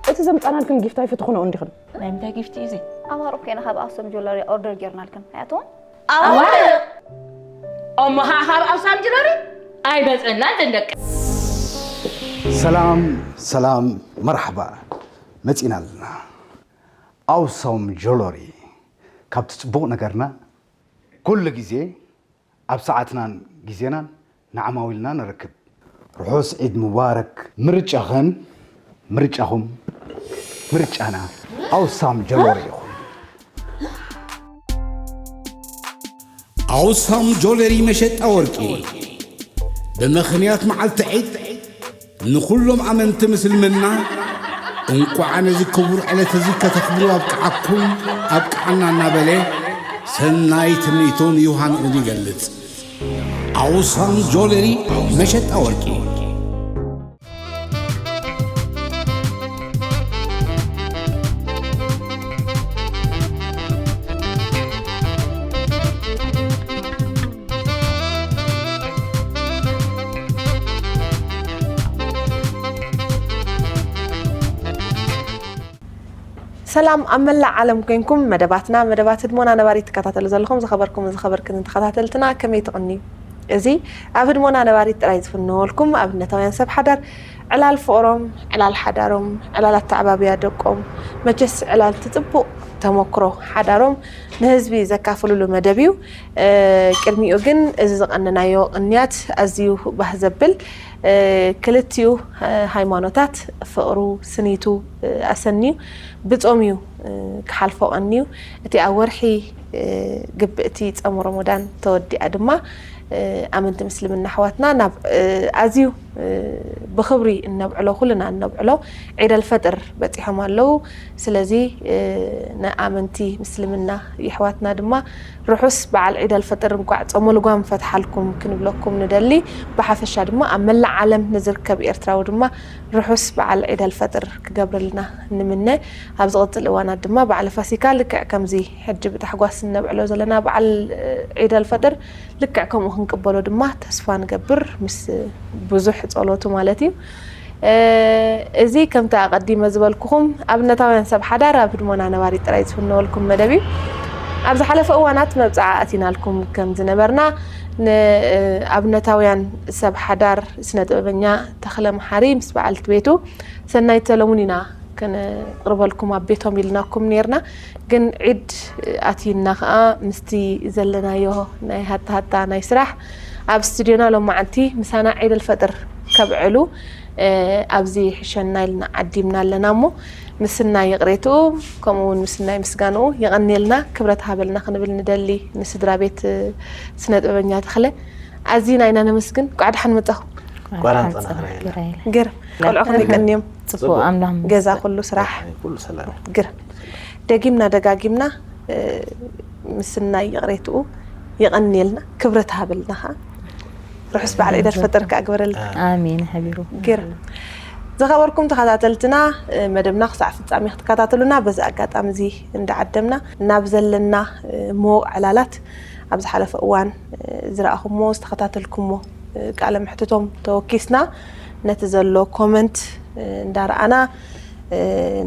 እቲ ዘምጻናልክን ጊፍት ኣይፈትኹኖ እንዲኽን። ናይ ምንታይ ጊፍት እዩ እዚ? ኣማር እኮ ኢና ካብ ኣክሱም ጆለሪ ኦርደር ጌርናልክን ኣያትዎም። እሞ ኸዓ ካብ ኣውሳም ጅለሪ ኣይመፀናን ደንደቂ። ሰላም ሰላም፣ መርሓባ፣ መፂና ኣለና። ኣውሳም ጆለሪ፣ ካብቲ ፅቡቕ ነገርና ኩሉ ግዜ ኣብ ሰዓትናን ግዜናን ንዓማዊልና ንረክብ። ርሑስ ዒድ ሙባረክ። ምርጫኽን ምርጫኹም ምርጫና ኣውሳም ጆለሪ ይኹን። ኣውሳም ጆለሪ መሸጣ ወርቂ ብምኽንያት መዓልቲ ዒድ ንኹሎም ኣመንቲ ምስልምና እንቋዕ ነዚ ክቡር ዕለት እዚ ከተኽብሩ ኣብቅዓኩም ኣብቅዓና እናበለ ሰናይ ትምኒቱን ዮሃንኡን ይገልጽ። ኣውሳም ጆለሪ መሸጣ ወርቂ። ሰላም ኣብ መላእ ዓለም ኮይንኩም መደባትና መደባት ህድሞና ነባሪት ትከታተሉ ዘለኹም ዝኸበርኩምን ዝኸበርክንን ተኸታተልትና ከመይ ትቕንዩ? እዚ ኣብ ህድሞና ነባሪት ጥራይ ዝፍነወልኩም ኣብነታውያን ሰብ ሓዳር ዕላል ፍቕሮም፣ ዕላል ሓዳሮም፣ ዕላል ኣተዓባብያ ደቆም፣ መቸስ ዕላል እቲ ጽቡቕ ተመክሮ ሓዳሮም ንህዝቢ ዘካፍሉሉ መደብ እዩ። ቅድሚኡ ግን እዚ ዝቐነናዮ ቅንያት ኣዝዩ ባህ ዘብል ክልቲኡ ሃይማኖታት ፍቕሩ ስኒቱ ኣሰንዩ ብጾም እዩ ክሓልፎ ቀንዩ። እቲ ኣብ ወርሒ ግብእቲ ጸሙ ረመዳን ተወዲኣ ድማ ኣመንቲ ምስልምና ኣሕዋትና ናብ ኣዝዩ ብኽብሪ እነብዕሎ ኩልና እነብዕሎ ዒድ ኣልፈጥር በጺሖም ኣለዉ። ስለዚ ንኣመንቲ ምስልምና የሕዋትና ድማ ርሑስ በዓል ዒድ ኣልፈጥር እንቋዕ ጾመ ልጓም ፈትሓልኩም ክንብለኩም ንደሊ። ብሓፈሻ ድማ ኣብ መላእ ዓለም ንዝርከብ ኤርትራዊ ድማ ርሑስ በዓል ዒድ ኣልፈጥር ክገብረልና ንምነ። ኣብ ዝቕጽል እዋናት ድማ በዓል ፋሲካ ልክዕ ከምዚ ሕጂ ብታሕጓስ እነብዕሎ ዘለና በዓል ዒድ ኣልፈጥር ልክዕ ከምኡ ክንቅበሎ ድማ ተስፋ ንገብር ምስ ብዙሕ ጸሎቱ ማለት እዩ። እዚ ከምቲ ኣቐዲመ ዝበልኩኹም ኣብነታውያን ሰብ ሓዳር ኣብ ህድሞና ነባሪት ጥራይ ዝፍነወልኩም መደብ እዩ። ኣብ ዝሓለፈ እዋናት መብጽዓ ኣቲናልኩም ከም ዝነበርና ንኣብነታውያን ሰብ ሓዳር ስነ ጥበበኛ ተኽለ መሓሪ ምስ በዓልቲ ቤቱ ሰናይት ሰለሙን ኢና ከነቕርበልኩም ኣብ ቤቶም ኢልናኩም ኔርና። ግን ዒድ ኣትዩና ከኣ ምስቲ ዘለናዮ ናይ ሃታ ሃታ ናይ ስራሕ ኣብ ስቱድዮና ሎማዓንቲ ምሳና ዒድ ኣልፈጥር ከብዕሉ ኣብዚ ሕሸና ኢልና ዓዲምና ኣለና እሞ ምስናይ ይቕሬትኡ ከምኡ እውን ምስናይ ምስጋንኡ የቐንየልና ክብረት ሃበልና ክንብል ንደሊ ንስድራ ቤት ስነ ጥበበኛ ተኽለ ኣዚና ኢና ነመስግን። ቋዕ ደሓን መጻኹም። ቋራን ጸናኽራ የላ። ግር ቆልዑኹም ይቀንዮም። ጽቡቅ ኣምላኽ ገዛ ኩሉ ስራሕ ኩሉ ሰላም። ግር ደጊምና ደጋጊምና ምስናይ ይቕሬትኡ የቐንየልና ክብረት ሃበልና ኸዓ ርሑስ በዓል ዒድ ኣልፈጥር ከኣ ግበረልና። ኣሜን ሓቢሩ ግር ዝኸበርኩም ተኸታተልትና መደብና ክሳዕ ፍጻሜ ክትከታተሉና በዚ ኣጋጣሚ እዚ እንዳዓደምና ናብ ዘለና ምዉቕ ዕላላት ኣብ ዝሓለፈ እዋን ዝረኣኹሞ ዝተኸታተልኩሞ ቃለ ምሕትቶም ተወኪስና ነቲ ዘሎ ኮመንት እንዳረኣና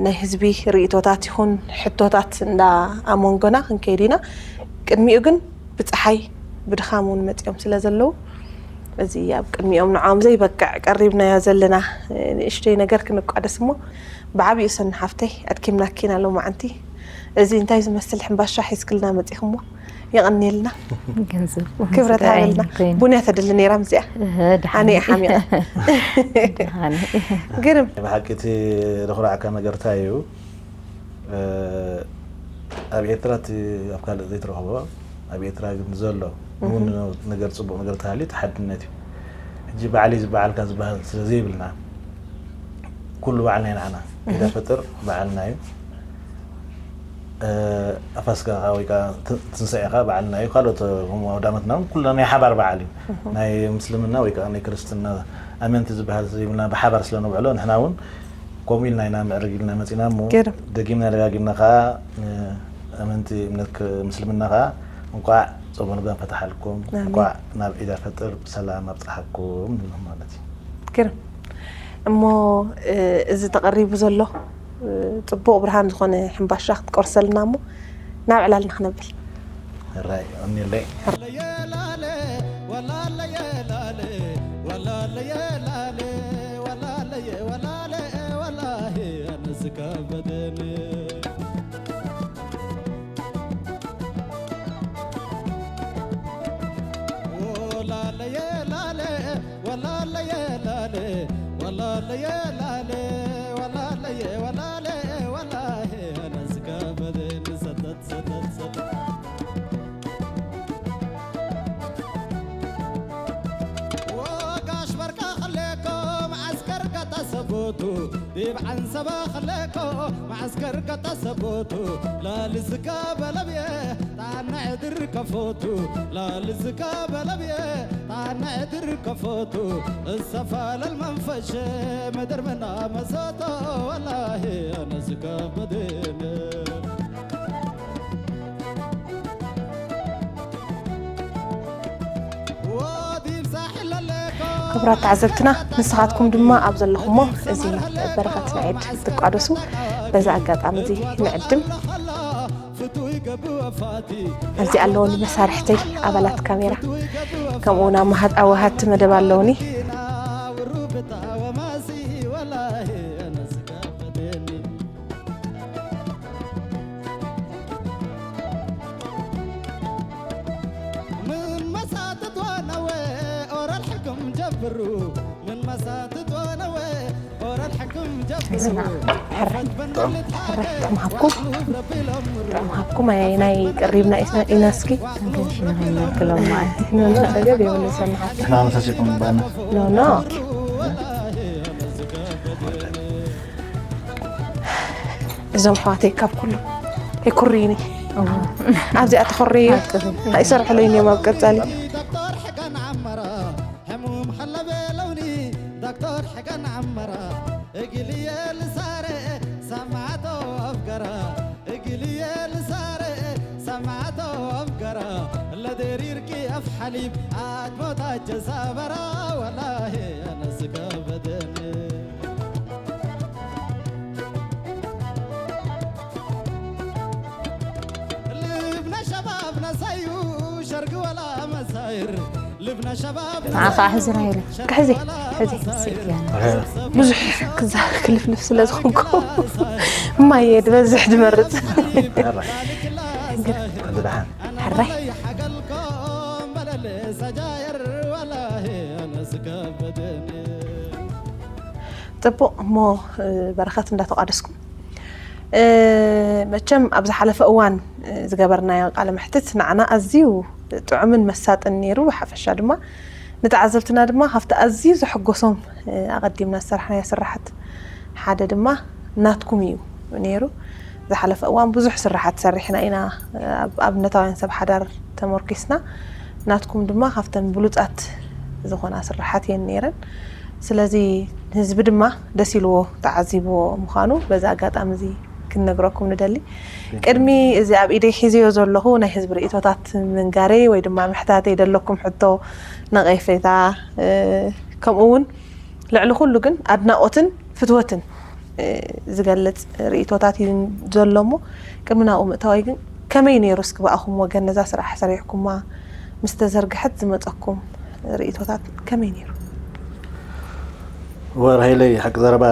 ናይ ህዝቢ ርእቶታት ይኹን ሕቶታት እንዳ ኣሞንጎና ክንከይድ ኢና። ቅድሚኡ ግን ብፀሓይ ብድኻም እውን መፂኦም ስለ ዘለዉ እዚ ኣብ ቅድሚኦም ንዖም ዘይበቅዕ ቀሪብናዮ ዘለና ንእሽተይ ነገር ክንቋደስ እሞ ብዓብኡ ሰኒ ሓፍተይ ኣድኪምናኪና ሎማዓንቲ እዚ እንታይ ዝመስል ሕምባሻ ሒዝክልና መፂኹሞ የቐንየልና ገንዘብ ክብረት ሃበልና ቡንያ ተድሊ ነይራ ምስዚኣ ኣነ ሓሚያ ግርም ብሓቂ እቲ ዝኹራዕካ ነገር እንታይ እዩ ኣብ ኤርትራ እቲ ኣብ ካልእ ዘይትረኽቦ ኣብ ኤርትራ ግን ዘሎ እውን ነገር ፅቡቅ ነገር ተሃልዩ እቲ ሓድነት እዩ ሕጂ ባዕለይ ዝበዓልካ ዝበሃል ስለ ዘይብልና ኩሉ ባዕልና ኢና ዓና ኢዳ ፈጥር ባዕልና እዩ ፋሲካ ወይ ከዓ ትንሳኤ ከዓ በዓልና እዩ ካልኦት ከምኡ ኣውዳመትና እውን ኩልና ናይ ሓባር በዓል እዩ ናይ ምስልምና ወይ ከዓ ናይ ክርስትና ኣመንቲ ዝበሃል ዘይብልና ብሓባር ስለ ነብዕሎ ንሕና እውን ከምኡ ኢልና ኢና ምዕርግ ኢልና መፂና እሞ ደጊምና ደጋጊምና ከዓ ኣመንቲ እምነት ምስልምና ከዓ እንቋዕ ፆመ ልጓም ፈታሓልኩም እንቋዕ ናብ ዒድ ኣልፈጥር ብሰላም ኣብፅሓኩም ንብሎም ማለት እዩ ግርም እሞ እዚ ተቐሪቡ ዘሎ ጽቡቕ ብርሃን ዝኾነ ሕምባሻ ክትቆርሰልና እሞ ናብ ዕላልና ክነብል። ሕራይ ቀኒለይ። ዲብ ዓንሰባ ኸለኮ መዓስከር ከተሰቦቱ ላልዝካ በለብየ ጣና ዕድር ከፎቱ ላልዝካ በለብየ ጣና ዕድር ከፎቱ እሰፋለል መንፈሸ ምድር ምና መሰቶ ወላሂ ኣነዝከበድን ክቡራት ተዓዘብትና ንስኻትኩም ድማ ኣብ ዘለኹሞ እዚ በረኸት ንዒድ ትቋደሱ በዚ ኣጋጣሚ እዚ ንዕድም። ኣብዚ ኣለውኒ መሳርሕተይ ኣባላት ካሜራ ከምኡ እውን ኣወሃድቲ መደብ ኣለውኒ። ምን መሳትት ወነወ ኦረል ሕክም ጀብሩ ምን መሳትት ወነወ ኦረል ሕክም ጀብሩ ሕራይ ጥዑም ሃብኩም ጥዑም ሃብኩም ኣየናይ ቀሪብና ኢና እስኪ ገንሽና ከይናክሎም ማለት ኖኖ ገብ የብሉ ሰናሓት ንሕና መሳሲኩም ባና ኖኖ እዞም ኣሕዋተይ ካብ ኩሉ የኩርዩኒ ኣብዚኣ ተኾረየ ኣይሰርሕለይን እዮም ኣብ ቀፃሊ ዶክተር ሕገን ዓመራ ሕሙም ሓለበ ለውኒ ዶክተር ሕገን ዓመራ እግልየ ልሳረ ሰማዕቶ ኣፍገራ እግልየ ልሳረ ሰማዕቶ ኣፍገራ ለደሪርኪ ኣፍ ሓሊብ ኣድሞታቸ ሳበራ ወላሂ ኣነስከበደኒ ንዓኻ ሕዝና ኢለ ክሕዚ ሕዚ ብዙሕ ክዛ ክልፍልፍ ስለ ዝኾንኩ ማየ ድበዝሕ ድመርፅ ድሓን ሕራይ ፅቡቕ እሞ በረኸት እንዳተቋደስኩም መቸም ኣብ ዝሓለፈ እዋን ዝገበርናዮ ቃለ መሕትት ንዓና ኣዝዩ ጥዑምን መሳጥን ነይሩ ብሓፈሻ ድማ ንተዓዘብትና ድማ ካብቲ ኣዝዩ ዘሐጎሶም ኣቐዲምና ዝሰራሕናዮ ስራሓት ሓደ ድማ ናትኩም እዩ ነይሩ ዝሓለፈ እዋን ብዙሕ ስራሓት ሰሪሕና ኢና ኣብ ኣብነታውያን ሰብ ሓዳር ተመርኪስና ናትኩም ድማ ካብተን ብሉፃት ዝኾና ስራሓት እየን ነይረን ስለዚ ህዝቢ ድማ ደስ ኢልዎ ተዓዚብዎ ምዃኑ በዚ ኣጋጣሚ እዚ ክንነግረኩም ንደሊ ቅድሚ እዚ ኣብ ኢደይ ሒዘዮ ዘለኹ ናይ ህዝቢ ርእቶታት ምንጋረይ ወይ ድማ ምሕታተይ ደለኩም ሕቶ ነቐፌታ ከምኡ እውን ልዕሊ ኩሉ ግን ኣድናቖትን ፍትወትን ዝገልፅ ርእቶታት እዩ ዘሎ እሞ ቅድሚ ናብኡ ምእታወይ ግን ከመይ ነይሩ እስኪ ብኣኹም ወገን ነዛ ስራሕ ሰሪሕኩማ ምስ ተዘርግሐት ዝመፀኩም ርእቶታት ከመይ ነይሩ? ወር ሃይለይ ሓቂ ዘረባ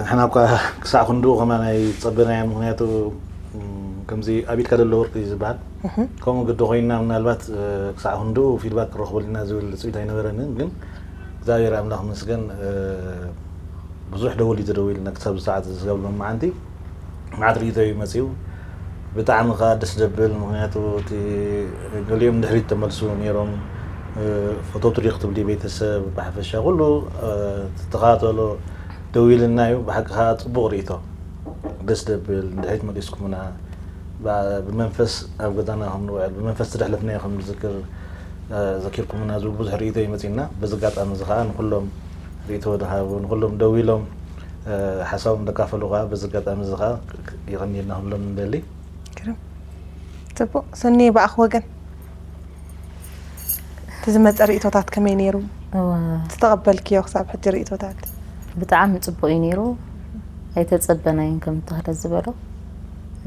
ንሕና እኳ ክሳዕ ክንድኡ ከማን ኣይፀበናዮ ምክንያቱ ከምዚ ኣብ ኢድካ ዘሎ ወርቂ እዩ ዝበሃል ከምኡ ግዲ ኮይንና ምናልባት ክሳዕ ክንድኡ ፊድባክ ክረኽበሉ ኢና ዝብል ፅኢት ኣይነበረንን ግን እግዚኣብሔር ኣምላኽ መስገን ብዙሕ ደወል እዩ ተደዊልና ክሳብ ሰዓት ዝስጋብ ሎም መዓንቲ መዓት ርእቶ እዩ መፅኡ ብጣዕሚ ከዓ ደስ ደብል ምክንያቱ እቲ ገሊኦም ድሕሪት ተመልሱ ነይሮም ፈተውቱ ዲ ክትብሊ ቤተሰብ ብሓፈሻ ኩሉ ተኸታተሎ ደው ኢልና እዩ ብሓቂ ከዓ ፅቡቅ ርእቶ ደስ ደብል ንድሕሪት መሊስኩምና ብመንፈስ ኣብ ገዛና ከም ንውዕል ብመንፈስ ዝደሕለፍናዮ ከም ንዝክር ዘኪርኩምና ዝብል ብዙሕ ርእቶ እዩ መፂና በዚ ኣጋጣሚ እዚ ከዓ ንኩሎም ርእቶ ዝሃቡ ንኩሎም ደው ኢሎም ሓሳቦም ዘካፈሉ ከዓ በዚ ኣጋጣሚ እዚ ከዓ የቐንየልና ክብሎም ንደሊ። ግርም ፅቡቕ ሰኒ ብኣኽ ወገን እቲ ዝመፀ ርእቶታት ከመይ ነይሩ? ዝተቐበልክዮ ክሳብ ሕጂ ርእቶታት ብጣዕሚ ጽቡቕ እዩ ነይሩ። ኣይተጸበናይን ከም ተኽለ ዝበሎ፣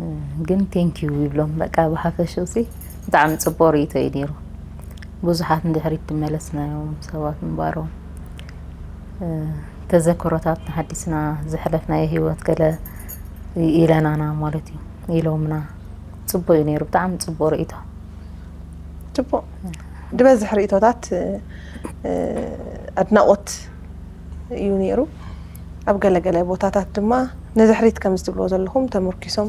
እ፣ ግን ቴንኪዩ ይብሎም። በቃ ብሓፈሽኡ ሲ ብጣዕሚ ጽቡቕ ርእይቶ እዩ ነይሩ። ብዙሓት ንድሕሪት ዝመለስናዮም ሰባት ምንባሮም፣ እ፣ ተዘክሮታት ንሓዲስና ዘሕለፍናዮ ህይወት ገለ ኢለናና ማለት እዩ ኢሎምና። ጽቡቕ እዩ ነይሩ፣ ብጣዕሚ ጽቡቕ ርእይቶ። ጽቡቕ። ዝበዝሕ ርእይቶታት፣ እ፣ ኣድናቖት እዩ ነይሩ። ኣብ ገለ ገለ ቦታታት ድማ ንድሕሪት ከም ዝትብልዎ ዘለኹም ተመርኪሶም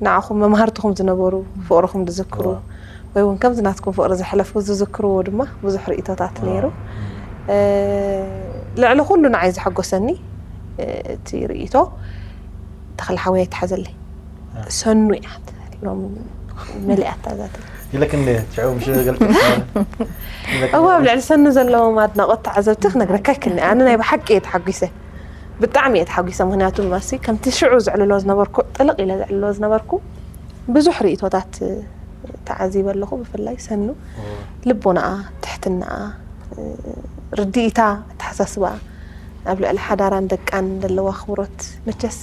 ንዓኹም መምሃርትኹም ዝነበሩ ፍቕርኹም ዝዝክሩ ወይ እውን ከምዚ ናትኩም ፍቕሪ ዘሕለፉ ዝዝክርዎ ድማ ብዙሕ ርእይቶታት ነይሩ። እ፣ ልዕሊ ኩሉ ንዓይ ዘሐጎሰኒ፣ እ፣ እቲ ርእይቶ ተኽለ ሓወይ ኣይትሓዘለይ ሰኑ እያ ሎም መሊኣታ ዛት ኢለክ እንደ ሽዑ ምሽ ገልጽ እዋ ኣብ ልዕሊ ሰኑ ዘለዎም ኣድናቖት ተዓዘብቲ ክነግረካ ይክልኒ ኣነ ናይ ብሓቂ እየ ተሓጒሰ ብጣዕሚ እየ ተሓጒሰ ምክንያቱ ማሲ ከምቲ ሽዑ ዘዕልሎ ዝነበርኩ ጥልቕ ኢለ ዘዕልሎ ዝነበርኩ ብዙሕ ርእቶታት ተዓዚበ ኣለኹ ብፍላይ ሰኑ ልቦናኣ ትሕትናኣ ርድኢታ ኣተሓሳስባኣ ኣብ ልዕሊ ሓዳራን ደቃን ዘለዋ ኣኽብሮት መቸስ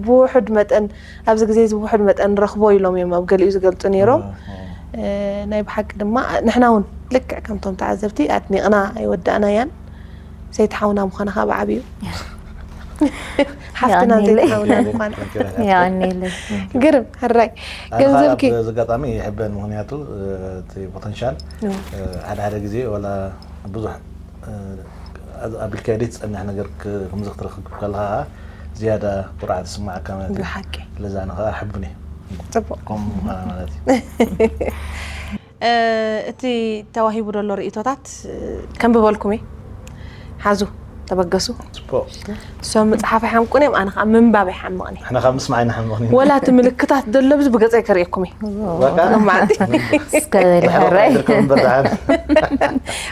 ብውሑድ መጠን ኣብዚ ግዜ እዚ ብውሑድ መጠን ንረኽቦ ኢሎም እዮም ኣብ ገሊኡ ዝገልጹ ነይሮም። ናይ ብሓቂ ድማ ንሕና እውን ልክዕ ከምቶም ተዓዘብቲ ኣድኒቕና ኣይወዳእናያን። ሰይቲ ሓውና ምዃና ካብ ዓብዩ ሓፍትና ሰይቲ ሓውና ምዃና ግርም ሕራይ ገንዘብኪ እዚ ኣጋጣሚ ይሕበን ምክንያቱ እቲ ፖተንሻል ሓደ ሓደ ግዜ ወላ ብዙሕ ኣቢልካ ድዩ ትፀንሕ ነገር ከምዚ ክትረክብ ከለካ ዝያዳ ኩርዓት ዝስማዓካ ማለት እዩ። ብሓቂ ስለዚ ኣነ ከዓ ሕቡን እየ ፅቡቅ ከምኡ ምኳና ማለት እዩ። እቲ ተዋሂቡ ዘሎ ርእቶታት ከንብበልኩም እየ። ሓዙ ተበገሱ። ፅቡቅ እሶም ምፅሓፍ ኣይሓምቁን እዮም ኣነ ከዓ ምንባብ ኣይሓምቕን እየ። ንሕና ካብ ምስማዕ ኣይንሓምቕን ኢና። ወላ እቲ ምልክታት ዘሎ ብዚ ብገፀይ ከርእየኩም እየ። በቃ? ሎም ማለት እስከ ድሕረይ ድሕሪ ከንበር ደሓን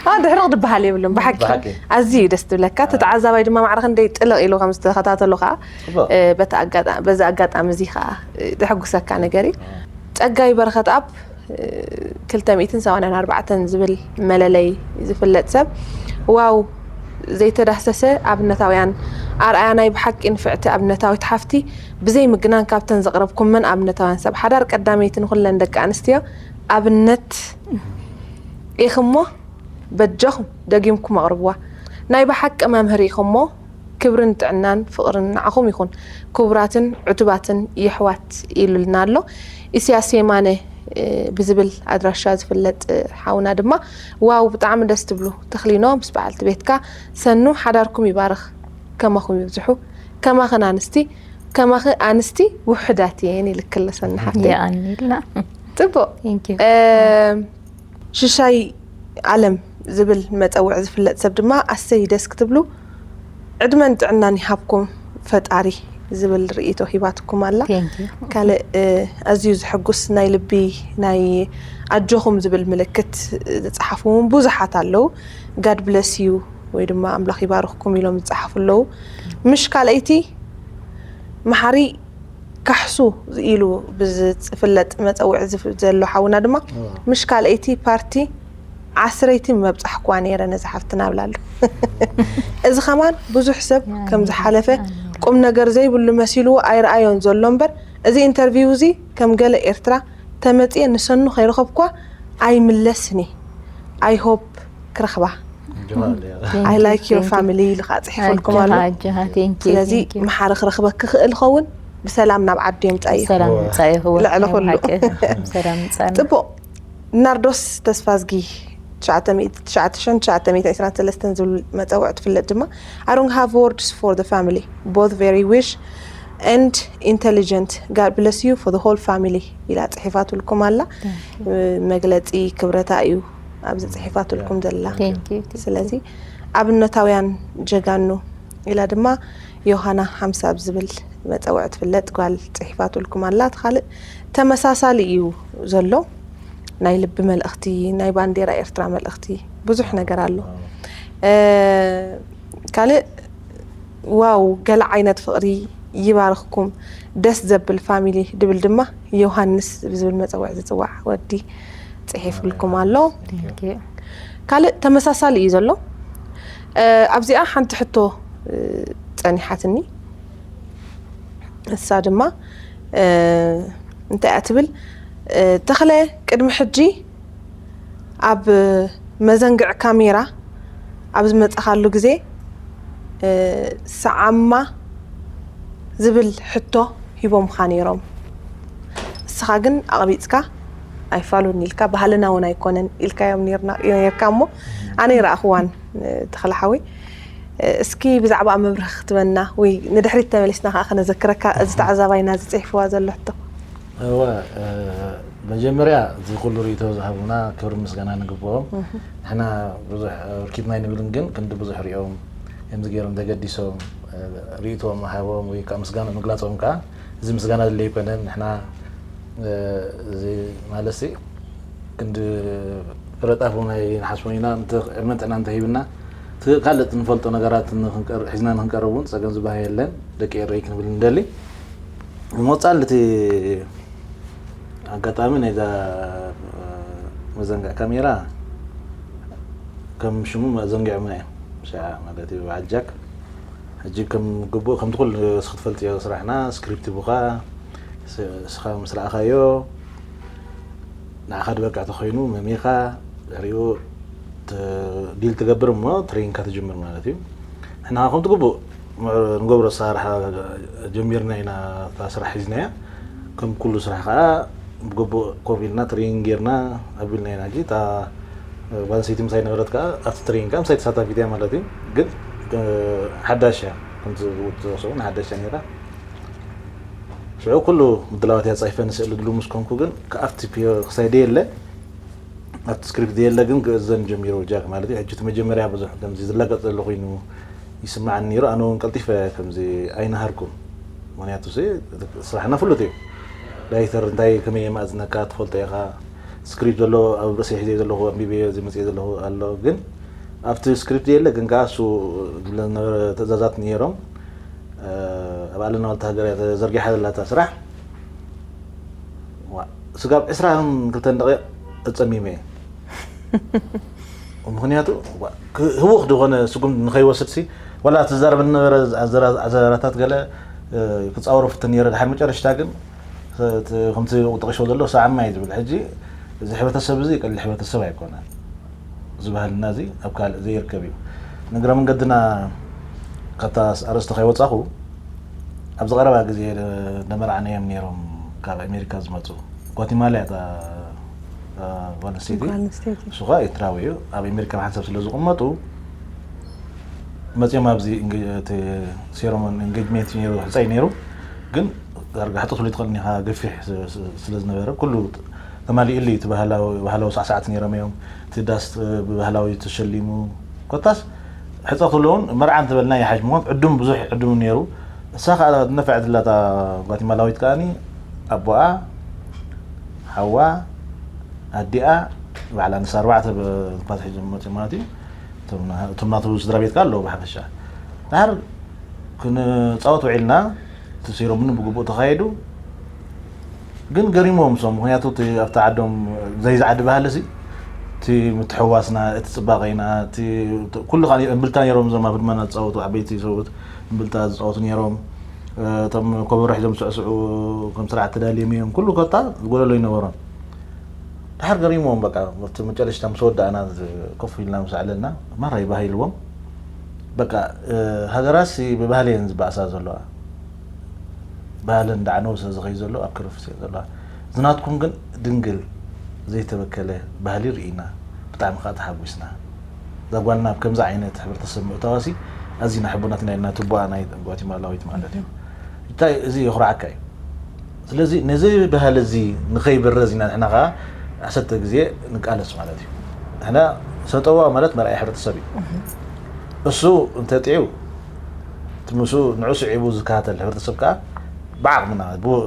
ኣዎ ድሕሪ ክድበሃል የብሉን ብሓቂ ብሓቂ። ኣዝዩ እዩ ደስ ትብለካ እቲ ተዓዛባይ ድማ ማዕረ ክንደይ ጥልቕ ኢሉ ከም ዝተኸታተሉ ከዓ ጽቡቕ። እ፣ በቲ ኣጋጣ- በዚ ኣጋጣሚ እዚ ከዓ እ፣ ዘሐጉሰካ ነገር እዩ። ጸጋይ በረኸት ኣብ ክልተ ሚእትን ሰማንያን ኣርባዕተን ዝብል መለለይ ዝፍለጥ ሰብ ዋው ዘይተዳህሰሰ ኣብነታውያን ኣርኣያ ናይ ብሓቂ ንፍዕቲ ኣብነታዊት ሓፍቲ ብዘይ ምግናን ካብተን ዘቕረብኩመን ኣብነታውያን ሰብ ሓዳር ቀዳመይቲ ንኹለን ደቂ ኣንስትዮ ኣብነት ኢኽሞ በጃኹም ደጊምኩም ኣቕርብዋ ናይ ብሓቂ መምህር ኢኽሞ ክብርን ጥዕናን ፍቕርን ንዓኹም ይኹን ክቡራትን ዕቱባትን የሕዋት ኢሉልና ኣሎ። ኢስያስ የማነ ብዝብል ኣድራሻ ዝፍለጥ ሓውና ድማ ዋው ብጣዕሚ ደስ ትብሉ ተኽሊኖ ምስ በዓልቲ ቤትካ ሰኑ ሓዳርኩም ይባርኽ ከማኹም ይብዝሑ ከማኽን ኣንስቲ ከማኺ ኣንስቲ ውሑዳት እየን ኢልክለ ሰኑ ሓፍተይ። የቐንየልና። ጽቡቕ። ሽሻይ ኣለም ዝብል መፀውዒ ዝፍለጥ ሰብ ድማ ኣሰይ ደስ ክትብሉ ዕድመን ጥዕናን ይሃብኩም ፈጣሪ ዝብል ርእይቶ ሂባትኩም ኣላ። ካልእ ኣዝዩ ዝሕጉስ ናይ ልቢ ናይ ኣጆኹም ዝብል ምልክት ዝፀሓፉ እውን ብዙሓት ኣለዉ። God bless you ወይ ድማ ኣምላኽ ይባርኽኩም ኢሎም ዝፀሓፉ ኣለዉ። ምሽ ካልኣይቲ መሓሪ ካሕሱ ኢሉ ብዝፍለጥ መፀውዒ ዘሎ ሓውና ድማ ምሽ ካልኣይቲ ፓርቲ ዓስረይቲ ምመብፃሕኩዋ ነይረ ነዚ ሓፍትና ኣብላ ኣሎ። እዚ ከማን ብዙሕ ሰብ ከም ዝሓለፈ ቁም ነገር ዘይብሉ መሲልዎ ኣይረኣዮን ዘሎ እምበር እዚ ኢንተርቪው እዚ ከም ገለ ኤርትራ ተመፅየ ንሰኑ ከይረኸብኳ ኣይምለስን እየ። I hope ክረኽባ I like your family ኢሉ ከዓ ፅሒፈልኩም ኣሎ። ስለዚ መሓሪ ክረኽበ ክኽእል ኸውን ብሰላም ናብ ዓዲ የምፃእ እዩ። ልዕሊ ኩሉ ፅቡቕ ናርዶስ ተስፋዝጊ ትሽዓተ ሚእቲ ትሽዓተ ሚእቲ ዕስራን ሰለስተን ዝብል መፀውዕ ትፍለጥ ድማ I don't have words for the family both very wish and intelligent God bless you for the whole family ኢላ ፅሒፋትልኩም ኣላ። መግለፂ ክብረታ እዩ ኣብዚ ፅሒፋትልኩም ዘላ። ስለዚ ኣብነታውያን ጀጋኑ ኢላ ድማ ዮሃና ሓምሳ ብዝብል መፀውዒ ትፍለጥ ጓል ፅሒፋትልኩም ኣላ። እቲ ካልእ ተመሳሳሊ እዩ ዘሎ ናይ ልቢ መልእኽቲ ናይ ባንዴራ ኤርትራ መልእኽቲ ብዙሕ ነገር ኣሎ። ካልእ ዋው ገለ ዓይነት ፍቕሪ ይባርኽኩም ደስ ዘብል ፋሚሊ ድብል ድማ ዮሃንስ ብዝብል መፀውዒ ዝፅዋዕ ወዲ ፅሒፍልኩም ኣሎ። ካልእ ተመሳሳሊ እዩ ዘሎ። ኣብዚኣ ሓንቲ ሕቶ ጸኒሓትኒ። እሳ ድማ እንታይ እያ ትብል? ተኽለ ቅድሚ ሕጂ ኣብ መዘንግዕ ካሜራ ኣብ ዝመጻኻሉ ግዜ ሰዓማ ዝብል ሕቶ ሂቦምኻ ነይሮም። እስኻ ግን ኣቕቢጽካ ኣይፋሉን ኢልካ፣ ባህልና እውን ኣይኮነን ኢልካዮም ነርካ እሞ ኣነ ይረኣኽዋን። ተኽለ ሓወይ፣ እስኪ ብዛዕባ መብርህ ክትበና ወይ ንድሕሪት ተመሊስና ከዓ ከነዘክረካ፣ እዚ ተዓዛባይና ዝፅሕፍዋ ዘሎ ሕቶ። እወ፣ መጀመርያ እዚ ኩሉ ርእይቶ ዝሃቡና ክብሪ ምስጋና ንግብኦም። ንሕና ብዙሕ ርኪብና ኣይንብልን፣ ግን ክንዲ ብዙሕ ሪኦም ከምዚ ገይሮም ተገዲሶም ርእይቶኦም ሃቦም ወይ ከዓ ምስጋና ምግላፆም ከዓ እዚ ምስጋና ድለ ኣይኮነን። ንሕና እዚ ማለት ክንዲ ፍረጣፍ ናይ ንሓስቦ ኢና። እመን ጥዕና እንተሂብና ካልእ ንፈልጦ ነገራት ሒዝና ንክንቀርብ እውን ፀገም ዝበሃል የለን። ደቂ ኤረይ ክንብል ንደሊ። ንመፃል እቲ ኣጋጣሚ ናይዛ መዘንግዕ ካሜራ ከም ሽሙ መዘንግዕ ምና እዩ። ሻ ማለት እዩ ብዓጃክ ሕጂ ከም ግቡእ ከምቲ ኩሉ ክትፈልጥዮ ስራሕና ስክሪፕት ቡኻ እስኻ ምስ ረኣኻዮ ንዓኻ ድበቅዕ ተኾይኑ መሚኻ ድሕሪኡ ዲል ትገብር እሞ ትሬኒንግካ ትጅምር ማለት እዩ። ንሕና ከምቲ ግቡእ ንገብሮ ኣሰራርሓ ጀሚርና ኢና እታ ስራሕ ሒዝናያ። ከም ኩሉ ስራሕ ከዓ ብግቡእ ኮፍ ኢልና ትሬኒንግ ጌርና ኣቢልና ኢና። ሕጂ እታ ጓል ኣንስተይቲ ምሳይ ነበረት ከዓ ኣብቲ ትሬኒንግ ከዓ ምሳይ ተሳታፊት እያ ማለት እዩ። ግን ሓዳሽ እያ ከምቲ ዝውትሶ ሓዳሽ እያ ነይራ። ሽዑ ኩሉ ምድላዋት እያ ፃይፈ ንስእሊ ድሉ ምስ ኮንኩ ግን ኣብቲ ክሳይ ደየለ ኣብቲ ስክሪፕት ደየለ ግን ክእዘን ጀሚሩ ጃክ ማለት እዩ። ሕጂ እቲ መጀመርያ ብዙሕ ከምዚ ዝላገጥ ዘሎ ኮይኑ ይስማዓኒ ነይሩ። ኣነ እውን ቀልጢፈ ከምዚ ኣይነሃርኩም። ምክንያቱ ስራሕና ፍሉጥ እዩ። ዳይተር እንታይ ከመይ የማእዝነካ ትፈልጦ ኢኻ። ስክሪፕት ዘሎ ኣብ ርእሰይ ሒዘ ዘለኹ ኣንቢበዮ እዚ መፅእ ዘለኹ ኣሎ። ግን ኣብቲ ስክሪፕት የለ ግን ከዓ እሱ ዝብለ ዝነበረ ትእዛዛት ነይሮም። ኣብ ኣለና ዋልታ ሃገር እያ ተዘርጊሓ ዘላታ ስራሕ። ስጋብ ዕስራን ክልተን ደቂቕ እፀሚመ እየ። ምክንያቱ ህውኽ ዝኾነ ስጉም ንኸይወስድሲ ዋላ ትዛረብ ዝነበረ ኣዘራታት ገለ ክፃወሮ ፍትን ነይረ። ድሓር መጨረሽታ ግን ከምቲ ጠቂሾ ዘሎ ሰዓማ እዩ ዝብል። ሕጂ እዚ ሕብረተሰብ እዚ ቀሊል ሕብረተሰብ ኣይኮነን። እዚ ባህልና እዚ ኣብ ካልእ ዘይርከብ እዩ። ንግረ መንገድና ካብታ ኣርእስቲ ከይወፃኹ ኣብዚ ቀረባ ግዜ ደመርዓናዮም ነይሮም ካብ ኣሜሪካ ዝመፁ ጓቲማላ እያ እታ ጓል ኣንስተይቲ። እሱ ከዓ ኤርትራዊ እዩ። ኣብ ኣሜሪካ ብሓንሳብ ስለ ዝቕመጡ መፅኦም ኣብዚ ሴሮሞን ኤንጌጅመንት ነይሩ፣ ሕፀይ ነይሩ። ግን ዳርጋ ሕቶ ክፍሊ ትኽእል እኒኻ ገፊሕ ስለ ዝነበረ ኩሉ ተማሊኡሉ እዩ። እቲ ባህላዊ ሳዕሳዕቲ ነይሮም እዮም። እቲ ዳስ ብባህላዊ ተሸሊሙ። ኮታስ ሕፀ ክትብሎ እውን መርዓ እንተበልና ይሓሽ ምኳን ዕዱም ብዙሕ ዕዱም ነይሩ። እሳ ከዓ ነፍዐ ዝላታ ጓቲማላዊት ከዓኒ ኣቦኣ፣ ሓዋ፣ ኣዲኣ፣ ባዕላ ንሳ ኣርባዕተ ባት ሒዞም መፅኦም ማለት እዩ። እቶም ናቱ ስድራ ቤት ከዓ ኣለዉ ብሓፈሻ። ድሓር ክንፃወት ውዒልና እቲ ሴሮምኒ ብግቡእ ተኻየዱ። ግን ገሪሞም ሶም ምክንያቱ ኣብቲ ዓዶም ዘይዚ ዓዲ ባህሊ ሲ እቲ ምትሕዋስና እቲ ፅባቐ ኢና ኩሉ እምብልታ ነይሮም እዞም ኣብ ድማ ዝፃወቱ ዓበይቲ ሰብኡት እምብልታ ዝፃወቱ ነይሮም። እቶም ኮበሮ ሒዞም ዝስዕስዑ ከም ስርዓት ተዳልዮም እዮም ኩሉ ኮታ ዝጎደሎ ይነበሮም። ድሓር ገሪሞም በቃ ኣብቲ መጨረሽታ ምስ ወዳእና ኮፍ ኢልና ምስ ኣዕለልና ማራ ይባህ ኢልዎም። በቃ ሃገራሲ ብባህሊ እየን ዝበኣሳ ዘለዋ። ባህለን ዳዕነው ስለ ዝኸይ ዘሎ ኣብ ክርፍስ እየ ዘለዋ። ዝናትኩም ግን ድንግል ዘይተበከለ ባህሊ ርኢና ብጣዕሚ ከዓ ተሓጒስና። እዛ ጓልና ኣብ ከምዚ ዓይነት ሕብረተሰብ ምእታዋሲ ኣዚና ሕቡናት ኢና ኢልና ትቦኣ ናይ ጓቲማላዊት ማለት እዩ። እንታይ እዚ የኹርዓካ እዩ። ስለዚ ነዚ ባህሊ እዚ ንኸይብረዝ ኢና ንሕና ከዓ ዓሰርተ ግዜ ንቃለስ ማለት እዩ። ንሕና ሰጠዋ ማለት መርኣይ ሕብረተሰብ እዩ። እሱ እንተጥዕዩ እቲ ምስኡ ንዑ ስዒቡ ዝከታተል ሕብረተሰብ ከዓ ብዓቕምና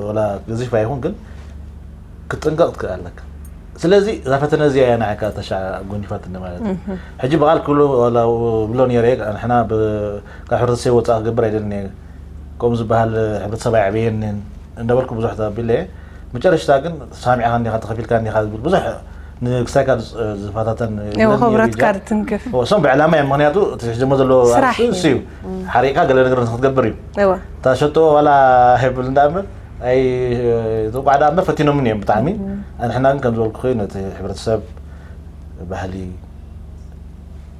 ወላ ገዚፍ ኣይኹን ግን ክትጥንቀቕ ትክእል ኣለካ። ስለዚ እዛ ፈተነ እዚኣ እያ ንዓካ ተሻ ጎኒፋትኒ ማለት እዩ። ሕጂ ብቓል ክብሎ ወላ ብሎ ነይረ ንሕና ካብ ሕብረተሰብ ወፃእ ክገብር ኣይደልን እየ ከምኡ ዝበሃል ሕብረተሰብ ኣይዕበየንን እንዳበልኩ ብዙሕ ተቢለ መጨረሽታ ግን ሳሚዕካ እንዲኻ ተኸፊልካ እንዲኻ ዝብል ብዙሕ ንክሳይካ ዝፈታተን ክብረትካ ትንክፍ። እሶም ብዕላማ እዮም። ምክንያቱ እቲ ሒዞሞ ዘለዎ ስራሕ እዩ። እሱ እዩ። ሓሪቕካ ገለ ነገር ንክትገብር እዩ። እወ እታ ሸቶ ዋላ ሄብል እንዳ እምበር ኣይ ተቋዕዳ እምበር ፈቲኖምን እዮም ብጣዕሚ። ኣንሕና ግን ከም ዝበልኩ ኮይኑ ነቲ ሕብረተሰብ ባህሊ፣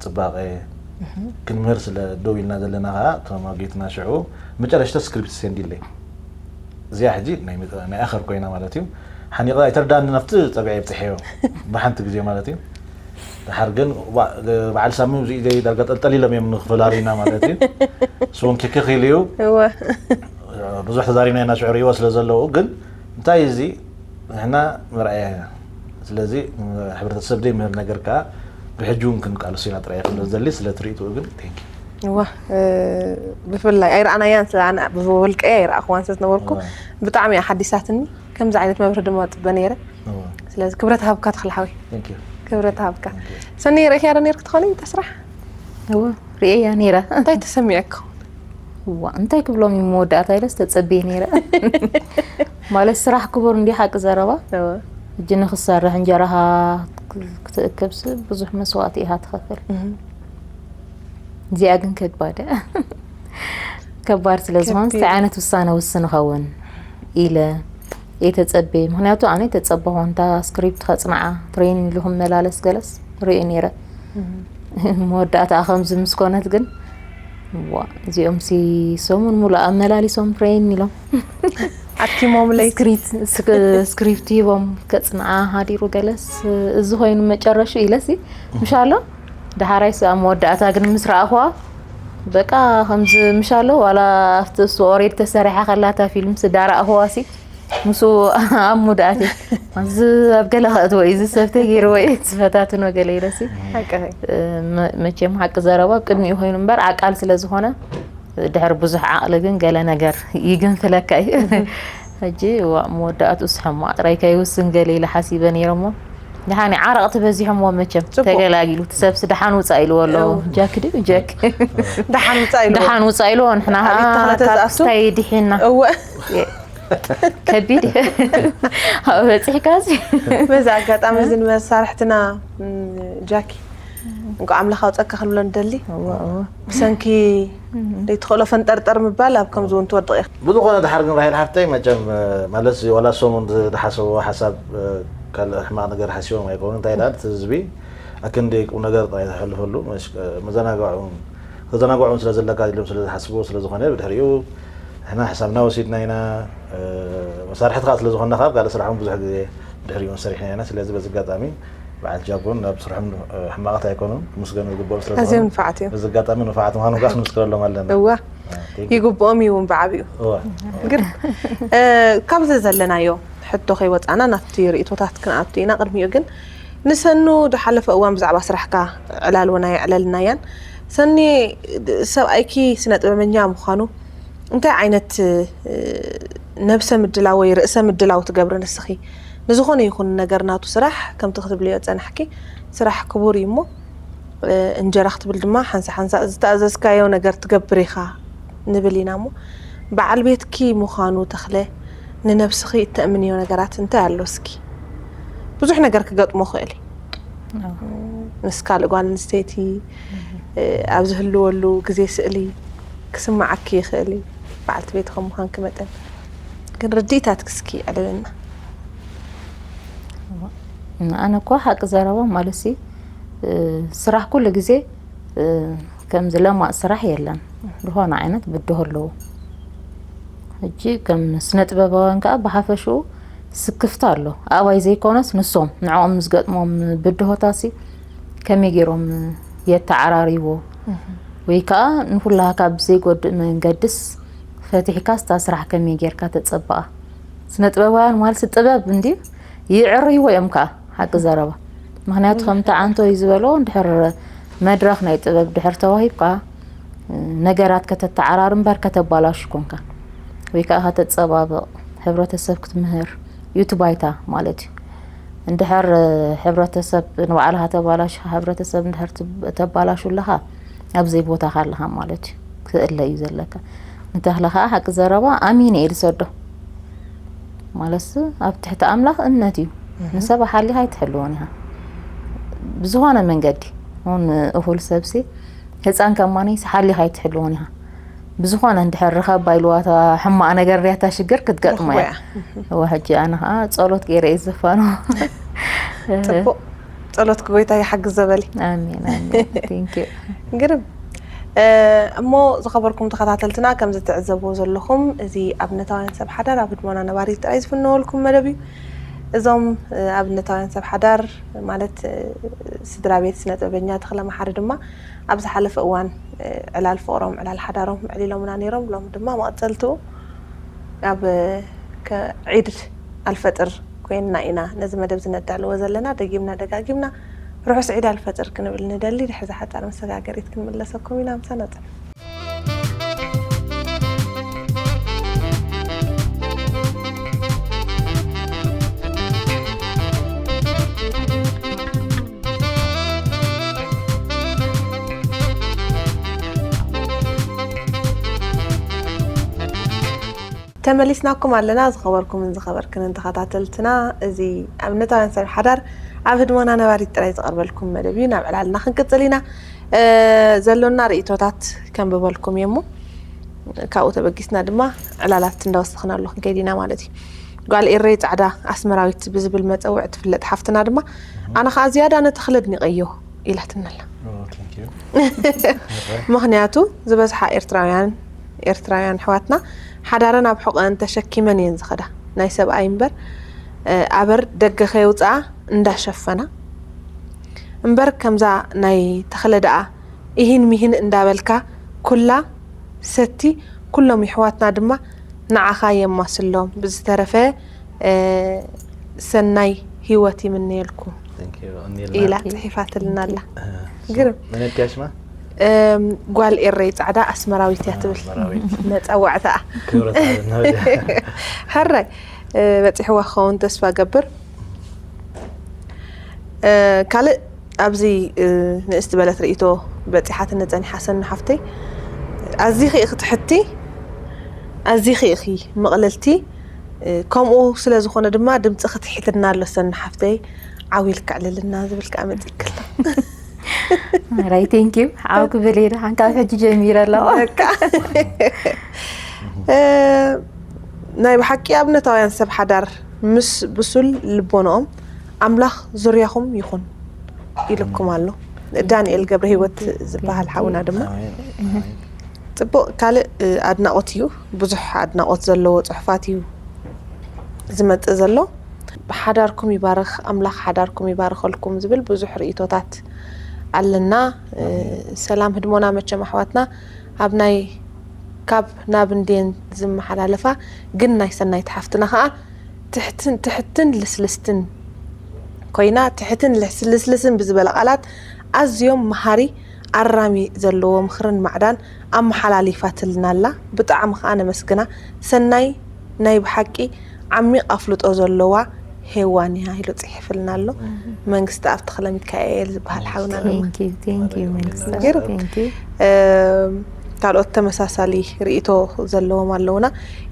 ፅባቐ ክንምህር ስለ ደው ኢልና ዘለና ከዓ እቶም ኣጌትና ሽዑ መጨረሽታ ስክሪፕት ሴንድ ኢለይ። እዚኣ ሕጂ ናይ መጠ- ናይ ኣኸር ኮይና ማለት እዩ። ሓኒቐ ኣይተረዳኒ ናብቲ ፀብዐ የብፅሐዮ ብሓንቲ ግዜ ማለት እዩ። ድሓር ግን ዋ- በዓል ሳሚ እዚ ኢደይ ዳርጋ ጠልጠል ኢሎም እዮም ንክፈላልዩና ማለት እዩ። እሱ እውን ክክኽ ኢሉ እዩ። እወ ብዙሕ ተዛሪብና ኢና ሽዑ ሪእዎ ስለ ዘለዉ ግን እንታይ እዚ ንሕና መርኣያ ኢና። ስለዚ ሕብረተሰብ ደይ ምህር ነገር ከዓ ብሕጂ እውን ክንቃለሱ ኢና ጥራይ ክብለ ዝደሊ ስለ ትርኢትኡ ግን thank you። እዋ እ፣ ብፍላይ ኣይረኣናያን ስለ ኣነ ብወልቀይ ኣይረኣኽዋን ስለ ዝነበርኩ ብጣዕሚ እያ ሓዲሳትኒ። ከምዚ ዓይነት መብርሂ ድማ ፅበ ነይረ። ስለዚ ክብረት ሃብካ ተኽለ ሓወይ። Thank you። ክብረት ሃብካ። ሰኒ ርእኽያ ዶ ነይርክ ትኾኒ እታ ስራሕ? እወ ርእየያ ነይረ። እንታይ ተሰሚዐካ? እዋ እንታይ ክብሎም እዩ መወዳእታ ኢለስ ተጸብየ ነይረ። ማለት ስራሕ ክቡር እንዲ ሓቂ ዘረባ። እወ እጂ ንክሰርሕ እንጀራኻ ክትእክብስ ብዙሕ መስዋእቲ ኢኻ ትኸፍል። እህ፣ እዚኣ ግን ከባድ ከባድ ስለ ዝኾን ከቢድ። እንታይ ዓይነት ውሳነ ውስን ኸውን ኢለ እየ ተጸብየ። ምክንያቱ ኣነ ተጸበኹ እንታ ስክሪፕት ከጽንዓ ትሬን ኢሉ ክመላለስ ገለስ ርእየ ነይረ። መወዳእታ ከምዚ ምስ ኮነት ግን ዋ እዚኦም ሲ ሰሙን ሙሉእ ኣመላሊሶም ትሬን ኢሎም ኣድኪሞም ለይ ስክሪት- ስክ- ስክሪፕት ሂቦም ከጽንዓ ሃዲሩ ገለስ እዚ ኮይኑ መጨረሹ ኢለሲ ምሻሎ ደሓራይ ስ ኣብ መወዳእታ ግን ምስ ረኣኹዋ በቃ ከምዚ ምሻሎ ዋላ ኣብቲ እሱ ኦሬድ ተሰሪሓ ከላታ ፊልም ስዳራእኹዋ ሲ ምስ ኣብ ሙዳኣት እዚ ኣብ ገለ ከእትዎ እዩ እዚ ሰብ ተገይርዎ እዩ ዝፈታትኖ ገለ ኢለሲ ሓቂ መ- መቸም ሓቂ ዘረባ ኣብ ቅድሚኡ ኮይኑ እምበር ዓቃል ስለ ዝኾነ ድሕሪ ብዙሕ ዓቕሊ ግን ገለ ነገር ይግንፍለካ እዩ። ሕጂ ዋ መወዳእትኡ ስሕማ ጥራይ ከይውስን ገለ ኢለ ሓሲበ ነይረ እሞ ድሓን ዓረቕቲ በዚሖምዎ መቸም ጽቡቕ። ተገላጊሉ እቲ ሰብሲ ድሓን ውፃእ ኢልዎ ኣሎ። እው። ጃክ ድዩ ጃክ ደሓን ውፃእ ኢሉ ድሓን ውፃእ ኢልዎ ንሕና ኣብ ቤት ተኽለ ከዓ ተዝኣቱ? ታክስታይ ድሒና እወ ከቢድ ኣብ በፂሕካሲ በዚ ኣጋጣሚ እዚ ንመሳርሕትና ም፣ ጃኪ እንኳዕ ኣምላኽ ኣውፀካ ክንብሎ ንደሊ። እወ እወ ብሰንኪ ዘይትኽእሎ ፈንጠርጠር ምባል ኣብ ከምዚ እውን ትወድቕ ኢኻ። ብዝኾነ ድሓር ግን ራሄል ሓፍተይ መቸም ማለት ዋላ ሰሙን ዝሓሰብዎ ሓሳብ ካልእ ሕማቕ ነገር ሓሲቦም ኣይኮኑ እንታይ ዳ እቲ ህዝቢ ኣክንዲ ቁም ነገር ጥራይ ተሕልፈሉ መዘናግዑ ተዘናግዑ ስለ ዘለካ ኢሎም ስለ ዝሓስብዎ ስለ ዝኾነ ብድሕሪኡ ንሕና ሕሳብና ወሲድና ኢና መሳርሕትካ ስለ ዝኾንና ካብ ካልእ ስራሕ እውን ብዙሕ ግዜ ድሕሪኡ ሰሪሕና ኢና ስለዚ በዚ ኣጋጣሚ በዓል ጃጎን ናብ ስርሖም ሕማቓት ኣይኮኑን ክምስገኑ ዝግብኦም ስለ ኣዝዮም ዝኾኑ ንፋዓት እዮም። በዚ ኣጋጣሚ ንፋዓት ምዃኑ ከዓ ክንምስክረሎም ኣለና እዋ Thank you። ይግብኦም እዩ እውን ብዓቢኡ እዋ ግን እ፣ ካብዚ ዘለናዮ ሕቶ ከይወፃና ናብቲ ርእቶታት ክንኣቱ ኢና። ቅድሚኡ ግን ንሰኑ ዝሓለፈ እዋን ብዛዕባ ስራሕካ ዕላል እውን ኣየዕለልናያን። ሰኒ ሰብኣይኪ ስነ ጥበበኛ ምዃኑ እንታይ ዓይነት እ፣ ነብሰ ምድላው ወይ ርእሰ ምድላው ትገብሪ ንስኺ? ንዝኾነ ይኹን ነገር ናቱ ስራሕ ከምቲ ክትብልዮ ዝጸናሕኪ ስራሕ ክቡር እዩ እሞ እ፣ እንጀራ ክትብል ድማ ሓንሳ ሓንሳ ዝተኣዘዝካዮ ነገር ትገብር ኢኻ ንብል ኢና እሞ በዓል ቤትኪ ምዃኑ ተኽለ ንነብስኺ እተእምንዮ ነገራት እንታይ ኣሎ እስኪ? ብዙሕ ነገር ክገጥሞ ይኽእል እዩ። ምስ ካልእ ጓል ኣንስተይቲ እ፣ ኣብ ዝህልወሉ ግዜ ስእሊ ክስምዓኪ ይኽእል እዩ በዓልቲ ቤት ከም ምዃንኪ መጠን። ግን ርድኢታትኪ እስኪ ኣዕልልና። ኣነ እኮ ሓቂ ዘረባ ማለት ሲ እ፣ ስራሕ ኩሉ ግዜ እ፣ ከምዚ ለማፅ ስራሕ የለን ዝኾነ ዓይነት ብድሆ ኣለዎ ሕጂ ከም ስነ ጥበባውያን ከዓ ብሓፈሽኡ ስክፍታ ኣሎ ኣባይ ዘይኮነስ ንሶም ንዕኦም ዝገጥሞም ብድሆታሲ ከመይ ገይሮም የተዓራርይዎ ወይ ከዓ ንኩላካ ብዘይጎድእ መንገድስ ፈቲሕካ ስታ ስራሕ ከመይ ጌርካ ተፀብኣ ስነ ጥበባውያን ማለት ጥበብ እንዲ ይዕርይዎ እዮም ከዓ ሓቂ ዘረባ ምክንያቱ ከምቲ ዓንቶ እዩ ዝበሎ ድሕር መድረክ ናይ ጥበብ ድሕር ተዋሂብካ ነገራት ከተተዓራር እምበር ከተባላሹ ኮንካ ወይ ከዓ ከተፀባብቕ ሕብረተሰብ ክትምህር እዩ እቲ ባይታ ማለት እዩ እንድሕር ሕብረተሰብ ንባዕልካ ተባላሽካ ሕብረተሰብ እንድሕር ተባላሹ ኣለካ ኣብዘይ ቦታካ ኣለካ ማለት እዩ ክእለ እዩ ዘለካ ንተክለ ከዓ ሓቂ ዘረባ ኣሚነ እየ ዝሰዶ ማለትስ ኣብ ትሕቲ ኣምላኽ እምነት እዩ ንሰብ ሓሊኻ ኣይትሕልዎን ኢኻ ብዝኾነ መንገዲ እውን እኹል ሰብሲ ህፃን ከማኒ ሓሊኻ ኣይትሕልዎን ኢኻ። ብዝኾነ እንድሕር ርኸባ ኢልዋ እታ ሕማቕ ነገር ሪያታ ሽግር ክትገጥሞ እያ። እዋ ሕጂ ኣነ ከዓ ጸሎት ገይረ እየ ዝዘፋኖ። ጽቡቕ። ጸሎትኪ ጎይታ ይሓግዝ ዘበሊ። ኣሜን ኣሜን። Thank you። ግርም። እሞ ዝኸበርኩም ተኸታተልትና፣ ከም ዝትዕዘብዎ ዘለኹም፣ እዚ ኣብነታውያን ሰብ ሓዳር ኣብ ህድሞና ነባሪት ጥራይ ዝፍነወልኩም መደብ እዩ። እዞም ኣብነታውያን ሰብ ሓዳር ማለት ስድራ ቤት ስነ ጥበበኛ ተኽለ መሓሪ ድማ ኣብ ዝሓለፈ እዋን ዕላል ፍቕሮም ዕላል ሓዳሮም ኣዕሊሎምና ነይሮም። ሎሚ ድማ መቐጸልትኡ ኣብ ዒድ ኣልፈጥር ኮይንና ኢና ነዚ መደብ ዝነዳለዎ ዘለና። ደጊምና ደጋጊምና ርሑስ ዒድ ኣልፈጥር ክንብል ንደሊ። ድሕሪ ዝሓጻር መሰጋገሪት ክንምለሰኩም ኢና። ምሳና ጽንሑ። ተመሊስናኩም ኣለና። ዝኸበርኩምን ዝኸበርክንን ተኸታተልትና፣ እዚ ኣብነታውያን ሰብ ሓዳር ኣብ ህድሞና ነባሪት ጥራይ ዝቐርበልኩም መደብ እዩ። ናብ ዕላልና ክንቅጽል ኢና። ዘሎና ርእይቶታት ከንብበልኩም እየ እሞ፣ ካብኡ ተበጊስና ድማ ዕላላት እንዳወሰኽናሉ ክንከይድ ኢና ማለት እዩ። ጓል ኤረይ ጻዕዳ ኣስመራዊት ብዝብል መጸውዕ ትፍለጥ ሓፍትና ድማ፣ ኣነ ኸኣ ዝያዳ ነቲ ክለድኒቐዮ ኢላትና ኣላ። ምኽንያቱ ዝበዝሓ ኤርትራውያን ኤርትራውያን ኣሕዋትና ሓዳረን ኣብ ሕቖኣን ተሸኪመን እየን ዝኸዳ። ናይ ሰብኣይ እምበር ኣበር ደገ ከየውፅኣ እንዳሸፈና እምበር፣ ከምዛ ናይ ተኽለ ደኣ ኢሂን ሚሂን እንዳበልካ ኩላ ሰቲ፣ ኩሎም የሕዋትና ድማ ንዓኻ የማስሎም። ብዝተረፈ ሰናይ ሂወት ይምነየልኩም ኢላ ጽሒፋትልና ኣላ። ግርም። መነድያሽማ ጓል ኤረይ ጻዕዳ ኣስመራዊት እያ ትብል መጸዋዕታኣ። ክብረት ኣለና። ሕራይ በጺሕዋ ክኸውን ተስፋ ገብር። ካልእ ኣብዚ ንእስ ዝበለት ርእይቶ በጺሓትኒ ጸኒሓ ሰኒ ሓፍተይ፣ ኣዚኺ ኢኺ ትሕቲ፣ ኣዚኺ ኢኺ ምቕልልቲ፣ ከምኡ ስለ ዝኾነ ድማ ድምጽኺ ትሒትና ኣሎ ሰኒ ሓፍተይ፣ ዓው ኢልኪ ኣዕልልና ዝብል ከኣ መጺእኪ ኣሎ። ራይ ቴንኪዩ። ዓው ክብል እየ ደሓን ካብ ሕጂ ጀሚረ ኣለኹ። በቃ። ናይ ብሓቂ ኣብነታውያን ሰብ ሓዳር ምስ ብሱል ልቦንኦም ኣምላኽ ዙርያኹም ይኹን ኢልኩም ኣሎ። ዳንኤል ገብረ ህይወት ዝበሃል ሓውና ድማ ጽቡቕ ካልእ ኣድናቖት እዩ። ብዙሕ ኣድናቖት ዘለዎ ጽሑፋት እዩ ዝመጽእ ዘሎ። ሓዳርኩም ይባርኽ ኣምላኽ፣ ሓዳርኩም ይባርኸልኩም ዝብል ብዙሕ ርእይቶታት ኣለና። ሰላም ህድሞና መቸም ኣሕዋትና ኣብ ናይ ካብ ናብ እንድየን ዝመሓላለፋ፣ ግን ናይ ሰናይት ሓፍትና ኸኣ ትሕትን ትሕትን ልስልስትን ኮይና፣ ትሕትን ልስልስን ብዝበለ ቃላት ኣዝዮም መሃሪ ኣራሚ ዘለዎ ምኽርን ማዕዳን ኣመሓላሊፋትልና ኣላ። ብጣዕሚ ኸኣ ነመስግና። ሰናይ ናይ ብሓቂ ዓሚቕ ኣፍልጦ ዘለዋ ሄዋን እያ ኢሉ ጽሒፍልና ኣሎ። መንግስቲ ኣብ ተኽለ ሚካኤል ዝበሃል ሓውና ድማ Thank you, thank you መንግስቲ። ገይሩ። Thank you። ካልኦት ተመሳሳሊ ርእይቶ ዘለዎም ኣለውና።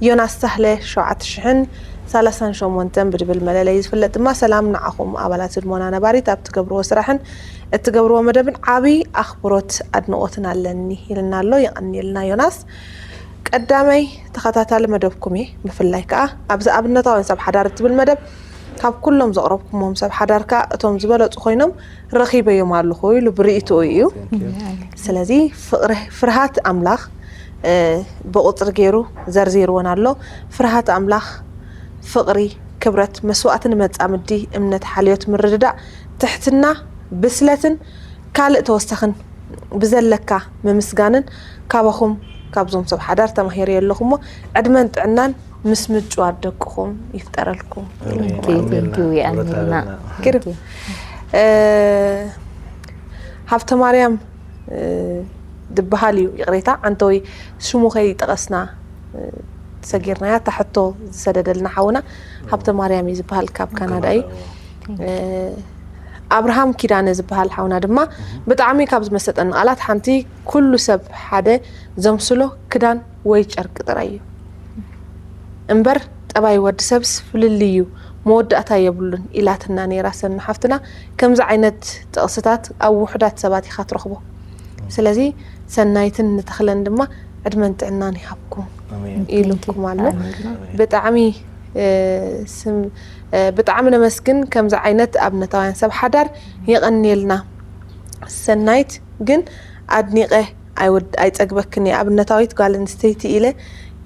ዮናስ ሳህለ ሸውዓተ ሽሕን ሰላሳን ሸሞንተን ብድብል መለለይ ዝፍለጥ ድማ ሰላም ንዓኹም ኣባላት ህድሞና ነባሪት ኣብ ትገብርዎ ስራሕን እትገብርዎ መደብን ዓብይ ኣኽብሮት ኣድንቖትን ኣለኒ ኢልና ኣሎ። የቐንየልና ዮናስ። ቀዳማይ ተኸታታሊ መደብኩም እየ። ብፍላይ ከዓ ኣብዚ ኣብነታውያን ሰብ ሓዳር እትብል መደብ ካብ ኩሎም ዘቕረብኩሞም ሰብ ሓዳር ከዓ እቶም ዝበለፁ ኮይኖም ረኺበዮም ኣለኹ ኢሉ ብርእይትኡ እዩ። ስለዚ ፍቕሪ ፍርሃት ኣምላኽ ብቑፅሪ ገይሩ ዘርዚርወን ኣሎ። ፍርሃት ኣምላኽ ፍቕሪ፣ ክብረት፣ መስዋእቲ ንመጻምዲ፣ እምነት፣ ሓልዮት፣ ምርድዳእ፣ ትሕትና፣ ብስለትን ካልእ ተወሳኽን ብዘለካ ምምስጋንን ካባኹም ካብዞም ሰብ ሓዳር ተማሂረዮ ኣለኹ እሞ ዕድመን ጥዕናን ምስ ምጭዋት ደቅኹም ይፍጠረልኩም። Thank you, thank you፣ የቐንየልና። ግርም። ሃብተ ማርያም ዝበሃል እዩ። ይቕሬታ ዓንተወይ ሽሙ ከይጠቐስና ሰጊርናያ። እታ ሕቶ ዝሰደደልና ሓውና ሃብተ ማርያም እዩ ዝበሃል፣ ካብ ካናዳ እዩ። ኣብርሃም ኪዳነ ዝበሃል ሓውና ድማ ብጣዕሚ ካብ ዝመሰጠኒ ቃላት ሓንቲ፣ ኩሉ ሰብ ሓደ ዘምስሎ ክዳን ወይ ጨርቂ ጥራይ እዩ እምበር ጠባይ ወዲ ሰብስ ፍልልይ እዩ። መወዳእታ የብሉን ኢላትና ነይራ ሰኑ ሓፍትና። ከምዚ ዓይነት ጥቕስታት ኣብ ውሑዳት ሰባት ኢኻ ትረኽቦ። ስለዚ ሰናይትን ንተኽለን ድማ ዕድመን ጥዕናን ይሃብኩም ኣሜን። ኢሉኩም ኣሎ። ኣሜን። ብጣዕሚ እ፣ ስም እ፣ ብጣዕሚ ነመስግን። ከምዚ ዓይነት ኣብነታውያን ሰብ ሓዳር የቐንየልና። ሰናይት ግን ኣድኒቐ ኣይወድ ኣይፀግበክን እየ። ኣብነታዊት ጓል ኣንስተይቲ ኢለ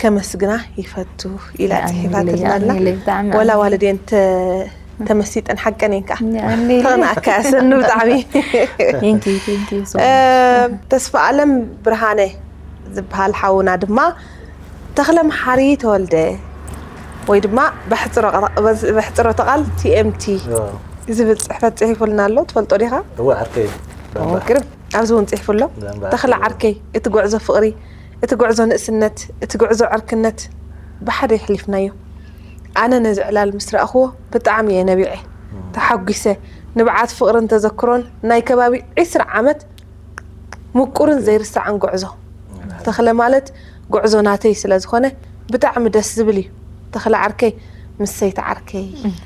ከመስግና ይፈቱ ኢላ ኣሜን። ፅሒፋትልና ኣላ። ኣሜን። ብጣዕሚ ወላ ኣሜን። ዋልዴን ተ- ተመሲጠን ሓቀን እየን ከዓ ኣሜን። ተቕንኣካ ሰኑ ብጣዕሚ Thank you, thank you so እ፣ much. ተስፋ ኣለም ብርሃነ ዝበሃል ሓውና ድማ ተኽለ መሓሪ ተወልደ ወይ ድማ ብሕፅሮ- ብሕፅሮተ ቃል ቲ ኤም ቲ ያ። ዝብል ፅሕፈት ፅሒፉልና ኣሎ። ትፈልጦ ዲኻ? እወ ዓርከይ ዳምባ ግርም ኣብዚ እውን ፅሒፉ ኣሎ። ዳምባ ተኽለ ዓርከይ። ዓርከይ፣ እቲ ጉዕዞ ፍቕሪ፣ እቲ ጉዕዞ ንእስነት፣ እቲ ጉዕዞ ዕርክነት ብሓደ የሕሊፍናዮ። ኣነ ነዚ ዕላል ምስ ረኣኽዎ ብጣዕሚ እየ ነቢዐ፣ ተሓጒሰ። ንብዓት ፍቕርን ተዘክሮን ናይ ከባቢ ዕስራ ዓመት ምቁርን ዘይርሳዕን ጉዕዞ። ተኽለ ማለት ጉዕዞ ናተይ ስለ ዝኾነ ብጣዕሚ ደስ ዝብል እዩ። ተኽለ ዓርከይ ምስ ሰይቲ ዓርከይ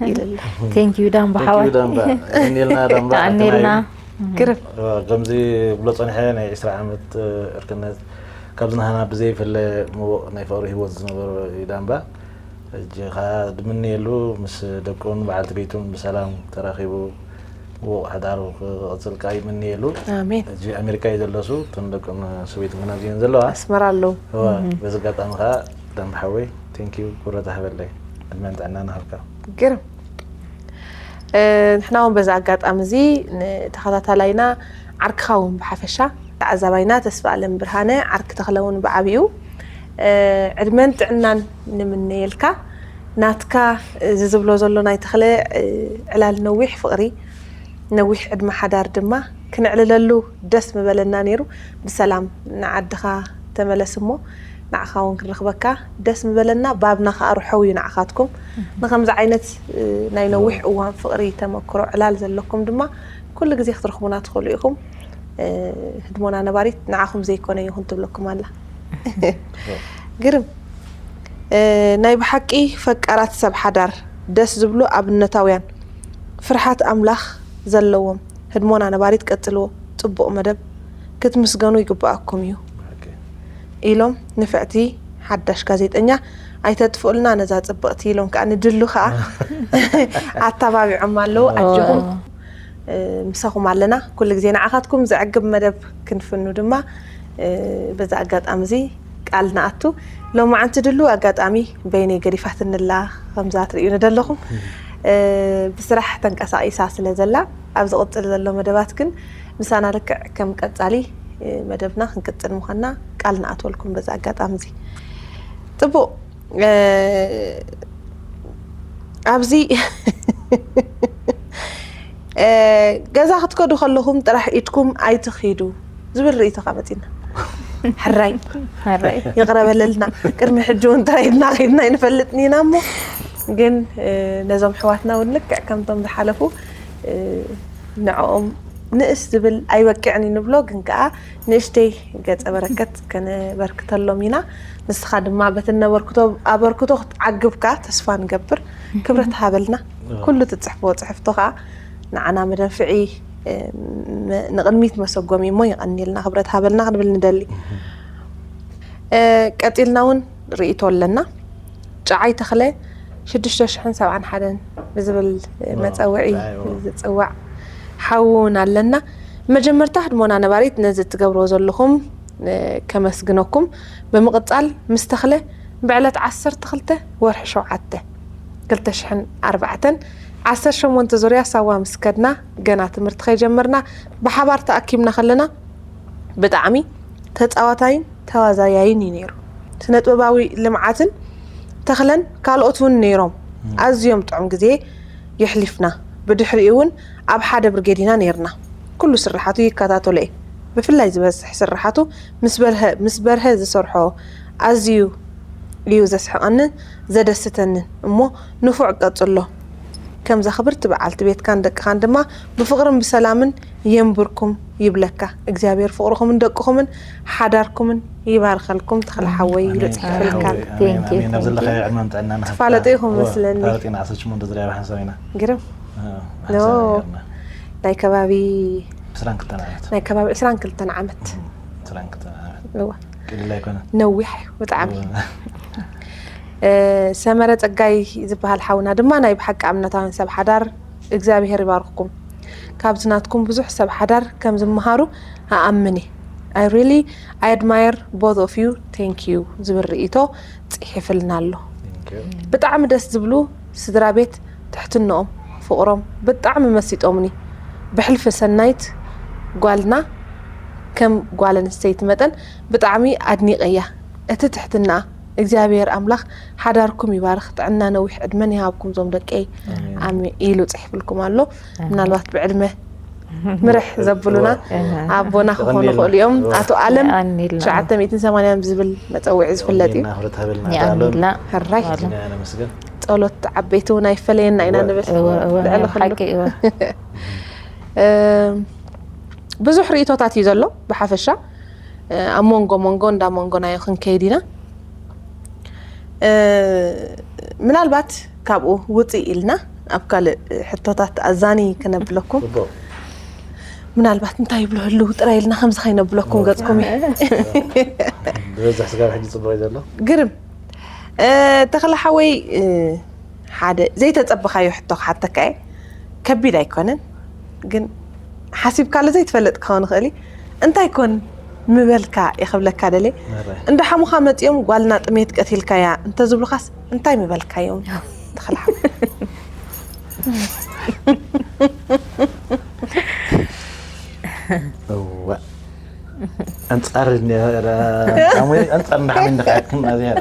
ይልለ Thank you ዳምባ Thank you ሓወይ። ዳምባ። የቐንየልና ዳምባ የቐንየልና። ዓርከና እዩ። ግርም ከምዚ ብሎ ፀኒሐ ናይ ዕስራ ዓመት ዕርክነት ካብዚ ናህና ብዘይፍለ ምዉቕ ናይ ፍቕሪ ህይወት ዝነበሮ እዩ ዳምባ። ሕጂ ከዓ ድምንየሉ ምስ ደቁን በዓልቲ ቤቱን ብሰላም ተራኺቡ ምዉቕ ሓዳሩ ክቕፅል ከዓ ይምንየሉ። ኣሜን። ሕጂ ኣሜሪካ እዩ ዘለሱ እቶም ደቁን ሰበይቱን ግን ኣብዚኤን ዘለዋ ኣስመራ ኣለዉ። እዋ በዚ ኣጋጣሚ ከዓ ዳምባ ሓወይ ቴንኪዩ ክብረት ሃበለይ ዕድመን ጥዕናን ሃብካ። ግርም እ፣ ንሕና እውን በዚ ኣጋጣሚ እዚ ንተኸታታላይና ዓርክኻ እውን ብሓፈሻ ተዓዛባይና ተስፋ ኣለም ብርሃነ ዓርኪ ተኽለ እውን ብዓብኡ እ፣ ዕድመን ጥዕናን ንምነየልካ። ናትካ እዚ ዝብሎ ዘሎ ናይ ተኽለ እ፣ ዕላል ነዊሕ ፍቕሪ ነዊሕ ዕድመ ሓዳር ድማ ክነዕልለሉ ደስ ምበለና ነይሩ። ብሰላም ንዓድኻ ተመለስ እሞ ንዓኻ እውን ክንረኽበካ ደስ ምበለና። ባብና ከዓ ርሑው እዩ ንዓኻትኩም። ንኸምዚ ዓይነት እ፣ ናይ ነዊሕ እዋን ፍቕሪ ተመክሮ ዕላል ዘለኩም ድማ ኩሉ ግዜ ክትረኽቡና ትኽእሉ ኢኹም። እ፣ ህድሞና ነባሪት ንዓኹም ዘይኮነ ይኹን ትብለኩም ኣላ። ግርም እ፣ ናይ ብሓቂ ፈቃራት ሰብ ሓዳር ደስ ዝብሉ ኣብነታውያን ፍርሓት ኣምላኽ ዘለዎም ህድሞና ነባሪት ቀጽልዎ። ጽቡቕ መደብ ክትምስገኑ ይግብኣኩም እዩ ኦኬ። ኢሎም ንፍዕቲ ሓዳሽ ጋዜጠኛ ኣይተጥፍኡልና ነዛ ጽብቕቲ ኢሎም ከዓ ንድሉ ከዓ ኣተባቢዖም ኣለዉ። ኣጆኹም እ፣ ምሳኹም ኣለና። ኩሉ ግዜ ንዓኻትኩም ዘዕግብ መደብ ክንፍኑ ድማ እ፣ በዚ ኣጋጣሚ እዚ ቃል ንኣቱ። ሎማዓንቲ ድሉ ኣጋጣሚ በይነይ ገዲፋትንላ ከምዛ ትርእዩ ንደለኹም እ፣ ብስራሕ ተንቀሳቒሳ ስለ ዘላ ኣብ ዝቕጽል ዘሎ መደባት ግን ምሳና ልክዕ ከም ቀጻሊ እ፣ መደብና ክንቅጽል ምዃንና ቃል ንኣትወልኩም በዚ ኣጋጣሚ እዚ። ጽቡቕ እ፣ ኣብዚ እ፣ ገዛ ክትከዱ ከለኹም ጥራሕ ኢድኩም ኣይትኺዱ ዝብል ርእይቶኻ መፂና። ሕራይ ሕራይ። ይቕረ በለልና። ቅድሚ ሕጂ እውን ጥራይ ኢድና ከይድና ኣይንፈልጥን ኢና እሞ ግን እ፣ ነዞም ኣሕዋትና እውን ልክዕ ከምቶም ዝሓለፉ እ፣ ንዕኦም ንእስ ዝብል ኣይበቅዕን እዩ ንብሎ፣ ግን ከዓ ንእሽተይ ገጸ በረከት ከነበርክተሎም ኢና። ንስኻ ድማ በቲ ነበርክቶ ኣበርክቶ ክትዓግብካ ተስፋ ንገብር። ክብረት ሃበልና። ኩሉ ትጽሕፍዎ ጽሕፍቶ ከዓ ንዓና መደንፍዒ እ፣ መ- ንቕድሚት መሰጎሚ እሞ ይቐኒልና። ክብረት ሃበልና ክንብል ንደሊ። እ፣ ቀጺልና እውን ርእይቶ ኣለና። ጨዓይ ተኽለ ሽዱሽተ ሽሕን ሰብዓን ሓደን ብዝብል እ፣ ዋው፣ መጸውዒ ጨዓይ፣ ዋው። ዝጽዋዕ ሓውን ኣለና። መጀመርታ ህድሞና ነባሪት ነዚ እትገብርዎ ዘለኹም እ፣ ከመስግነኩም። ብምቕጻል ምስ ተኽለ ብዕለት ዓሰርተ ክልተ ወርሒ ሸውዓተ ክልተ ሽሕን ኣርባዕተን ዓሰርተ ሸሞንተ ዙርያ ሳዋ ምስ ከድና ገና ትምህርቲ ከይጀመርና ብሓባር ተኣኪብና ከለና ብጣዕሚ ተጻዋታይን ተዋዛያይን እዩ ነይሩ። ስነ ጥበባዊ ልምዓትን ተኽለን ካልኦት እውን ነይሮም። ኣዝዮም ጥዑም ግዜ የሕሊፍና። ብድሕሪኡ እውን ኣብ ሓደ ብርጌድ ኢና ነይርና። ኩሉ ስርሓቱ ይከታተሎ እየ። ብፍላይ ዝበዝሕ ስርሓቱ ምስ በርሀ ምስ በርሀ ዝሰርሖ ኣዝዩ እዩ ዘስሕቐንን ዘደስተንን እሞ ንፉዕ ቀጽሎ። ከምዛ ክብርቲ በዓልቲ ቤትካን ደቅኻን ድማ ብፍቕርን ብሰላምን የንብርኩም ይብለካ። እግዚኣብሔር ፍቕርኹምን ደቅኹምን ሓዳርኩምን ይባርኸልኩም። ተኽለ ሓወይ ኢሉ ኣሜን። ጽሒፉልካ። ኣሜን። Thank you, ኣሜን። ናብ thank ዘለኻዮ you። ዕድመን ጥዕናን ይሃብካ። ትፋለጡ ኢኹም እወ፣ መስለኒ። ተፋለጢና። ዓሰርተ ሸሞንተ ዝረኣየ ሓንሳብ ኢና። ግርም እወ፣ ኖ። ሓንሳብ ኢና። ናይ ከባቢ ዕስራን ክልተን ዓመት። ናይ ከባቢ ዕስራን ክልተን ዓመት እም፣ ዕስራን ክልተን ዓመት። እዋ ቀሊል ኣይኮነን። ነዊሕ እዩ ብጣዕሚ። እወ። እ፣ ሰመረ ጸጋይ ዝበሃል ሓውና ድማ ናይ ብሓቂ ኣብነታውያን ሰብ ሓዳር እግዚኣብሔር ይባርኽኩም። ካብዚ ናትኩም ብዙሕ ሰብ ሓዳር ከም ዝመሃሩ ኣኣምን እየ። I really I admire both of you, thank you ዝብል ርእይቶ ጽሒፍልና ኣሎ። Thank you። ብጣዕሚ ደስ ዝብሉ ስድራ ቤት ትሕትንኦም ፍቕሮም ብጣዕሚ መሲጦምኒ። ብሕልፊ ሰናይት ጓልና ከም ጓል ኣንስተይቲ መጠን ብጣዕሚ ኣድኒቐያ። እቲ ትሕትናኣ እግዚኣብሔር ኣምላኽ ሓዳርኩም ይባርኽ፣ ጥዕና ነዊሕ ዕድመን ይሃብኩም ዞም ደቀይ ኣሜን ኢሉ ጽሒፍልኩም ኣሎ። ምናልባት ብዕድመ ምርሕ ዘብሉና ኣቦና ክኾኑ ይኽእሉ እዮም። ኣቶ ኣለም የቐንየልና። ትሽዓተ ሚእትን ሰማንያን ብዝብል መፀውዒ ዝፍለጥ እዩ። የቐንየልና፣ ክብረት ሃበልና። የቐንየልና። ሕራይ ኣሜን። ነመስግን። ጸሎት ዓበይቲ እውን ኣይፈለየና ኢና ንብል። እወ፣ እወ፣ ልዕሊ ናይ ኩሉ። ሓቂ እወ። እም፣ ብዙሕ ርእይቶታት እዩ ዘሎ ብሓፈሻ። እ፣ ኣብ መንጎ መንጎ እንዳ መንጎናዮ ክንከይድ ኢና። እ፣ ምናልባት ካብኡ ውፅእ ኢልና ኣብ ካልእ ሕቶታት ኣዛኒ ክነብለኩም። ጽቡቕ። ምናልባት እንታይ ይብሉ ህልው ጥራይ ኢልና ከምዚ ከይነብለኩም ገፅኩም እዩ። ዝበዝሕ ስጋብ ሕጂ ጽቡቕ እዩ ዘሎ። ግርም። እ፣ ተኽለ ሓወይ፣ እ፣ ሓደ ዘይተጸበኻዮ ሕቶ ክሓተካ እየ። ከቢድ ኣይኮነን፣ ግን ሓሲብካሉ ዘይትፈልጥ ክኸውን ይኽእል እዩ። እንታይ ኮን ምበልካ እየ ክብለካ ደልየ። መረ። እንዳ ሓሙኻ መጺኦም ጓልና ጥሜት ቀቲልካያ እንተዝብሉኻስ እንታይ ምበልካዮም? ተኽለ ሓወይ። እወ። ኣንጻር ነ-፣ ኣንጻር እንዳ ሓሙይ እንዳ ሓሙይ እንዳ ከኣክን ናዚያ።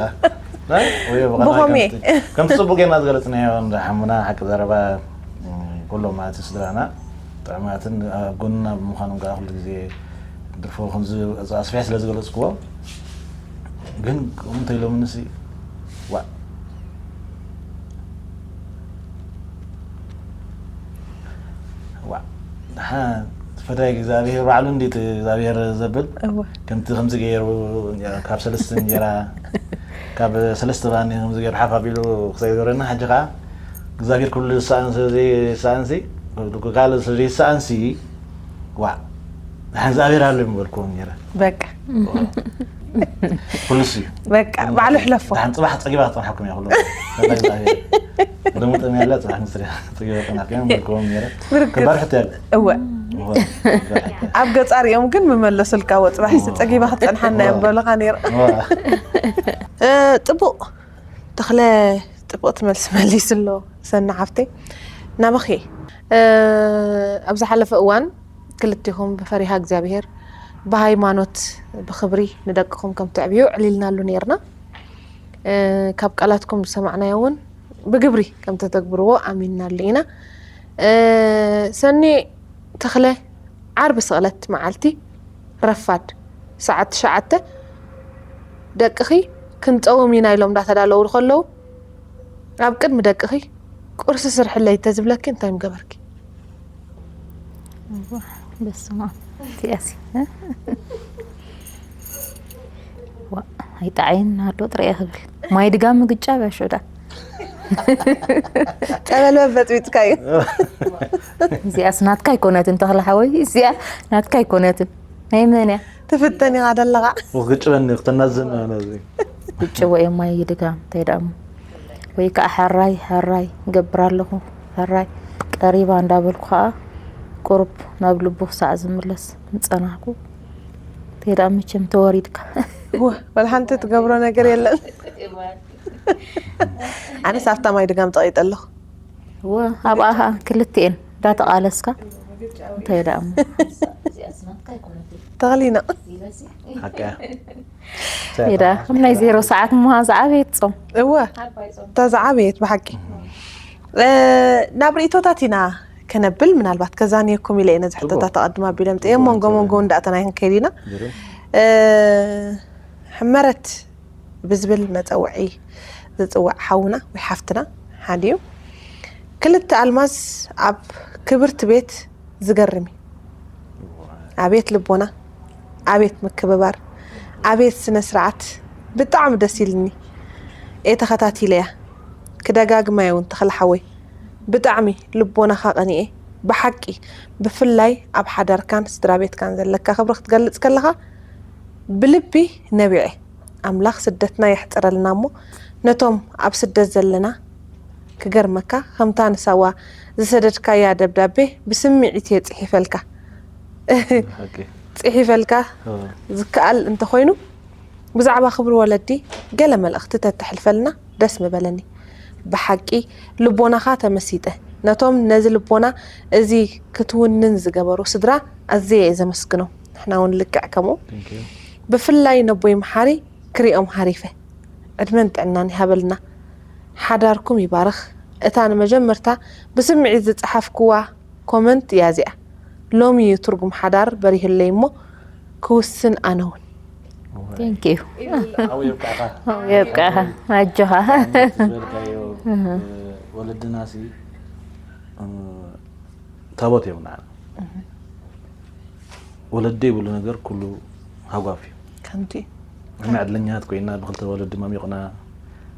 ወይ ብቐዳይ ብኸመይ? ከምቲ፣ ከምቲ ጽቡቕ ጌርና ዝገለጽናዮ እንዳ ሓሙና ሓቂ ዘረባ፣ እም፣ ኩሎም ማለት እዩ ስድራና ጥዑማትን ኣብ ጎንና ብምዃኖም ከዓ ኩሉ ግዜ ድርፎ ከምዚ ኣስፊሐ ስለ ዝገለጽክዎ፣ ግን ከምኡ እንተኢሎምንሲ፣ ዋእ። ዋእ። ደሓን ፈዳይ እግዚኣብሔር ባዕሉ እንዴት እግዚኣብሔር ዘብል፣ እወ። ከምቲ ከምዚ ገይሩ ካብ ሰለስተ እንጀራ፣ ካብ ሰለስተ ባኒ ከምዚ ገይሩ ሓፍ ኣቢሉ ክሰግረና፣ ሕጂ ከዓ እግዚኣብሔር ኩሉ ዝሰኣን ስለ ዘይሰኣንሲ፣ ካልእ ስለ ዘይሰኣንሲ፣ ዋእ። ደሓን እግዚኣብሔር ኣሎ ምበልክዎ ነይረ። በቃ ኩሉስ እዩ። በቃ ባዕሉ ሕለፎ። ደሓን ጽባሕ ጸጊባ ክጸንሓኩም እያ ኩሉ። ፈጣሪ እግዚኣብሔር። ደሞ ጠምያ ኣላ፣ ጽባሕ ምስ ጸጊባ ክጸንሓኩም እያ ምበልክዎም ነይረ። ብርግጽ። ከባድ ሕቶ ያለ። እወ። እወ፣ ከባድ ሕቶ። ኣብ ገጻር እዮም ግን ምመለሱልካ፣ ወ ጽባሕ ሲ ጸጊባ ክትጸንሓና እዮም በሉኻ ነይሩ። እወ። እ፣ ጥቡቕ ተኽለ፣ ጥቡቕ ትመልስ መሊሱ ኣሎ ሰና ሓፍተይ። ናባኺ እ፣ ኣብ ዝሓለፈ እዋን ክልቲኹም ብፈሪሃ እግዚኣብሔር ብሃይማኖት ብኽብሪ ንደቅኹም ከም ትዕብዩ ዕሊልናሉ ነይርና። እ፣ ካብ ቃላትኩም ዝሰማዕናዮ እውን ብግብሪ ከም ተተግብርዎ ኣሚንናሉ ኢና። እ፣ ሰኒ ተኽለ፣ ዓርቢ ስቕለት መዓልቲ ረፋድ ሰዓት ትሽዓተ ደቅኺ ክንጸውም ኢና ኢሎም እንዳተዳለዉ ከለዉ ኣብ ቅድሚ ደቅኺ ቁርሲ ስርሕለይ እንተዝብለኪ እንታይ ምገበርኪ? በስመ ኣብ። እቲኣሲ። ዋ፣ ኣይጣዓይን ኣሎ ጥራይ ክብል። ማይ ድጋም ምግጫ በሽዳ። ጸበል በበጥቢጥካ እዩ። እዚኣስ ናትካ ኣይኮነትን ተኽለ ሓወይ፣ እዚኣ ናትካ ኣይኮነትን። ናይ መን እያ? ትፍተን ኢኻ ደለኻ። ወግጭበኒ ክተናዝን ነዚ። ግጭቦ እዮም ማይ ድጋም እንታይ ደኣ እሞ። ወይ ከዓ ሕራይ ሕራይ ይገብር ኣለኹ፣ ሕራይ ቀሪባ እንዳበልኩ ከዓ ቁሩብ ናብ ልቡ ክሳዕ ዝምለስ ምጸናሕኩ። እንታይ ደኣ መቸም ተወሪድካ። ወ፣ ወላ ሓንቲ ትገብሮ ነገር የለን። ኣነስ ኣብታ ማይ ድጋም ጠቒጠ ኣለኹ። ወ፣ ኣብኣ ከዓ ክልቲኤን እንዳተቓለስካ እንታይ ደኣ እሞ። ተኽሊና። ሓቂ። ሄዳ ከም ናይ ዜሮ ሰዓት ምዃን ዝዓበየት ጾም። እወ፣ እታ ዝዓበየት ብሓቂ። እ፣ ናብ ርእይቶታት ኢና ከነብል፣ ምናልባት ከዛንየኩም ኢለ እየ ነዚ ሕቶታት ኣቐድም ኣቢለ ምፅእ። መንጎ መንጎ እንዳእተና ክንከይድ ኢና። እ፣ ሕመረት ብዝብል መፀውዒ ዝፅዋዕ ሓውና ወይ ሓፍትና ሓደ እዩ። ክልተ ኣልማዝ ኣብ ክብርቲ ቤት ዝገርም እዩ። ኣቤት ልቦና፣ ኣቤት ምክብባር፣ ኣቤት ስነ ስርዓት። ብጣዕሚ ደስ ኢልኒ። እየ ተኸታቲለያ፣ ክደጋግማ እውን ተኽለ ሓወይ። ብጣዕሚ ልቦናኻ ቀኒኤ። ብሓቂ፣ ብፍላይ ኣብ ሓዳርካን ስድራ ቤትካን ዘለካ ክብሪ ክትገልጽ ከለኻ፣ ብልቢ ነቢዐ። ኣምላኽ ስደትና የሕጽረልና እሞ፣ ነቶም ኣብ ስደት ዘለና፣ ክገርመካ፣ ከምታ ንሳዋ ዝሰደድካያ ደብዳቤ ብስምዒት እየ ጽሒፈልካ። ሓቂ ጽሒፈልካ እ፣ ዝከኣል እንተኾይኑ፣ ብዛዕባ ክብሪ ወለዲ ገለ መልእኽቲ ተተሕልፈልና ደስ ምበለኒ። ብሓቂ ልቦናኻ ተመሲጠ። ነቶም ነዚ ልቦና እዚ ክትውንን ዝገበሩ ስድራ ኣዝየ እየ ዘመስግኖም። ንሕና እውን ልክዕ ከምኡ። thank you። ብፍላይ ነቦይ መሓሪ ክሪኦም ሃሪፈ። ዕድመን ጥዕናን ይሃበልና። ሓዳርኩም ይባርኽ። እታ ንመጀመርታ ብስምዒት ዝጸሓፍኩዋ ኮመንት እያ እዚኣ። ሎሚ እዩ ትርጉም ሓዳር በሪህለይ እሞ ክውስን ኣነ እውን። Thank you። ኣብኡ የብቃዕካ። የብቃ ኣጆኻ። ዝበልካዮ ወለድና ሲ ታቦት እዮም ንዓና። ወለዲ ይብሉ ነገር ኩሉ ሃጓፍ እዩ። ከምቲ ንሕና ዕድለኛታት ኮይና ብክልተ ወለዲ መሚቑና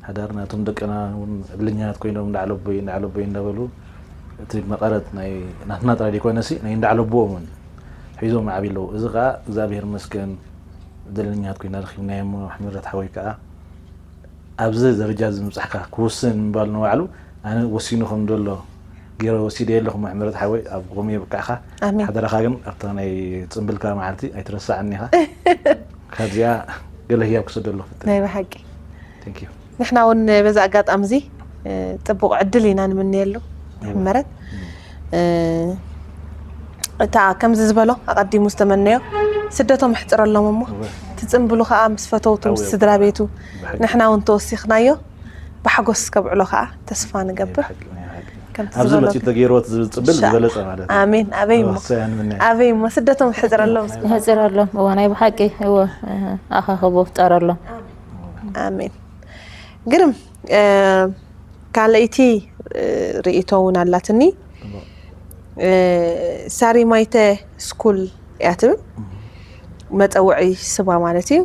ሓዳር ናቶም ደቅና እውን ዕድለኛታት ኮይኖም እንዳዕለቦይ እንዳዕለቦይ እንዳበሉ እቲ መቐረት ናይ ናትና ጥራይ ዘይኮነሲ ናይ እንዳዕለቦኦም እውን ሒዞም ዓብዩ ኣለዉ። እዚ ከዓ እግዚኣብሔር ይመስገን ዕድለኛታት ኮይና ረኪብናዮ እሞ ኣሕመረት ሓወይ ከዓ ኣብዚ ደረጃ እዚ ምብፃሕካ ክውስን ምባል ንባዕሉ ኣነ ወሲኑ ከም ዘሎ ገይረ ወሲደ ኣለኹ። ኣሕመረት ሓወይ ኣብ ጎሚ የብቃዕካ። ኣሜን። ሓደራኻ ግን ኣብታ ናይ ፅምብልካ መዓልቲ ኣይትረስዓኒ ኢኻ። ካብዚኣ ገለ ህያብ ክሰደሉ ፍትን። ናይ ብሓቂ Thank you። ንሕና እውን በዚ ኣጋጣሚ እዚ እ፣ ጥቡቕ ዕድል ኢና ንምንየሉ። ሕመረት እ፣ እታ ከምዚ ዝበሎ ኣቐዲሙ ዝተመነዮ ስደቶም ኣሕፅረሎም እሞ እወ። ትፅምብሉ ከዓ ምስ ፈተውቱ ምስ እወ። ስድራ ቤቱ ብሓቂ። ንሕና እውን ተወሲኽናዮ ብሓጎስ ከብዕሎ ከዓ ተስፋ ንገብር። ናይ ብሓቂ፣ ናይ ብሓቂ። ከምቲ ኣብዚ ዝበሎ መፂኡ ተገይርዎ እቲ ዝፅብል ዝበለፀ ማለት እዩ። ኣሜን። ኣበይ እሞ ወሳኒ ምንያ። ኣበይ እሞ ስደቶም ሕፅረሎም። ሕፅረሎም እዎ ናይ ብሓቂ እዎ ኣኻኽቦ ፍጠረሎም። ኣሜን። ግርም እ፣ ካልኣይቲ እ፣ ርእይቶ እውን ኣላትኒ። እ፣ ሳሪማይተ ስኩል እያ ትብል። መፀውዒ ስማ ማለት እዩ።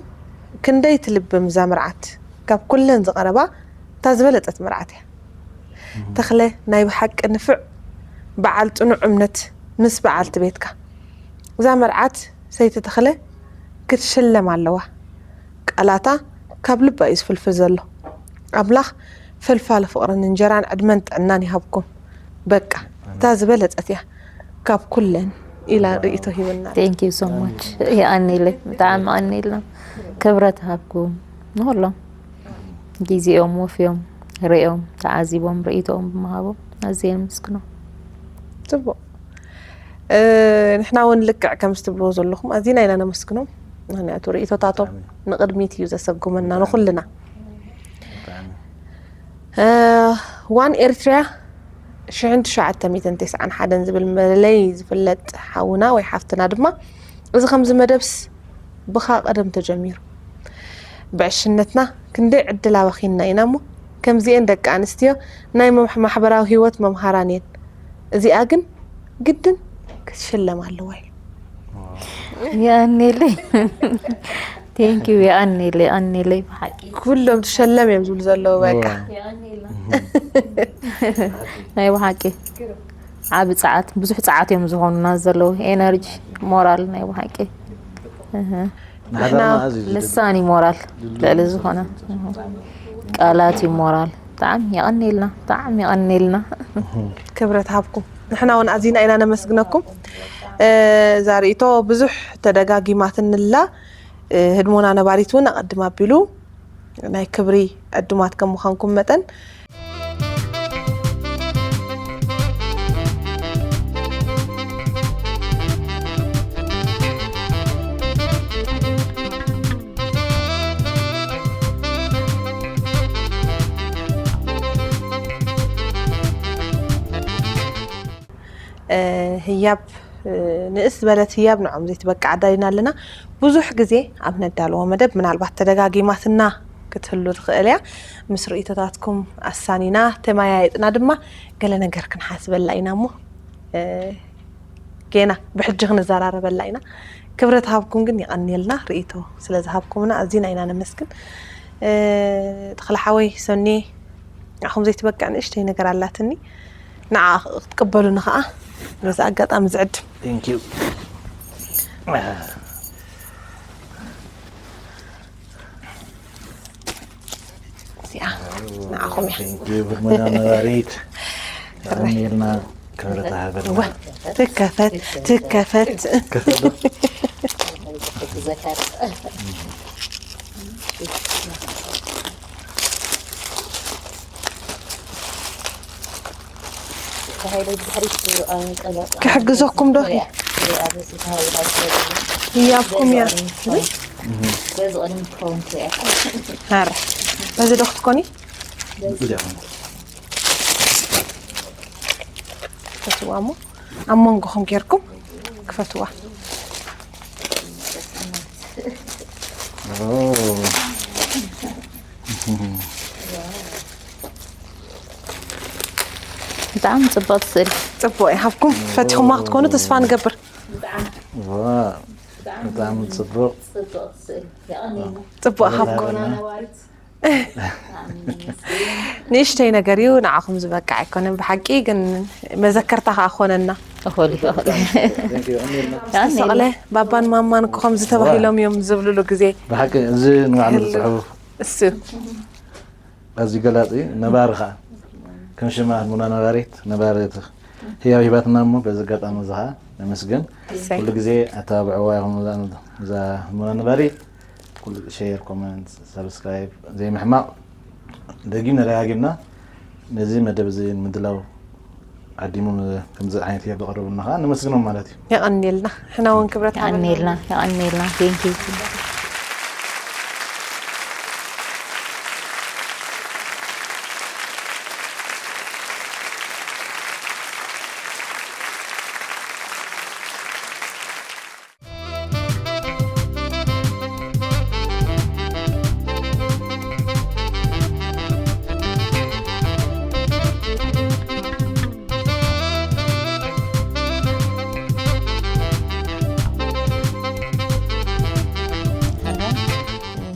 ክንደይ ትልብም እዛ መርዓት። ካብ ኩለን ዝቐረባ እታ ዝበለፀት መርዓት እያ። ተኽለ ናይ ብሓቂ ንፍዕ በዓል ፅኑዕ እምነት ምስ በዓልቲ ቤትካ። እዛ መርዓት ሰይቲ ተኽለ ክትሽለም ኣለዋ። ቃላታ ካብ ልባ እዩ ዝፍልፍል ዘሎ። ኣምላኽ ፈልፋሊ ፍቕርን እንጀራን ዕድመን ጥዕናን ይሃብኩም። በቃ እታ ዝበለጸት እያ ካብ ኩለን ኢላ ርእይቶ ሂብና። Thank you so much። የቐንየለይ ብጣዕሚ የቐንየልና። ክብረት ይሃብኩም ንኹሎም ግዜኦም ወፍዮም ርእዮም ተዓዚቦም ርእይቶኦም ብምሃቦም ኣዝየ የመስግኖም። ጽቡቕ። ንሕና እውን ልክዕ ከምዚ ትብልዎ ዘለኹም ኣዚና ኢና ነመስግኖም። ምኽንያቱ ርእይቶታቶም ንቕድሚት እዩ ዘሰጉመና ንኹልና። ዋን ኤርትርያ ሽሕን ትሽዓተ ሚእትን ተስዓን ሓደን ዝብል መለለይ ዝፍለጥ ሓውና ወይ ሓፍትና ድማ እዚ ከምዚ መደብስ ብኻ ቀደም ተጀሚሩ። ብዕሽነትና ክንደይ ዕድል ኣባኺንና ኢና እሞ ከምዚኤን ደቂ ኣንስትዮ ናይ ማሕበራዊ ህይወት መምሃራን እየን። እዚኣ ግን ግድን ክትሽለም ኣለዋ ኢሉ። የቐንየለይ። Thank you። የቐንየለይ፣ የቐንየለይ ብሓቂ። ኩሎም ትሸለም እዮም ዝብሉ ዘለዉ በቃ። ናይ ብሓቂ ዓቢ ጸዓት፣ ብዙሕ ጸዓት እዮም ዝኾኑና ዘለዉ። ኤነርጂ፣ ሞራል ናይ ብሓቂ። እህ። ንሓዳርና ኣዝዩ ዝድግፍ ልሳን እዩ ሞራል ልዕሊ ዝኾነ። ቃላት እዩ ሞራል። ብጣዕሚ የቐንየልና፣ ብጣዕሚ የቐንየልና። ክብረት ሃብኩም። ንሕና እውን ኣዚና ኢና ነመስግነኩም። እዛ ርእይቶ ብዙሕ ተደጋጊማትንላ ህድሞና ነባሪት እውን ኣቐድም ኣቢሉ ናይ ክብሪ ዕዱማት ከም ምዃንኩም መጠን ህያብ ንእስ ዝበለት ህያብ ንዖም ዘይትበቅዕ ኣዳሊና ኣለና። ብዙሕ ግዜ ኣብ ነዳልዎ መደብ ምናልባት ተደጋጊማትና ክትህሉ ትኽእል እያ። ምስ ርእይቶታትኩም ኣሳኒና ተመያየጥና ድማ ገለ ነገር ክንሓስበላ ኢና እሞ ጌና ብሕጂ ክንዘራረበላ ኢና። ክብረት ሃብኩም ግን ይቐንየልና ርእይቶ ስለ ዝሃብኩምና ኣዚና ኢና ነመስግን። ተኽለ ሓወይ ሰኒ ንዓኹም ዘይትበቅዕ ንእሽተይ ነገር ኣላትኒ ንዓ ክትቅበሉኒ ከዓ በዚ ኣጋጣሚ ዝዕድም። እዚኣ ንዓኹም እያ። ቡድመና ነባሪት ቀኒልና ክብረት ሃበልና። ትከፈት ትከፈት። ክሕግዘኩም ዶ? ህያብኩም እያ። ኧረ በዚ ዶ ክትኮኒ? ክፈትዋ እሞ ኣብ መንጎኹም ጌርኩም ክፈትዋ። ብጣዕሚ ፅብቕቲ ስእሊ። ፅቡቕ ይሃብኩም። ፈቲኹማ ክትኮኑ ተስፋ ንገብር። ብጣዕሚ ፅቡቕ። ፅቡቕ ሃብኩም። ንእሽተይ ነገር እዩ፣ ንዓኹም ዝበቅዕ ኣይኮነን ብሓቂ፣ ግን መዘከርታ ከዓ ክኾነና። ተሰቕለ ባባን ማማን እኮ ከምዚ ተባሂሎም እዮም ዝብልሉ ግዜ። ብሓቂ እዚ ንባዕሉ ዝፅሕፉ እሱ ኣዝዩ ገላፂ እዩ። ነባሪ ከዓ ከም ሽማ ህድሞና ነባሪት ነባሪት ህያብ ሂባትና እሞ በዚ ኣጋጣሚ እዚ ከዓ ነመስግን። ኩሉ ግዜ ኣተባብዕዋ ኢኹም እዛ ህድሞና ነባሪት ኩሉ ሼር፣ ኮመንት፣ ሳብስክራይብ ዘይምሕማቕ ደጊም ነደጋጊምና ነዚ መደብ እዚ ንምድላው ዓዲሞም ከምዚ ዓይነት ህያብ ዘቕረቡልና ከዓ ነመስግኖም ማለት እዩ። የቐንየልና። ሕና እውን ክብረት የቐንየልና። የቐንየልና። Thank you።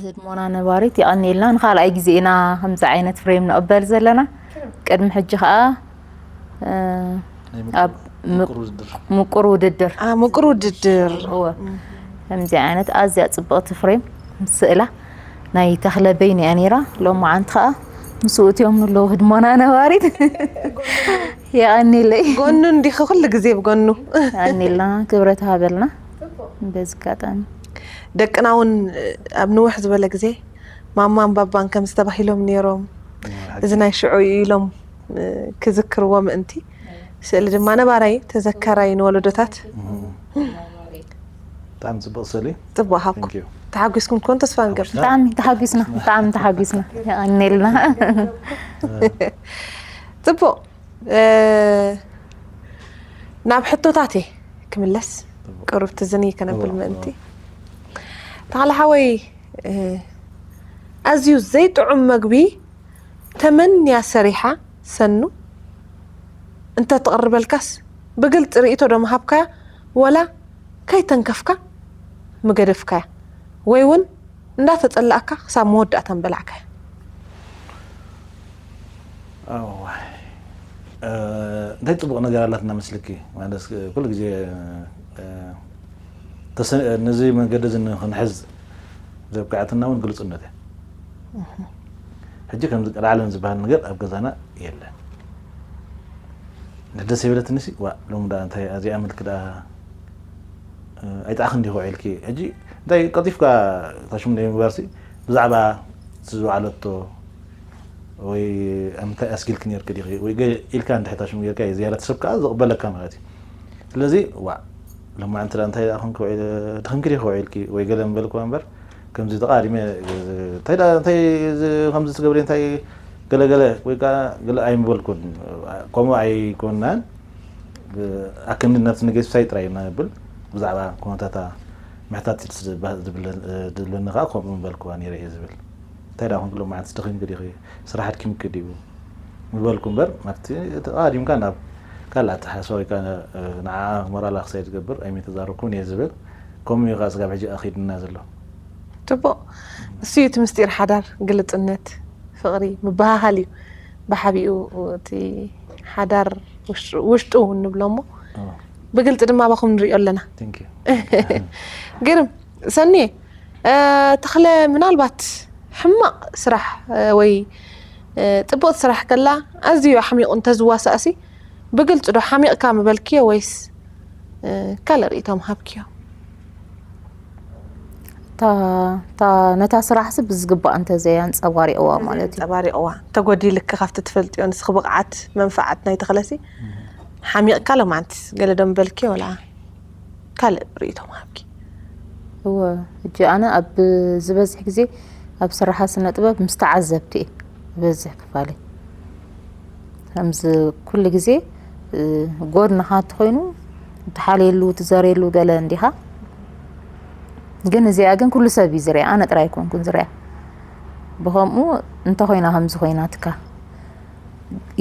ህድሞና ነባሪት የቐንየልና። ንኻልኣይ ግዜ ኢና ከምዚ ዓይነት ፍሬም ንቕበል ዘለና። ቅድሚ ሕጂ ኸዓ ኣብ ምቁር ውድድር ምቁር ውድድር እወ ከምዚ ዓይነት ኣዝያ ፅብቕቲ ፍሬም ስእላ ናይ ተኽለ በይኑ እያ ነይራ። ሎማዓንቲ ከዓ ምስኡ እትዮም ንለዉ ህድሞና ነባሪት የቐኒለይ። ጎኑ እንዲኺ ኩሉ ግዜ ብጎኑ። የቐኒልና ክብረት ሃበልና። በዚ ኣጋጣሚ ደቅና እውን ኣብ ንውሕ ዝበለ ግዜ ማማን ባባን ከምዚ ተባሂሎም ነይሮም፣ እዚ ናይ ሽዑ እዩ ኢሎም ክዝክርዎ ምእንቲ። ስእሊ ድማ ነባራይ ተዘካራይ ንወለዶታት። ብጣዕሚ ፅቡቕ ስእሊ። ፅቡቕ ሃብኩም። ተሓጒስኩም ትኮኑ ተስፋ ንገብር። ብጣዕሚ ተሓጒስና፣ ብጣዕሚ ተሓጒስና። የቐንየልና። ፅቡቕ ናብ ሕቶታቴ ክምለስ ቅሩብ ትዝኒ ከነብል ምእንቲ። ተኽለ ሓወይ ኣዝዩ ዘይጥዑም መግቢ ተመንያ ሰሪሓ ሰኑ እንተትቕርበልካስ ብግልፂ ርእይቶ ዶ ምሃብካያ ወላ ከይተንከፍካ ምገደፍካያ ወይ እውን እንዳተፀላእካ ክሳብ መወዳእታ ምበላዕካያ? እንታይ ፅቡቕ ነገር ኣላትና መስልኪ? ማለት ኩሉ ግዜ ነዚ መንገዲ እዚ ንክንሕዝ ዘብቅዐትና እውን ግልፁነት እያ። ሕጂ ከምዚ ቀልዓለም ዝበሃል ነገር ኣብ ገዛና የለን። ደስ ይብለትኒ ሲ ዋ ሎም ዳ እንታይ ኣዚኣ ምልክ ዳ ኣይጣዕኽን ዲኹ ዒልኪ ሕጂ እንታይ ቀልጢፍካ ታሽሙ ናይ ምግባርሲ ብዛዕባ ዝወዓለቶ ወይ ኣብ ምንታይ ኣስጊልክ ነርክ ዲኺ ወይ ገ- ኢልካ እንድሕር ታሽሙ ጌርካ ዝያዳ ሰብ ከዓ ዝቕበለካ ማለት እዩ። ስለዚ ዋ ሎማዓንቲ ዳ እንታይ ደኣ ኮንክ ውዒል- ድኽምኪ ዲኺ ውዒልኪ ወይ ገለ ምበልክዋ እምበር ከምዚ ተቓዲመ እንታይ ደኣ እንታይ እዚ ከምዚ ትገብሪ እንታይ ገለ ገለ ወይ ከዓ ገለ ኣይምበልኩን። ከምኡ ኣይኮናን። ኣክንዲ ናብቲ ንገስብሳይ ጥራይ ኢና ንብል። ብዛዕባ ኩነታታ ምሕታት ድለኒ ከዓ ከምኡ ምበልክዋ ነይረ እየ ዝብል። እንታይ ደኣ ኮንክ ሎማዓንቲ ድኺምኪ ዲኺ? ስራሕ ኣድኪምኪ ድዩ? ምበልኩ እምበር ናብቲ ተቓዲምካ ናብ ካልእ ኣተሓሳስባ ወይ ከዓ ንዓ ሞራላ ክሳይ ዝገብር ኣይመተዛረብኩን እየ ዝብል። ከምኡ እዩ ከዓ ስጋብ ሕጂ ኣኺድና ዘሎ። ጽቡቕ። እሱ እዩ እቲ ምስጢር ሓዳር፣ ግልጽነት፣ ፍቕሪ፣ ምብሃሃል እዩ ብሓቢኡ። እቲ ሓዳር ውሽጡ እውን ንብሎ እሞ ብግልፂ ድማ ኣባኹም ንሪኦ ኣለና። ግርም። ሰኒ፣ ተኽለ፣ ምናልባት ሕማቕ ስራሕ ወይ ፅቡቕ ስራሕ ከላ ኣዝዩ ኣሕሚቑ እንተዝዋሳእሲ ብግልፂ ዶ ሓሚቕካ ምበልክዮ ወይስ ካልእ ርእይቶ ምሃብክዮ? እታ ነታ ስራሕሲ ብዝግባእ እንተዘይ ኣንፀባሪቕዋ ማለት እዩ። ኣንፀባሪቕዋ ተጎዲልክ ካብቲ ትፈልጥዮ ንስኺ ብቕዓት መንፍዓት ናይ ተኽለሲ ሓሚቕካ ሎማዓንቲ ገለ ዶ ምበልክዮ ወላ ካልእ ርእይቶ ምሃብኪ? እወ፣ ሕጂ ኣነ ኣብ ዝበዝሕ ግዜ ኣብ ስራሓ ስነ ጥበብ ምስ ተዓዘብቲ እየ ዝበዝሕ ክፋለይ። ከምዚ ኩሉ ግዜ ጎድንኻ እንተኾይኑ ትሓልየሉ ትዘርየሉ ገለ እንዲኻ። ግን እዚኣ ግን ኩሉ ሰብ እዩ ዝሪኣ፣ ኣነ ጥራይ ኣይኮንኩን ዝሪኣ። ብኸምኡ እንተኾይና ከምዚ ኮይናትካ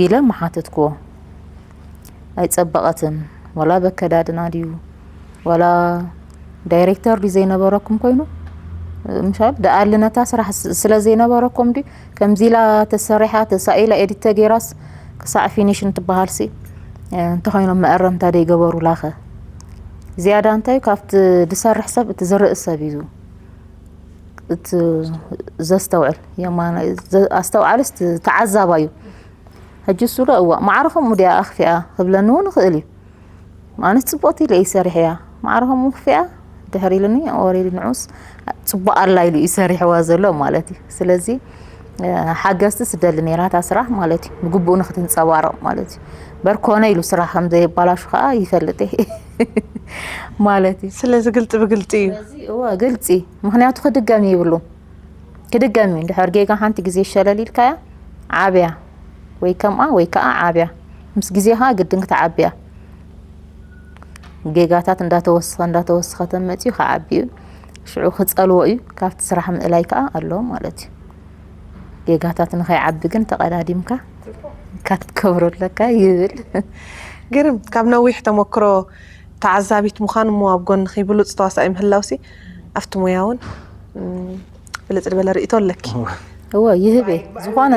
ኢለ ምሓተትክዎ። ኣይጸበቐትን፣ ዋላ በከዳድና ድዩ ዋላ ዳይሬክተር ድዩ ዘይነበረኩም ኮይኑ ምሻል ደኣሊ ነታ ስራሕ ስለ ዘይነበረኩም ድዩ ከምዚ ኢላ ተሰሪሓ ተሳኢላ ኤዲት ተገይራስ ክሳዕ ፊኒሽ እንትበሃልሲ እንተኾይኖም መእረምታ ደይገበሩላኸ? ዝያዳ እንታይ ካብቲ ዝሰርሕ ሰብ እቲ ዝርኢ ሰብ እዩ እቲ ዘስተውዕል የማና ኣስተውዓልስ ተዓዛባ እዩ። ሕጂ እሱ ዶ እዋ ማዕረ ከምኡ ድያ ኣኽፊኣ ክብለኒ እውን ይኽእል እዩ። ኣነስ ፅቡቕቲ ኢለ እዩ ሰሪሐያ ማዕረ ከምኡ ክፊኣ ድሕር ኢሉኒ ኦሬዲ ንዑስ ፅቡቕ ኣላ ኢሉ እዩ ሰሪሕዋ ዘሎ ማለት እዩ። ስለዚ ሓገዝቲ ስደሊ ነይራ እታ ስራሕ ማለት እዩ። ብግቡእ ንክትንፀባረቕ ማለት እዩ። በር ኮነ ኢሉ ስራሕ ከም ዘየባላሹ ከዓ ይፈልጥ እየ ማለት እዩ። ስለዚ ግልፂ ብግልፂ እዩ። እወ ግልፂ ምክንያቱ ክድገም ይብሉ ክድገም እዩ። እንድሕር ጌጋ ሓንቲ ግዜ ሸለል ኢልካያ ዓብያ ወይ ከምኣ ወይ ከዓ ዓብያ ምስ ግዜ ከዓ ግድን ክትዓብያ ጌጋታት እንዳተወስኸ እንዳተወስኸ ተመፅዩ ክዓቢ እዩ። ሽዑ ክፀልዎ እዩ። ካብቲ ስራሕ ምእላይ ከዓ ኣሎ ማለት እዩ። ጌጋታት ንኸይዓቢ ግን ተቐዳዲምካ ካትከብሮ ኣለካ ይብል። ግርም ካብ ነዊሕ ተመክሮ ተዓዛቢት ምዃን እሞ ኣብ ጎንኺ ብሉፅ ተዋሳኢ ምህላውሲ ኣብቲ ሙያ እውን ብልፅ ዝበለ ርእይቶ ኣለኪ። እወ ይህብ እየ ዝኾነ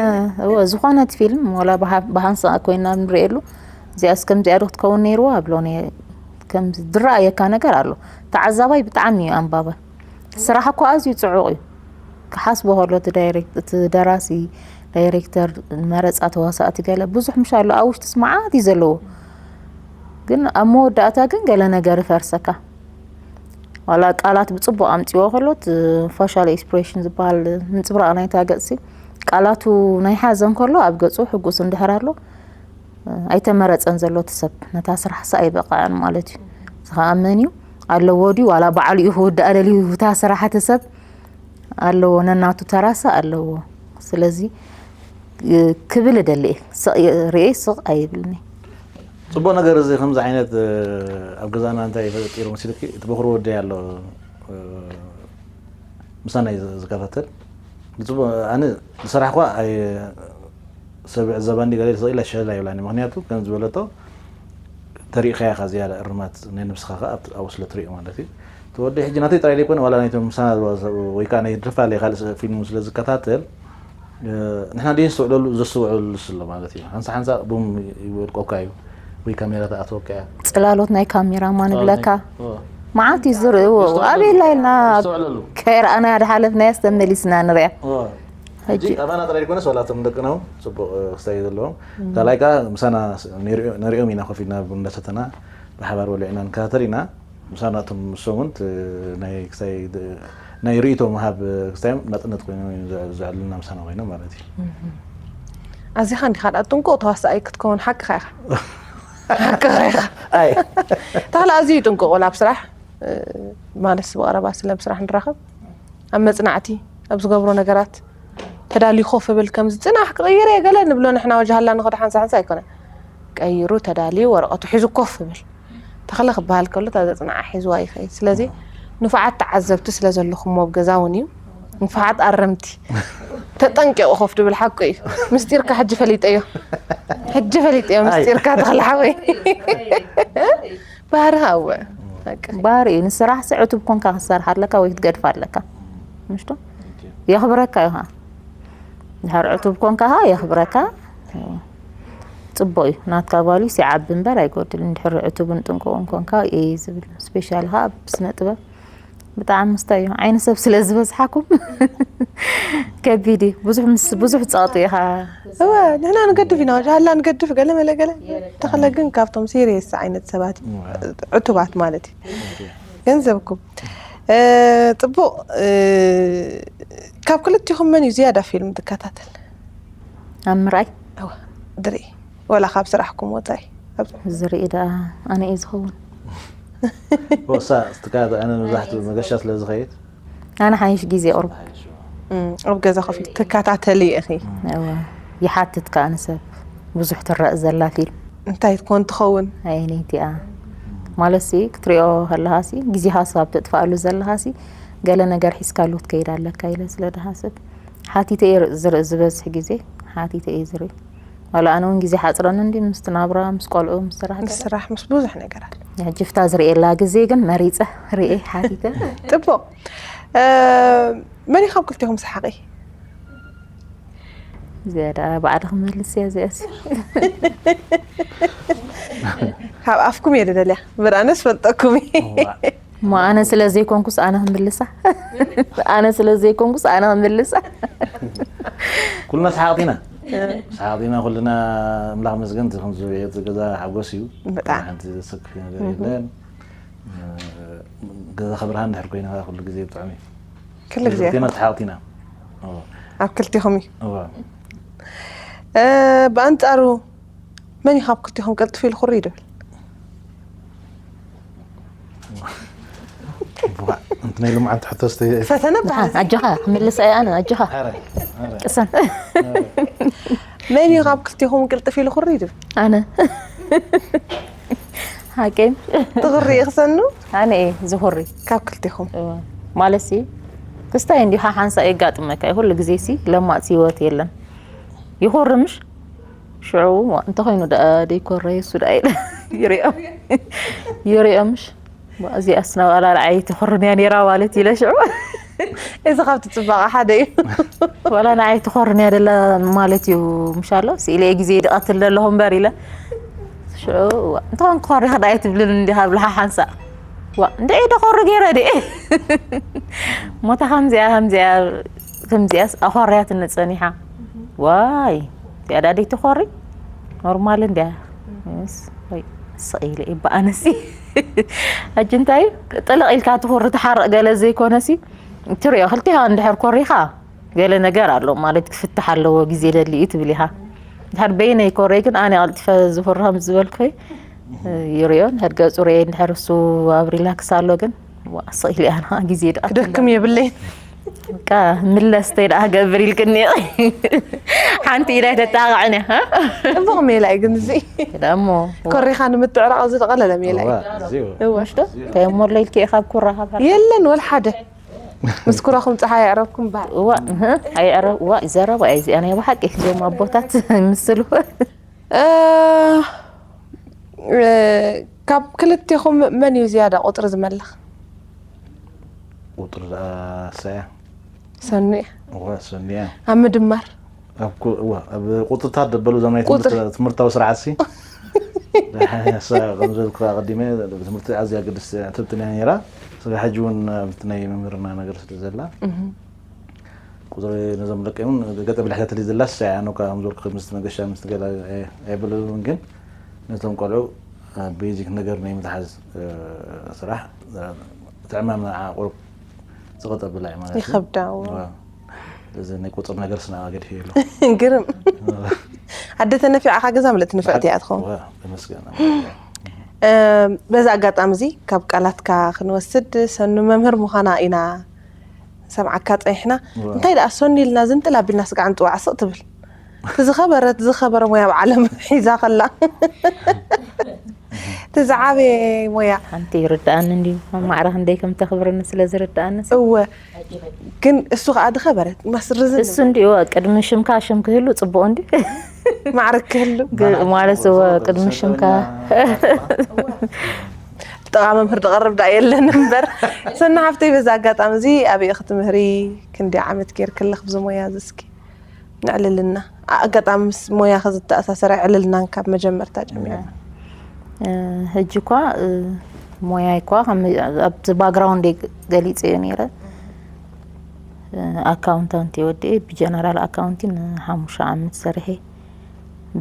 እወ ዝኾነት ፊልም ዋላ ብሃንሳ ኮይና ንርእየሉ እዚኣስ ከምዚኣ ዶ ክትከውን ነይርዋ ኣብሎ ከም ዝረኣየካ ነገር ኣሎ። ተዓዛባይ ብጣዕሚ እዩ ኣንባባ ስራሕ እኮ ኣዝዩ ፅዑቕ እዩ። ክሓስቦ ከሎ እቲ ዳይሬክት እቲ ደራሲ ዳይሬክተር መረፃ ተዋሳእቲ ገለ ብዙሕ ምሽ ኣሎ ኣብ ውሽጥስ መዓት እዩ ዘለዎ። ግን ኣብ መወዳእታ ግን ገለ ነገር ይፈርሰካ። ዋላ ቃላት ብፅቡቕ ኣምፅዎ ከሎ እቲ ፋሻል ኤክስፕሬሽን ዝበሃል ምንፅብራቕ ናይታ ገፅሲ ቃላቱ ናይ ሓዘን ከሎ ኣብ ገፁ ሕጉስ እንድሕር ኣሎ ኣይተመረፀን ዘሎ እቲ ሰብ ነታ ስራሕ ሳ ኣይበቕዐን ማለት እዩ። እዚ ከዓ መን እዩ ኣለዎ ድዩ ዋላ ባዕሉ እዩ ክውዳእ ደልዩ እታ ስራሕ እቲ ሰብ ኣለዎ ነናቱ ተራሳ ኣለዎ። ስለዚ ክብል እደሊ እየ ስቕ ርእየ ስቕ ኣይብልኒ። ፅቡቅ ነገር እዚ ከምዚ ዓይነት ኣብ ገዛና እንታይ ፈጢሩ መሲልኪ እቲ በኩር ወደይ ኣሎ ምሳና እዩ ዝከታተል ብፅቡቅ ኣነ ዝሰራሕኳ ሰብ ዕዘባ እንዲ ገለ ስቕ ኢላ ሸለል ኣይብላኒ ምክንያቱ ከም ዝበለቶ ተሪእኻያ ኢኻ ዝያዳ እርማት ናይ ነብስኻ ከኣ ኣብኡ ስለ ትሪኦ ማለት እዩ። እቲ ወደይ ሕጂ ናተይ ጥራይ ዘይኮነ ዋላ ናይቶም ምሳና ዝዋሰኡ ወይ ከዓ ናይ ዝተፈላለየ ካልእ ፊልም ስለ ዝከታተል ንሕና ደይንስተውዕለሉ ዘስተውዕለሉ ስለ ማለት እዩ። ሓንሳ ሓንሳ ቡም ይወድቀካ እዩ ወይ ካሜራ ትኣትወካ እያ። ጽላሎት ናይ ካሜራ ማን ብለካ መዓት እዩ ዝርእዎ ኣበይ ኢልና ከይረኣናያ ድሓለፍናያስ ተመሊስና ንሪኣ። ሕጂ ኣባና ጥራይ ኮነስ ዋላ እቶም ደቅና እውን ፅቡቅ ክስታይ ዘለዎም ካልኣይ ከዓ ምሳና ነሪኦም ኢና ኮፍ ኢልና ቡን እንዳሰተና ብሓባር በሊዕና ንከታተል ኢና። ምሳና እቶም ንሶም እውን ናይ ክስታይ ናይ ርእይቶ ምሃብ ክስታዮም ናፅነት ኮይኖም እዮም ዘዕልልና ምሳና ኮይኖም ማለት እዩ። ኣዚኻ እንዲኻ ዳ ጥንቁቕ ተዋሳኣይ ክትከውን ሓቅኻ ኢኻ። ሓቅኻ ኢኻ። ኣይ ተኽለ ኣዝዩ ጥንቁቕ ወላ ኣብ ስራሕ ማለት ብቐረባ ስለ ብስራሕ ንራኸብ ኣብ መጽናዕቲ ኣብ ዝገብሮ ነገራት ተዳልዩ ኮፍ እብል ከምዚ ጽናሕ ክቕይር እየ ገለ ንብሎ ንሕና ወጅሃላ ንኸዶ ሓንሳ ሓንሳ ኣይኮነን ቀይሩ ተዳልዩ ወረቐቱ ሒዙ ኮፍ እብል ተኽለ ክበሃል ከሎ እታ ዘጽንዓ ሒዝዋ ይኸይድ ስለዚ ንፉዓት ተዓዘብቲ ስለ ዘለኹሞ ኣብ ገዛ እውን እዩ ንፉዓት ኣረምቲ ተጠንቂቑ ኮፍ ድብል ሓቁ እዩ። ምስጢርካ ሕጂ ፈሊጠዮ። ሕጂ ፈሊጠዮ ምስጢርካ ተኽለ ሓወይ። ባህርኻ እወ። በቃ። ባህሪ እዩ። ንስራሕ ሲ ዕቱብ ኮንካ ክትሰርሕ ኣለካ ወይ ክትገድፍ ኣለካ። ምሽቶ? የኽብረካ እዩ ኸዓ። ድሕር ዕቱብ ኮንካ ኸዓ የኽብረካ። ጽቡቕ እዩ። ናትካ ቫልዩ ሲዓቢ እምበር ኣይጎድልን። ድሕር ዕቱብን ጥንቁቕን ኮንካ እየ ዝብል። ስፔሻሊ ኸዓ ኣብ ስነ ጥበብ ብጣዕሚ ምስታይ እዩ። ዓይኒ ሰብ ስለ ዝበዝሓኩም ከቢድ እዩ። ብዙሕ ምስ ብዙሕ ጸቕጢ ኢኻ። እወ ንሕና ንገድፍ ኢና። ሻላ ንገድፍ ገለ መለ ገለ። ተኽለ ግን ካብቶም ሲሪየስ ዓይነት ሰባት እዩ። ዕቱባት ማለት እዩ። ገንዘብኩም። እ፣ ጽቡቕ። እ፣ ካብ ክልቲኹም መን እዩ ዝያዳ ፊልም ትከታተል? ኣብ ምርኣይ እወ፣ ድርኢ። ወላ ካብ ስራሕኩም ወጻኢ። ኣብ ዝርኢ ደኣ ኣነ እየ ዝኸውን። ወሳ ስትካ ኣነ መብዛሕትኡ መገሻ ስለ ዝኸይድ ኣነ ሓይሽ ግዜ ቁርብ እም፣ ኣብ ገዛ ኮፍ ኢልክ ትከታተሊ ኢኺ። እወ ይሓትት ከኣ ንሰብ ብዙሕ ትረእ ዘላ ፊልም እንታይ ትኮን ትኸውን? ኣየነይቲ እያ ማለት ሲ ክትሪኦ ከለኻ ሲ ግዜኻ ስብ ኣብ ተጥፋኣሉ ዘለኻ ሲ ገለ ነገር ሒዝካሉ ክትከይድ ኣለካ ኢለ ስለ ድሓስብ ሓቲተ እየ ዝርኢ ዝበዝሕ ግዜ ሓቲተ እየ ዝርኢ ዋላ ኣነ እውን ግዜ ሓፅረኒ እንዲ ምስቲ ናብራ ምስ ቆልዑ ምስ ስራሕ ገለ ምስ ስራሕ ምስ ብዙሕ ነገር ኣሎ። ሕጂ ፍታ ዝርእየላ ግዜ ግን መሪፀ ርኤ ሓቲተ ጥቡቕ። እ፣ መን እዩ ካብ ክልቲኹም ሰሓቒ? እዚኣ ደኣ ባዕሊ ክመልስ እያ እዚኣሲ ካብ ኣፍኩም እየ ደደልያ። ብርኣነስ ፈልጠኩም እየ። እሞ ኣነ ስለ ዘይኮንኩስ ኣነ ክምልሳ ኣነ ስለ ዘይኮንኩስ ኣነ ክምልሳ ኩልና ሰሓቕቲ ኢና። ሰሓቕቲ ኢና ኩልና። ኣምላኽ መስገን ከምዚ ቤት ገዛ ሓጎስ እዩ። ብጣዕሚ። ሓንቲ ዘሰክፍ ነገር የለን። ገዛ ከብርሃን ድሕር ኮይና ኩሉ ግዜ ብጣዕሚ ክሉ ግዜ ክልቴና ሰሓቕቲ ኢና። ኣብ ክልቲኹም እዩ። እዋ እ፣ ብኣንጻሩ መን እዩ ካብ ክልቲኹም ቀልጥፍ ኢሉ ኩሪ ይድብል? ዋ፣ እንት ናይ ልምዓንቲ ሕቶ ስተ ፈተነ በሃል። ኣጆኻ ክምልስ እየ ኣነ ኣጆኻ ኧረ ኧረ ቅሰን መን እዩ ካብ ክልቲኹም ቅልጥፍ ኢሉ ኩሪ ይድብል? ኣነ ሓቀይ ትኽሪ ይኽሰኑ ኣነ እየ ዝኹሪ ካብ ክልቲኹም። ማለት ሲ ክስታይ እንዲኻ ሓንሳእ የጋጥመካ እዩ ኩሉ ግዜ ሲ ለማፅ ህይወት የለን ይኹሪ ምሽ ሽዑ እንተኾይኑ ደኣ ደይኮረ የሱ ደኣ ኢለ ይሪኦ ይሪኦ ምሽ እዚኣስ ናብ ኣላልዓይ ትኾርን እያ ነይራ ማለት ኢለ ሽዑ እዚ ካብቲ ጽባቐ ሓደ እዩ። ዋላ ንዓይ ትኾርን እያ ደላ ማለት እዩ ምሻሎ ስኢለ ግዜ ድቐትል ዘለኹ እምበር ኢለ ሽዑ እዋ፣ እንተኾን ክኾሪ ክዳ ኣይትብልን እንዲኻ ብልሓ ሓንሳእ ዋ እንደ ኢደ ኾሪ ገይረ ድ ሞታ ከምዚኣ ከምዚኣ ከምዚኣስ ኣኾርያትኒ ጸኒሓ ዋይ እዚኣ ዳ ደይትኾሪ ኖርማል እንዲያ ስ ወይ ስቕ ኢለ ይበኣነሲ ሕጂ እንታይ ጥልቕ ኢልካ ትኹሪ ትሓርቕ ገለ ዘይኮነሲ ትሪኦ ክልቲኻ እንድሕር ኮሪኻ ገለ ነገር ኣሎ ማለት ክፍትሕ ኣለዎ ግዜ ደሊ እዩ ትብል ኢኻ ድሕር በይነይ ኮረይ ግን ኣነ ቀልጢፈ ዝኹሪ ከም ዝበልኩ ይሪኦ እንድሕር ገጹ ርኤ እንድሕር እሱ ኣብ ሪላክስ ኣሎ ግን ዋ፣ ስቕ ኢለ ኣነ ግዜ ደኣ ክደክም የብለይን። በቃ ምለስ ተይ ደኣ ገብር ኢልክኒ ሓንቲ ኢዳይ ተጣቕዕን እያ ጽቡቕ ሜላ እዩ ግን እዚ ደሞ ኮሪኻ ንምትዕራቕ ዝቐለለ ሜላ እዩ። እዚኡ እወ። ወሽዶ ከየሞሎ ኢልክ ካብ ኩራ ካብ የለን ወላ ሓደ ምስ ኩራኹም ፀሓይ ኣዕረብኩም በሃል። እዋ እህ፣ ኣይዕረ እዋ ይዘረባ እየ እዚኣ ናይ ብሓቂ እዞም ኣቦታት ይምስሉ እ፣ እ፣ ካብ ክልቴኹም መን እዩ ዝያዳ ቁፅሪ ዝመልኽ? ቁፅሪ ደኣ ሳያ ሰኑ እያ። እዋ ሰኒያ ኣብ ምድማር ኣብ ኩ- እዋ ኣብ ቁፅርታት ደበሉ ዘመናዊ ቁፅሪ። ትምህርት- ትምህርታዊ ስርዓት ሲ ከምዘልኩ ኣቀዲመ ትምህርቲ ኣዝያ ግድስ ትብትን እያ ነራ ስጋ ሕጂ እውን ኣብቲ ናይ መምህርና ነገር ስለ ዘላ ቁፅሪ ነዞም ደቂ እውን ገጠ ብልሕተትሊ ዘላስ ኣኖ ከምዘልኩ ምስ መገሻ ምስ ገላ ኣይብልውን ግን ነቶም ቆልዑ ቤዚክ ነገር ናይ ምትሓዝ ስራሕ ትዕማም ቁሩብ ዝቐጠብላ እዩ ማለት እዩ። ይኸብዳ፣ እዎ። እዋ። እዚ ናይ ቁፅር ነገር ስና ገድፍ የሎ ግርም ኣደ ተነፊዕኻ ገዛ ምልእቲ ንፍዕቲ እያ ትኸውን። ተመስገን እ፣ በዚ ኣጋጣሚ እዚ ካብ ቃላትካ ክንወስድ ሰኑ መምህር ምዃና ኢና ሰምዓካ ፀኒሕና። እዋ። እንታይ ደኣ ሰኑ ኢልና ዝንጥል ኣቢልና ስጋዕ ንጥዋዕ ስቕ ትብል እቲ ዝኸበረት ዝኸበረ ሙያ ኣብ ዓለም ሒዛ ከላ እቲ ዝዓበየ ሞያ። ሓንቲ ይርዳኣኒ እንዲ ማዕረ ክንደይ ከም ተኽብርኒ ስለ ዝርዳኣኒ እወ ግን እሱ ከዓ ድኸበረ ማስርዝን እሱ እንዲኡ ቅድሚ ሽምካ ሽም ክህሉ ፅቡቅ እንዲ ማዕረ ክህሉ ማለት እወ ቅድሚ ሽምካ ጠቃ መምህር ዝቐርብ ዳ የለን እምበር ሰና ሓፍተይ በዚ ኣጋጣሚ እዚ ኣበይ ክትምህሪ ክንዲ ዓመት ጌርክለኽ ብዚ ሞያ እዚ እስኪ ንዕልልና ኣጋጣሚ ምስ ሞያ ከዝተኣሳሰረ ዕልልናን ካብ መጀመርታ ጀሚሩ ሕጂ እኳ ሞያይ እኳ ኣብቲ ባክግራውንድ ገሊፀ እየ ነይረ ኣካውንታንት የወዲኤ ብጀነራል ኣካውንቲን ሓሙሽተ ዓመት ሰርሐ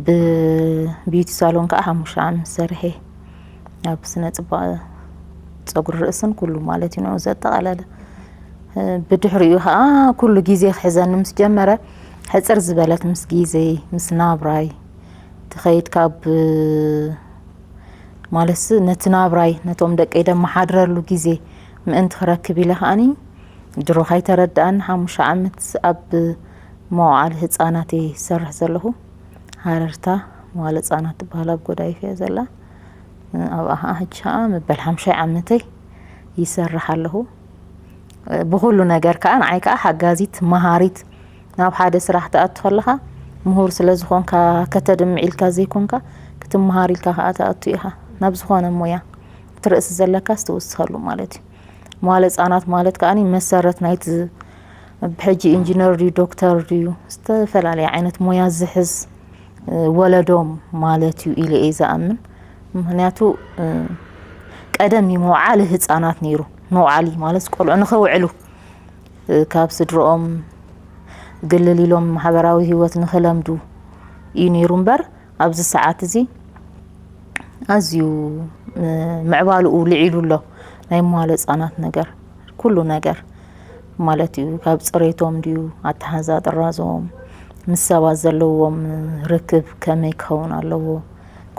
ብቢዩቲ ሳሎን ከዓ ሓሙሽተ ዓመት ሰርሐ ኣብ ስነ ፅባቐ ፀጉሪ ርእስን ኩሉ ማለት እዩ ንዑ ዘጠቓለለ ብድሕሪኡ ከዓ ኩሉ ግዜ ክሕዘኒ ምስ ጀመረ ሕፅር ዝበለት ምስ ግዜይ ምስ ናብራይ ትኸይድ ካብ ማለትሲ ነቲ ናብራይ ነቶም ደቀይ ደመሓድረሉ ግዜ ምእንቲ ክረክብ ኢለ ከዓኒ ድሮ ካይተረድኣኒ ሓሙሽተ ዓመት ኣብ መዋዓሊ ህፃናት እየ ዝሰርሕ ዘለኹ። ሃረርታ መዋለ ህፃናት ትበሃል ኣብ ጎዳይፍ እያ ዘላ። ኣብኣ ከዓ ሕጂ ከዓ መበል ሓምሻይ ዓመተይ ይሰርሕ ኣለኹ። ብኩሉ ነገር ከዓ ንዓይ ከዓ ሓጋዚት መሃሪት ናብ ሓደ ስራሕ ትኣቱ ከለኻ ምሁር ስለ ዝኾንካ ከተድምዕ ኢልካ ዘይኮንካ ክትመሃር ኢልካ ከዓ ትኣቱ ኢኻ ናብ ዝኾነ ሞያ እቲ ርእሲ ዘለካስ ትውስኸሉ ማለት እዩ። መዋለ ህፃናት ማለት ከዓ መሰረት ናይቲ ብሕጂ ኢንጂነር ድዩ ዶክተር ድዩ ዝተፈላለየ ዓይነት ሞያ ዝሕዝ ወለዶም ማለት እዩ ኢለ እየ ዝኣምን። ምክንያቱ ቀደም እዩ መውዓሊ ህፃናት ነይሩ። መውዓሊ ማለት ቆልዑ ንኸውዕሉ ካብ ስድርኦም ግልል ኢሎም ማሕበራዊ ህይወት ንኽለምዱ እዩ ነይሩ እምበር ኣብዚ ሰዓት እዚ ኣዝዩ ምዕባልኡ ልዒሉ ኣሎ። ናይ መዋለ ህፃናት ነገር ኩሉ ነገር ማለት እዩ። ካብ ፅሬቶም ድዩ ኣተሓዛ ጥራዞም ምስ ሰባት ዘለዎም ርክብ ከመይ ክኸውን ኣለዎ?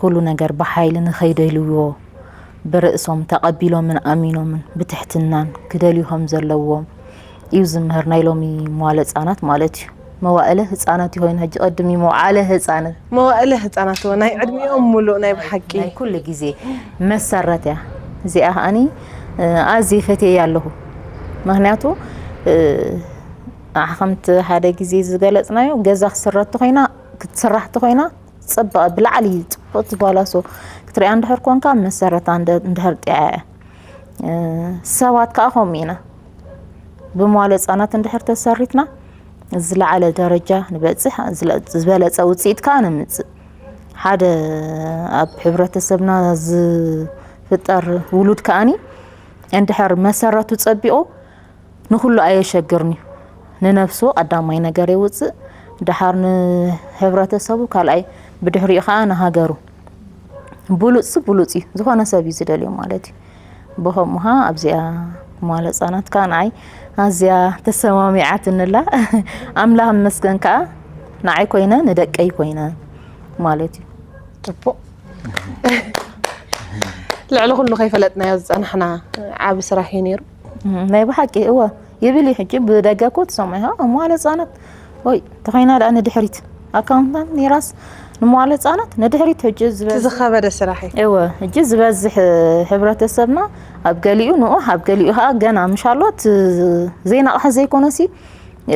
ኩሉ ነገር ብሓይሊ ንኸይደልይዎ ብርእሶም ተቐቢሎምን ኣሚኖምን ብትሕትናን ክደልዩ ከም ዘለዎም እዩ ዝምህር ናይ ሎሚ መዋለ ህፃናት ማለት እዩ። መዋእለ ህፃናት ይኮይኑ ሕጂ ቀድም እዩ መውዓለ ህፃናት መዋእለ ህፃናት እወ ናይ ዕድሚኦም ሙሉእ ናይ ብሓቂ ናይ ኩሉ ግዜ መሰረት እያ። እዚኣ ከዓኒ ኣዝየ ፈትየ ኣለኹ። ምክንያቱ ከምቲ ሓደ ግዜ ዝገለፅናዮ ገዛ ክስረት ተኮይና ክትስራሕ ተኮይና ፅባቐ ብላዕሊ ፅቡቅ ትባላሶ ክትሪኣ እንድሕር ኮንካ መሰረታ እንድሕር ጥያ እያ። ሰባት ከዓ ከምኡ ኢና ብመዋለ ህፃናት እንድሕር ተሰሪትና ዝለዓለ ደረጃ ንበፅሕ ዝበለፀ ውፅኢት ከዓ ነምፅእ ሓደ ኣብ ሕብረተሰብና ዝፍጠር ውሉድ ከዓኒ እንድሕር መሰረቱ ፀቢቑ ንኩሉ ኣየሸግርን እዩ ንነብሱ ቀዳማይ ነገር የውፅእ ድሓር ንሕብረተሰቡ ካልኣይ ብድሕሪኡ ከዓ ንሃገሩ ብሉፅ ብሉፅ እዩ ዝኾነ ሰብ እዩ ዝደልዮ ማለት እዩ ብኸምኡ ኸዓ ኣብዚኣ መዋለ ህፃናት ከዓ ንዓይ ኣዝያ ተሰማሚዓትኒ ኣላ ኣምላኽ ይመስገን ከዓ ንዓይ ኮይነ ንደቀይ ኮይነ ማለት እዩ ፅቡቕ ልዕሊ ኩሉ ከይፈለጥናዮ ዝፀናሕና ዓብ ስራሕ እዩ ነይሩ ናይ ብሓቂ እወ ይብል እዩ ሕጂ ብደገ እኮ ትሰምዖ ኢኻ መዋለ ህፃናት ወይ ተኾይና ደኣ ንድሕሪት ኣካውንታንት ነይራስ ንመዋለ ህፃናት ንድሕሪት ሕጂ ዝበዝሕ ዝኸበደ ስራሕ እዩ እወ ሕጂ ዝበዝሕ ሕብረተሰብና ኣብ ገሊኡ ንኡሕ ኣብ ገሊኡ ከዓ ገና ምሻሎ ዘይነቕሐ ዘይኮነሲ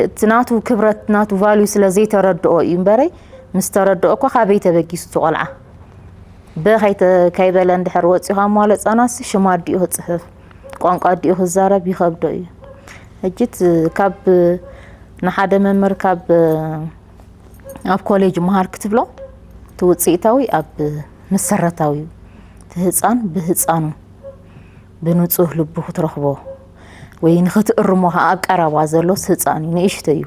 እቲ ናቱ ክብረት ናቱ ቫልዩ ስለ ዘይተረድኦ እዩ እምበረይ ምስ ተረድኦ እኮ ካበይ ተበጊሱ እቲ ቆልዓ በ ከይበለ እንድሕር ወፂኡ ካብ መዋለ ህፃናት ሽም ኣዲኡ ክፅሕፍ ቋንቋ ኣዲኡ ክዛረብ ይኸብዶ እዩ ሕጂ ካብ ንሓደ መምህር ካብ ኣብ ኮሌጅ መሃር ክትብሎ እቲ ውፅኢታዊ ኣብ መሰረታዊ እዩ እቲ ህፃን ብህፃኑ ብንፁህ ልቡ ክትረኽቦ ወይ ንኽትእርሞ ከዓ ኣብ ቀረባ ዘሎስ ህፃን እዩ ንእሽቶ እዩ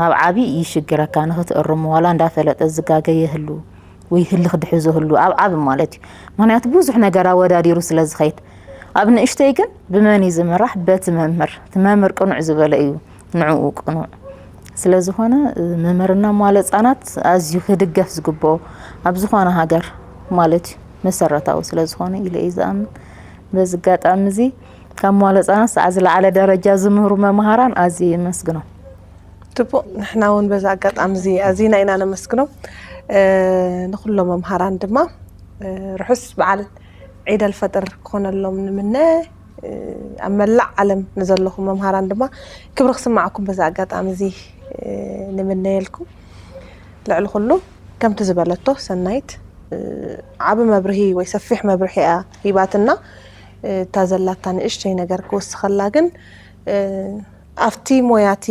ኣብ ዓብዪ ይሽግረካ ንኽትእርሞ ዋላ እንዳፈለጠ ዝጋገ የህሉ ወይ ህልኽ ድሕዞ ህሉ ኣብ ዓብ ማለት እዩ ምክንያቱ ብዙሕ ነገር ኣወዳዲሩ ስለ ዝኸይድ ኣብ ንእሽተይ ግን ብመን እዩ ዝምራሕ በቲ መምህር እቲ መምህር ቅኑዕ ዝበለ እዩ ንዕኡ ቅኑዕ ስለ ዝኾነ መምህርና መዋለ ህፃናት ኣዝዩ ክድገፍ ዝግብኦ ኣብ ዝኾነ ሃገር ማለት እዩ መሰረታዊ ስለ ዝኾነ ኢለ እዩ ዝኣምን በዚ ኣጋጣሚ እዚ ካብ መዋለ ህፃናት ሰዓ ዝለዓለ ደረጃ ዝምህሩ መምሃራን ኣዝየ የመስግኖም ትቡእ ንሕና እውን በዚ ኣጋጣሚ እዚ ኣዚና ኢና ነመስግኖም ንኩሎም መምሃራን ድማ ርሑስ በዓል ዒድ ኣልፈጥር ክኾነሎም ንምነ። ኣብ መላእ ዓለም ንዘለኹም መምሃራን ድማ ክብሪ ክስማዕኩም በዚ ኣጋጣሚ እዚ ንምነየልኩም። ልዕሊ ኩሉ ከምቲ ዝበለቶ ሰናይት ዓቢ መብርሂ ወይ ሰፊሕ መብርሂ እያ ሂባትና። እታ ዘላታ ንእሽተይ ነገር ክውስኸላ ግን ኣብቲ ሞያቲ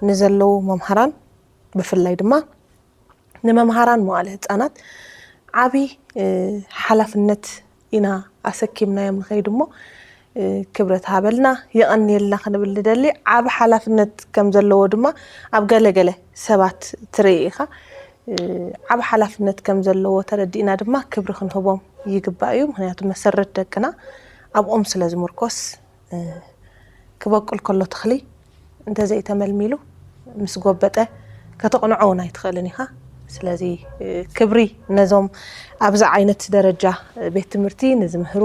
ንዘለዉ መምሃራን ብፍላይ ድማ ንመምሃራን መዋለ ህፃናት ዓቢ ሓላፍነት ኢና ኣሰኪምናዮም ንኸይድ እሞ ክብረት ሃበልና የቐንየልና ክንብል ንደሊ። ዓቢ ሓላፍነት ከም ዘለዎ ድማ ኣብ ገለ ገለ ሰባት ትርኢ ኢኻ። ዓቢ ሓላፍነት ከም ዘለዎ ተረዲእና ድማ ክብሪ ክንህቦም ይግባእ እዩ። ምክንያቱ መሰረት ደቅና ኣብኦም ስለ ዝምርኮስ ክበቁል ከሎ ተኽሊ እንተዘይተመልሚሉ ምስ ጎበጠ ከተቕንዖ እውን ኣይትኽእልን ኢኻ። ስለዚ ክብሪ ነዞም ኣብዚ ዓይነት ደረጃ ቤት ትምህርቲ ንዝምህሩ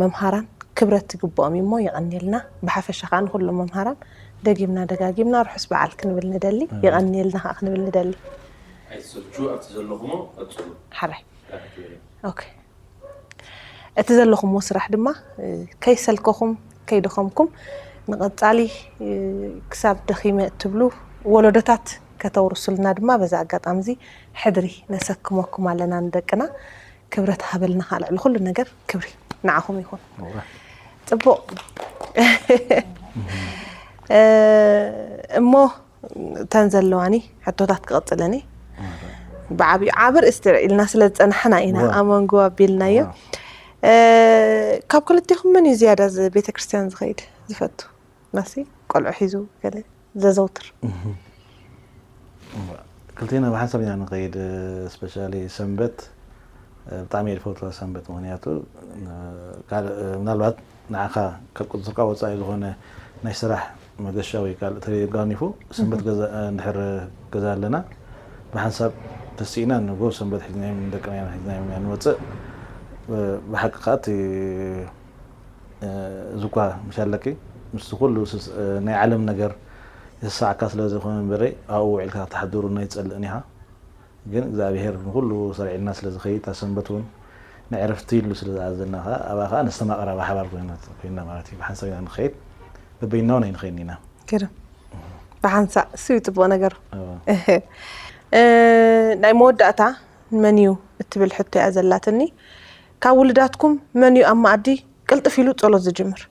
መምሃራን ክብረት ዝግብኦም እዩ እሞ የቐንየልና። ብሓፈሻ ከዓ ንኩሎም መምሃራን ደጊምና ደጋጊምና ርሑስ በዓል ክንብል ንደሊ፣ የቐንየልና ከዓ ክንብል ንደሊ። ኣይትሰልቹ ኣብቲ ዘለኹሞ ቀፅሉ። ሓራይ ኦኬ። እቲ ዘለኹምዎ ስራሕ ድማ ከይሰልከኹም ከይደኸምኩም ንቐፃሊ ክሳብ ደኺመ እትብሉ ወለዶታት ከተውርሱልና ድማ በዚ ኣጋጣሚ እዚ ሕድሪ ነሰክመኩም ኣለና ንደቅና። ክብረት ሃበልና ከዓ ልዕሊ ኩሉ ነገር ክብሪ ንዓኹም ይኹን። ፅቡቕ እሞ እተን ዘለዋኒ ሕቶታት ክቐፅለኒ ብዓብዩ ዓቢ ርእስቲ ኢልና ስለ ዝፀናሕና ኢና ኣብ መንጎ ኣቢልናዮ። ካብ ክልቴኹም መን እዩ ዝያዳ ቤተክርስትያን ዝኸይድ ዝፈቱ? ናሲ ቆልዑ ሒዙ ገለ ዘዘውትር ክልቴና ብሓንሳብ ኢና ንኸይድ። ስፔሻሊ ሰንበት ብጣዕሚ እየ ዝፈትዋ ሰንበት። ምክንያቱ ምናልባት ንዓኻ ካብ ቁፅፅርካ ወፃኢ ዝኾነ ናይ ስራሕ መገሻ ወይ ካልእ ተጋኒፉ ሰንበት ገዛ እንድሕር ገዛ ኣለና ብሓንሳብ ተስኢና ንጎ ሰንበት ሒዝናዮም ንደቅና ኢና ሒዝናዮም ኢና ንወፅእ። ብሓቂ ከዓ እቲ እዚ እኳ ምሽ ኣለኪ ምስቲ ኩሉ ናይ ዓለም ነገር የስሳዕካ ስለ ዝኾነ እምበረ ኣብኡ ውዒልካ ክትሓድር እውን ኣይትጸልእን ኢኻ። ግን እግዚኣብሄር ንኹሉ ሰሪዕልና ስለ ዝኸይድ እታ ሰንበት እውን ንዕረፍቲ ኢሉ ስለ ዝኣዘና ከዓ ኣብኣ ከዓ ነስተማቕራ ብሓባር ኮይና ኮይና ማለት እዩ። ብሓንሳብ ኢና ንኸይድ በበይንና እውን ኣይንኸይድን ኢና። ግርም ብሓንሳእ እሱ እዩ ፅቡቕ ነገር። እህ። እ፣ ናይ መወዳእታ መን እዩ እትብል ሕቶ እያ ዘላትኒ። ካብ ውልዳትኩም መን እዩ ኣብ መኣዲ ቅልጥፍ ኢሉ ጸሎት ዝጅምር?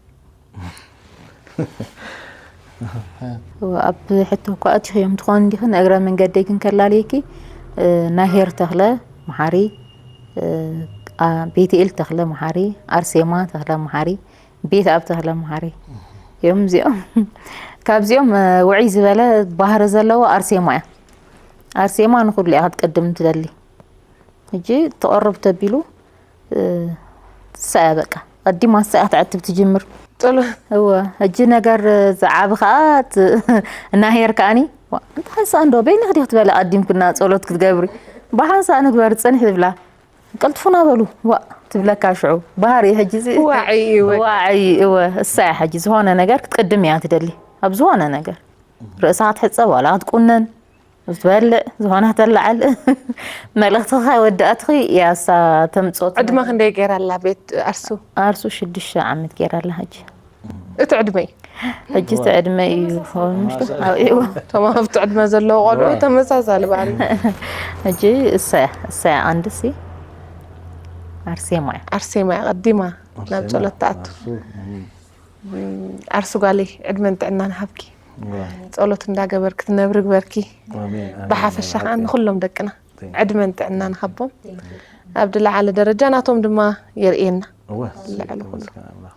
እወ፣ ኣብ ሕቶ እኳ ኣቲኽዮም ትኾን እንዲኽን እግረ መንገደይ ግን ከላልየኪ፣ እ፣ ናሄር ተኽለ መሓሪ፣ እ፣ ኣ፣ ቤትኤል ተኽለ መሓሪ፣ ኣርሴማ ተኽለ መሓሪ፣ ቤት ኣብ ተኽለ መሓሪ እዮም እዚኦም። ካብዚኦም፣ እ፣ ውዕይ ዝበለ ባህሪ ዘለዎ ኣርሴማ እያ። ኣርሴማ ንኹሉ እያ ክትቅድም ትደሊ። ሕጂ ትቐርብ ተቢሉ፣ እ፣ ንሳ እያ በቃ። ቀዲማ ንሳ እያ ክትዕትብ ትጅምር። ጸሎት። እወ፣ ሕጂ ነገር ዝዓቢ ከኣ ት-፣ ናሄር ከኣኒ፣ "ዋ፣ እንተ ሓንሳእ እንዶ በይንኺ ዲኺ ትበሊ ቀዲምክና ጸሎት ክትገብሪ? ብሓንሳእ ንግበር ጽንሒ" ትብላ። "ቀልጥፉና በሉ፣ ዋ" ትብለካ ሽዑ። ባህሪ እዩ ሕጂ እዚ። ዋዒ እዩ፣ እወ። ዋዒ፣ እወ፣ እሳ እያ ሕጂ ዝኾነ ነገር ክትቅድም እያ ትደሊ። ኣብ ዝኾነ ነገር። ርእሳ ክትሕጸብ፣ ዋላ ክትቁነን፣ ትበልዕ፣ ዝኾነ ከተላዕል። መልእኽትኺ ከይወዳእትኺ እያ እሳ ተምጽኦ። ዕድመ ክንደይ ገይራ ኣላ ቤት ኣርሱ? ኣርሱ ሽዱሽተ ዓመት ገይራ ኣላ ሕጂ። እቲ ዕድመ እዩ። ሕጂ እቲ ዕድመ እዩ ዝኸውን፣ ምሽ? ማሰ። ኣብ፣ እዎ። እቶም ኣብቲ ዕድመ ዘለዉ ቆልዑ ተመሳሳሊ ባህሪ። ሕጂ እሳ እያ፣ እሳ እያ ኣንድሲ ኣርሴማ እያ። ኣርሴማ እያ ቀዲማ ናብ ኣርሴማ፣ ጸሎት ትኣቱ። ኣርሱ፣ እም። ኣርሱ ጓለይ ዕድመን ጥዕናን ሃብኪ። ዋ። ጸሎት እንዳገበርኪ ትነብሪ ግበርኪ። ኣሜን፣ ኣሜን፣ ብሓፈሻ ከዓ ኣሜን። ንኹሎም ደቅና Thank you. ዕድመን ጥዕናን ሃቦም። ኣብ ዝለዓለ ደረጃ ናቶም ድማ የርእየና። እወ፣ ልዕሊ ኩሉ። ምስጋና ኣምላኽ።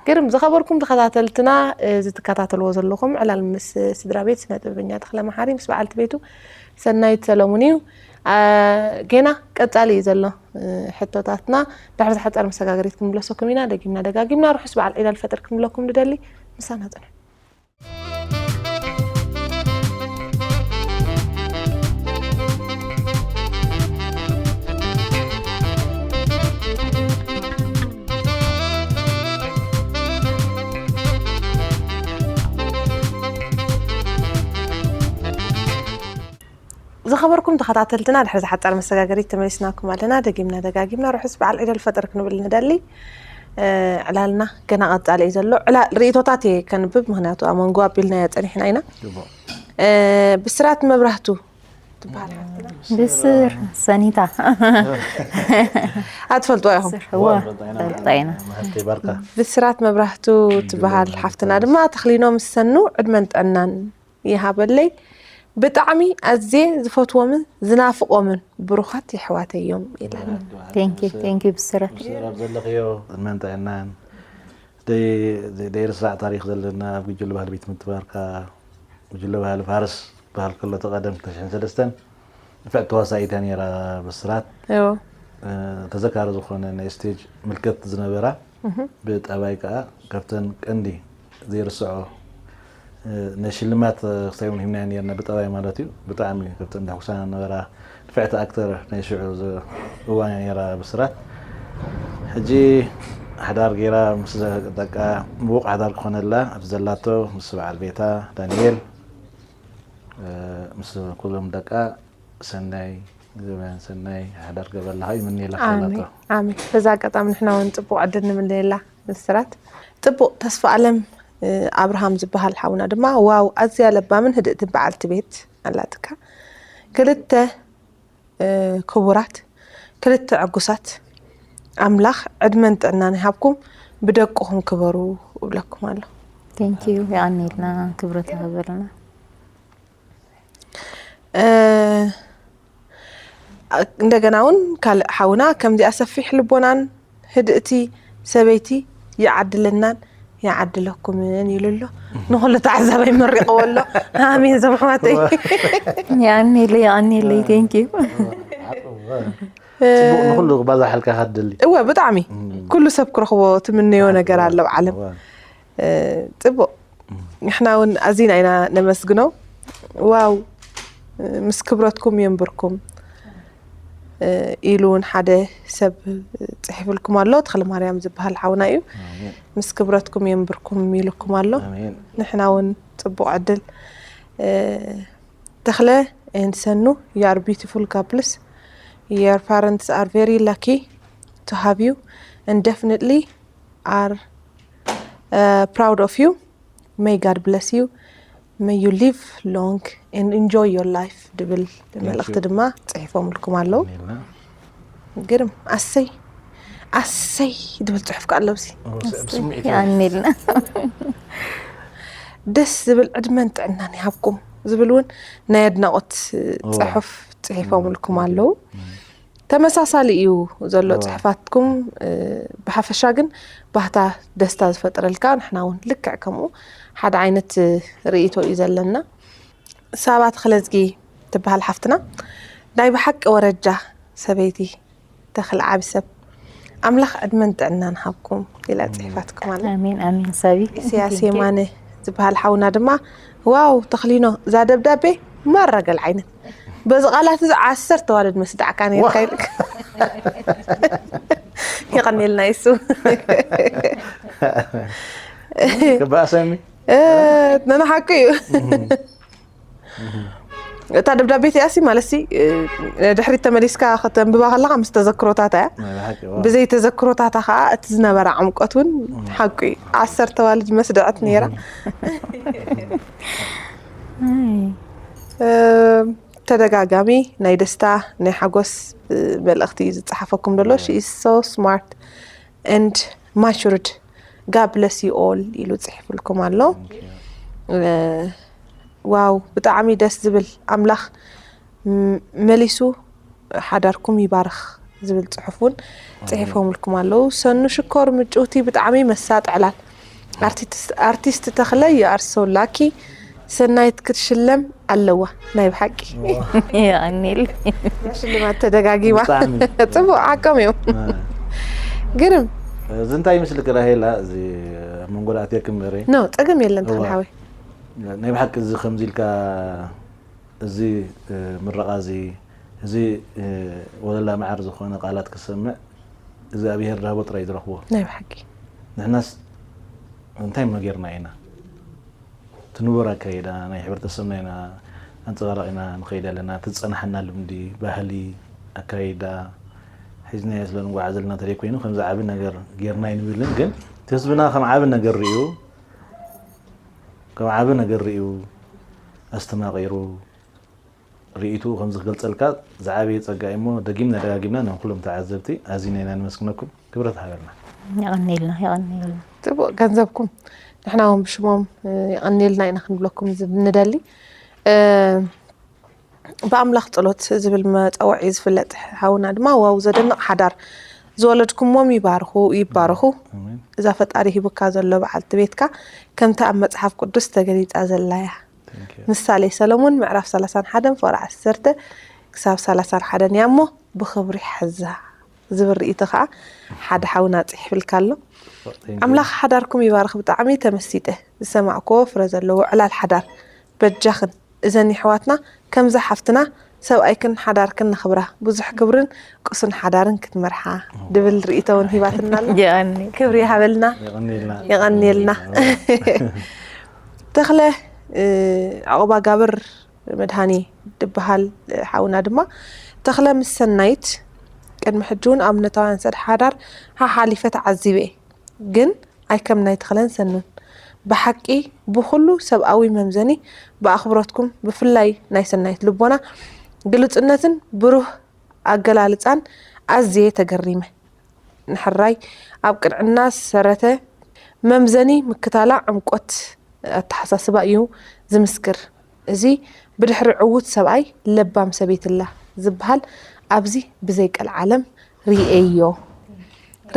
ግርም ዝኸበርኩም ተኸታተልትና፣ እዚ ትከታተልዎ ዘለኹም ዕላል ምስ ስድራ ቤት ስነ ጥበበኛ ተኽለ መሓሪ ምስ በዓልቲ ቤቱ ሰናይት ሰለሙን እዩ። አ፣ ጌና ቀጻሊ እዩ ዘሎ፣ እ፣ ሕቶታትና። ድሕሪ ዝሓጸረ መሰጋገሪት ክንምለሰኩም ኢና። ደጊምና ደጋጊምና ርሑስ በዓል ዒድ ኣልፈጥር ክንብለኩም ንደሊ። ምሳና ጽንሑ። ዝኸበርኩም ተኸታተልትና፣ ድሕሪ ዝሓጻር መሰጋገሪት ተመሊስናኩም ኣለና። ደጊምና ደጋጊምና ርሑስ በዓል ዒድ ኣልፈጥር ክንብል ንደሊ። እ፣ ዕላልና ገና ቀጻሊ እዩ ዘሎ። ዕላ-፣ ርእይቶታት እየ ከንብብ፣ ምኽንያቱ ኣብ መንጎ ኣቢልናዮ ጸኒሕና ኢና። እ፣ ብስራት መብራህቱ ትበሃል ሓፍትና። ብስር ሰኒታ። ኣትፈልጥዋ ኢኹም? እዋ፣ እዋ፣ ፈልጣ ኢና። ፈልጣ ኢና። ማህተይ ባርካ። ብስራት መብራህቱ ትበሃል ሓፍትና ድማ፣ ተኽሊኖ ምስ ሰኑ ዕድመን ጥዕናን ይሃበለይ። ብጣዕሚ ኣዝየ ዝፈትዎምን ዝናፍቆምን ብሩኻት የሕዋተይ እዮም ኢላና። Thank you፣ thank you ብስራት። ብስራት ዘለኽዮ ዕድመን ጥዕናን። ደይ-፣ ደይ-፣ ደይርሳዕ ታሪኽ ዘለና ኣብ ጉጅለ ባህሊ ቤት ትምህርቲ ባርካ፣ ጉጅለ ባህሊ ፋርስ በሃል ከሎ፣ እቲ ቀደም ክልተ ሽሕን ሰለስተን ንፍዕቲ ተዋሳኢት እያ ነይራ ብስራት። እዎ። እ፣ ተዘካሪ ዝኾነ ናይ ስቴጅ ምልከት ዝነበራ፣ እህ። ብጠባይ ከኣ ካብተን ቀንዲ ዘይርስዖ፣ እ፣ ናይ ሽልማት፣ እ፣ ክሳይ እውን ሂብናዮ ነርና ብጠባይ ማለት እዩ። ብጣዕሚ ካብተን ዘሕጉሳና ነበራ ንፍዕቲ ኣክተር ናይ ሽዑ ዝ-፣ እዋን እያ ነይራ ብስራት። ሕጂ ሓዳር ገይራ ምስ ደቃ ምዉቕ ሓዳር ክኾነላ ኣብዚ ዘላቶ ምስ በዓል ቤታ ዳንኤል፣ እ፣ ምስ ኩሎም ደቃ ሰናይ ዘበን ሰናይ ሓዳር ገበላ ይምንየላ ኣሜን፣ ክላቶ። ኣሜን። በዛ ኣጋጣሚ ንሕና እውን ጽቡቕ ዕድል ንምንየላ ብስራት። ጽቡቕ ተስፋ ኣለም፣ እ፣ ኣብርሃም ዝበሃል ሓውና ድማ፣ ዋው፣ ኣዝያ ለባምን ህድእትን በዓልቲ ቤት ኣላትካ። ክልተ፣ እ፣ ክቡራት፣ ክልተ ዕጉሳት፣ ኣምላኽ ዕድመን ጥዕናን ይሃብኩም፣ ብደቅኹም ክበሩ እብለኩም ኣሎ። Thank you፣ የቐንየልና፣ ክብረት ይሃበልና። እ፣ እንደገና እውን ካልእ ሓውና ከምዚኣ ሰፊሕ ልቦናን ህድእቲ ሰበይቲ ይዓድለናን ይዓድለኩምን ኢሉ ኣሎ። ንኹሉ ተዓዛባይ መሪቕዎ ኣሎ። ኣሜን፣ ዞም ኣሕዋተይ። የቐንየለይ፣ የቐንየለይ፣ thank you። ጽቡቕ፣ ንኹሉ ክባዛሓልካ ከትደሊ። እወ፣ ብጣዕሚ። እም። ኩሉ ሰብ ክረኽቦ ትምነዮ ነገር ኣሎ ኣብ ዓለም። እወ። እ፣ ጽቡቕ። እም። ንሕና እውን ኣዚና ኢና ነመስግኖ። ዋው፣ እ፣ ምስ ክብረትኩም የንብርኩም፣ እ፣ ኢሉ እውን ሓደ ሰብ ጽሒፉልኩም ኣሎ። ተኽለ ማርያም ዝበሃል ሓውና እዩ። ኣሜን። ምስ ክብረትኩም የንብርኩም ኢሉኩም ኣሎ። ኣሜን። ንሕና እውን ጽቡቕ ዕድል። እ፣ ተኽለ and ሰኑ, you are beautiful couples. Your parents are very lucky to have you and definitely are, uh, proud of you. May God bless you. May you live long and enjoy your life ድብል Thank you። መልእኽቲ ድማ ጽሒፎምልኩም ኣለዉ። ኣሜን። ግርም፣ ኣሰይ፣ ኣሰይ ድብል ጽሑፍ ከኣ ኣለውሲ። ኦ፣ ስ-፣ ብስምዒት እየ። የቐንየልና። ደስ ዝብል ዕድመን ጥዕናን ይሃብኩም ዝብል እውን ናይ ኣድናቖት ኦ። ጽሑፍ ጽሒፎምልኩም እም። ኣለዉ። እም። ተመሳሳሊ እዩ ዘሎ እዎ። ጽሑፋትኩም። እ፣ ብሓፈሻ ግን ባህታ ደስታ ዝፈጥረልካ፣ ንሕና እውን ልክዕ ከምኡ ሓደ ዓይነት ርእይቶ እዩ ዘለና። ሳባ ተኽለዝጊ ትበሃል ሓፍትና፣ ናይ ብሓቂ ወረጃ ሰበይቲ ተኽለ ዓቢ ሰብ፣ ኣምላኽ ዕድመን ጥዕናን ሃብኩም ኢላ ኣሜን። ጽሒፋትኩም ኣላ። ኣሜን፣ ኣሜን፣ ሳቢ። ኢሳያስ Thank you። የማነ ዝበሃል ሓውና ድማ፣ ዋው ተኽሊኖ፣ እዛ ደብዳቤ ማራ ገልዓይነት። በዚ ቃላት እዚ ዓሰርተ ዋልድ መስዳዕካ ነይርካ ዋ። ኢልካ። የቐንየልና ይሱ። ክበኣሰኒ። እ፣ ነናሓቂ እዩ። እታ ደብዳቤ እቲኣሲ ማለትሲ፣ እ፣ ድሕሪት ተመሊስካ ከተንብባ ከለኻ ምስ ተዘክሮታታ እያ። ናይ ብሓቂ፣ ዋው። ብዘይ ተዘክሮታታ ከዓ እቲ ዝነበራ ዕምቆት እውን እም። ሓቁ እዩ። ዓሰርተ ዋልድ መስደዐት ነይራ። እም። ኣይ። እ፣ ተደጋጋሚ ናይ ደስታ፣ ናይ ሓጎስ፣ እ፣ መልእኽቲ እዩ ዝጸሓፈኩም ዘሎ። እም። She is so smart and matured. God bless you all ኢሉ ጽሒፉልኩም ኣሎ። Thank you። እ፣ ዋው፣ ብጣዕሚ ደስ ዝብል። ኣምላኽ ም-፣ መሊሱ ሓዳርኩም ይባርኽ ዝብል ጽሑፍ እውን ጽሒፎምልኩም ኣለዉ። ሰኑ ሽኮር ምጭውቲ፣ ብጣዕሚ መሳጢ ዕላል። ኣርቲስት፣ ኣርቲስት ተኽለ፣ you are so lucky። ሰናይት ክትሽለም ኣለዋ ናይ ብሓቂ። የቐንየለይ። ሽልማት ተደጋጊማ። ብጣዕሚ። ጽቡቕ፣ ሓቆም እዮም። እ። ግርም። እዚ እንታይ ይመስልክ ራሄላ፣ እዚ ኣብ መንጎ ኣትየክ እምበረ? ኖ፣ ጸገም የለን ተኽለ እዋ። ሓወይ። ናይ ብሓቂ እዚ ከምዚ ኢልካ፣ እዚ፣ እ፣ ምረቓ እዚ፣ እዚ፣ እ፣ ወለላ መዓር ዝኾነ ቃላት ክሰምዕ፣ እግዚኣብሄር ዝሃቦ ጥራይ ዝረኽቦ። ናይ ብሓቂ። ንሕናስ እንታይ እሞ ጌርና ኢና? እቲ ንቡር ኣካይዳ ናይ ሕብረተሰብና ኢና፣ ኣንጸባራቒና ንኸይድ ኣለና። እቲ ዝጸናሓና ልምዲ፣ ባህሊ፣ ኣካይዳ ሒዝናዮ ስለ ንጓዓዝ ኣለና። እንተዘይ ኮይኑ ከምዚ ዓቢ ነገር ጌርና ኣይንብልን፣ ግን እቲ ህዝብና ከም ዓቢ ነገር ርእዩ፣ ከም ዓቢ ነገር ርእዩ ኣስተማቒሩ ርእይትኡ ከም ዝገልጸልካ ዝዓበየ ጸጋ እዩ እሞ፣ ደጊምና ደጋጊምና ናብ ኩሎም ተዓዘብቲ ኣዚና ኢና ነመስግነኩም። ክብረት ሃበልና። የቐንየልና፣ የቐንየልና። ጽቡቕ፣ ገንዘብኩም ንሕና እውን ብሽሞም፣ እ፣ የቐንየልና ኢና ክንብለኩም ዝ-፣ ንደሊ። እ፣ ብኣምላኽ ጸሎት ዝብል መጸውዒ ዝፍለጥ ሓውና ድማ፣ ዋው፣ ዘደንቕ ሓዳር፣ ዝወለድኩሞም ይባርኹ፣ ይባረኹ። ኣሜን። እዛ ፈጣሪ ሂቡካ ዘሎ በዓልቲ ቤትካ ከምቲ ኣብ መጽሓፍ ቅዱስ ተገሊጻ ዘላ እያ። Thank you። ምሳሌ ሰሎሞን ምዕራፍ ሰላሳን ሓደን ፍቕሪ ዓሰርተ ክሳብ ሰላሳን ሓደን እያ እሞ፣ ብኽብሪ ሓዛ ዝብል ርእይቶ ኸዓ ሓደ ሓውና ጽሒፍልካ ኣሎ። Thank you። ኣምላኽ ሓዳርኩም ይባርኽ። ብጣዕሚ ተመሲጠ ዝሰማዕክዎ ፍረ ዘለዎ ዕላል ሓዳር። በጃኽን እዘን የሕዋትና ከምዛ ሓፍትና ሰብኣይክን ሓዳርክን ነኽብራ፣ ብዙሕ ክብርን ቅሱን ሓዳርን ክትመርሓ ድብል ርእይቶ እውን ሂባትና ኣላ። የቐኒ። ክብሪ ይሃበልና። የቐንየልና። የቐንየልና። ተኽለ፣ እ፣ ዕቑባ ጋብር መድሃኒ ድበሃል ሓውና ድማ፣ ተኽለ ምስ ሰናይት ቅድሚ ሕጂ እውን ኣብነታውያን ሰብ ሓዳር ሓሓሊፈ ተዓዚበ እየ። ግን ኣይከም ናይ ተኽለን ሰኑን። ብሓቂ ብኹሉ ሰብኣዊ መምዘኒ ብኣኽብሮትኩም፣ ብፍላይ ናይ ሰናይት ልቦና፣ ግሉጽነትን ብሩህ ኣገላልጻን ኣዝየ ተገሪመ። ንሕራይ ኣብ ቅንዕና ዝሰረተ መምዘኒ ምክታላ ዕምቆት ኣተሓሳስባ እዩ ዝምስክር። እዚ ብድሕሪ ዕዉት ሰብኣይ ለባም ሰበይቲ ኣላ ዝበሃል ኣብዚ ብዘይ ቀልዓለም ርእየዮ።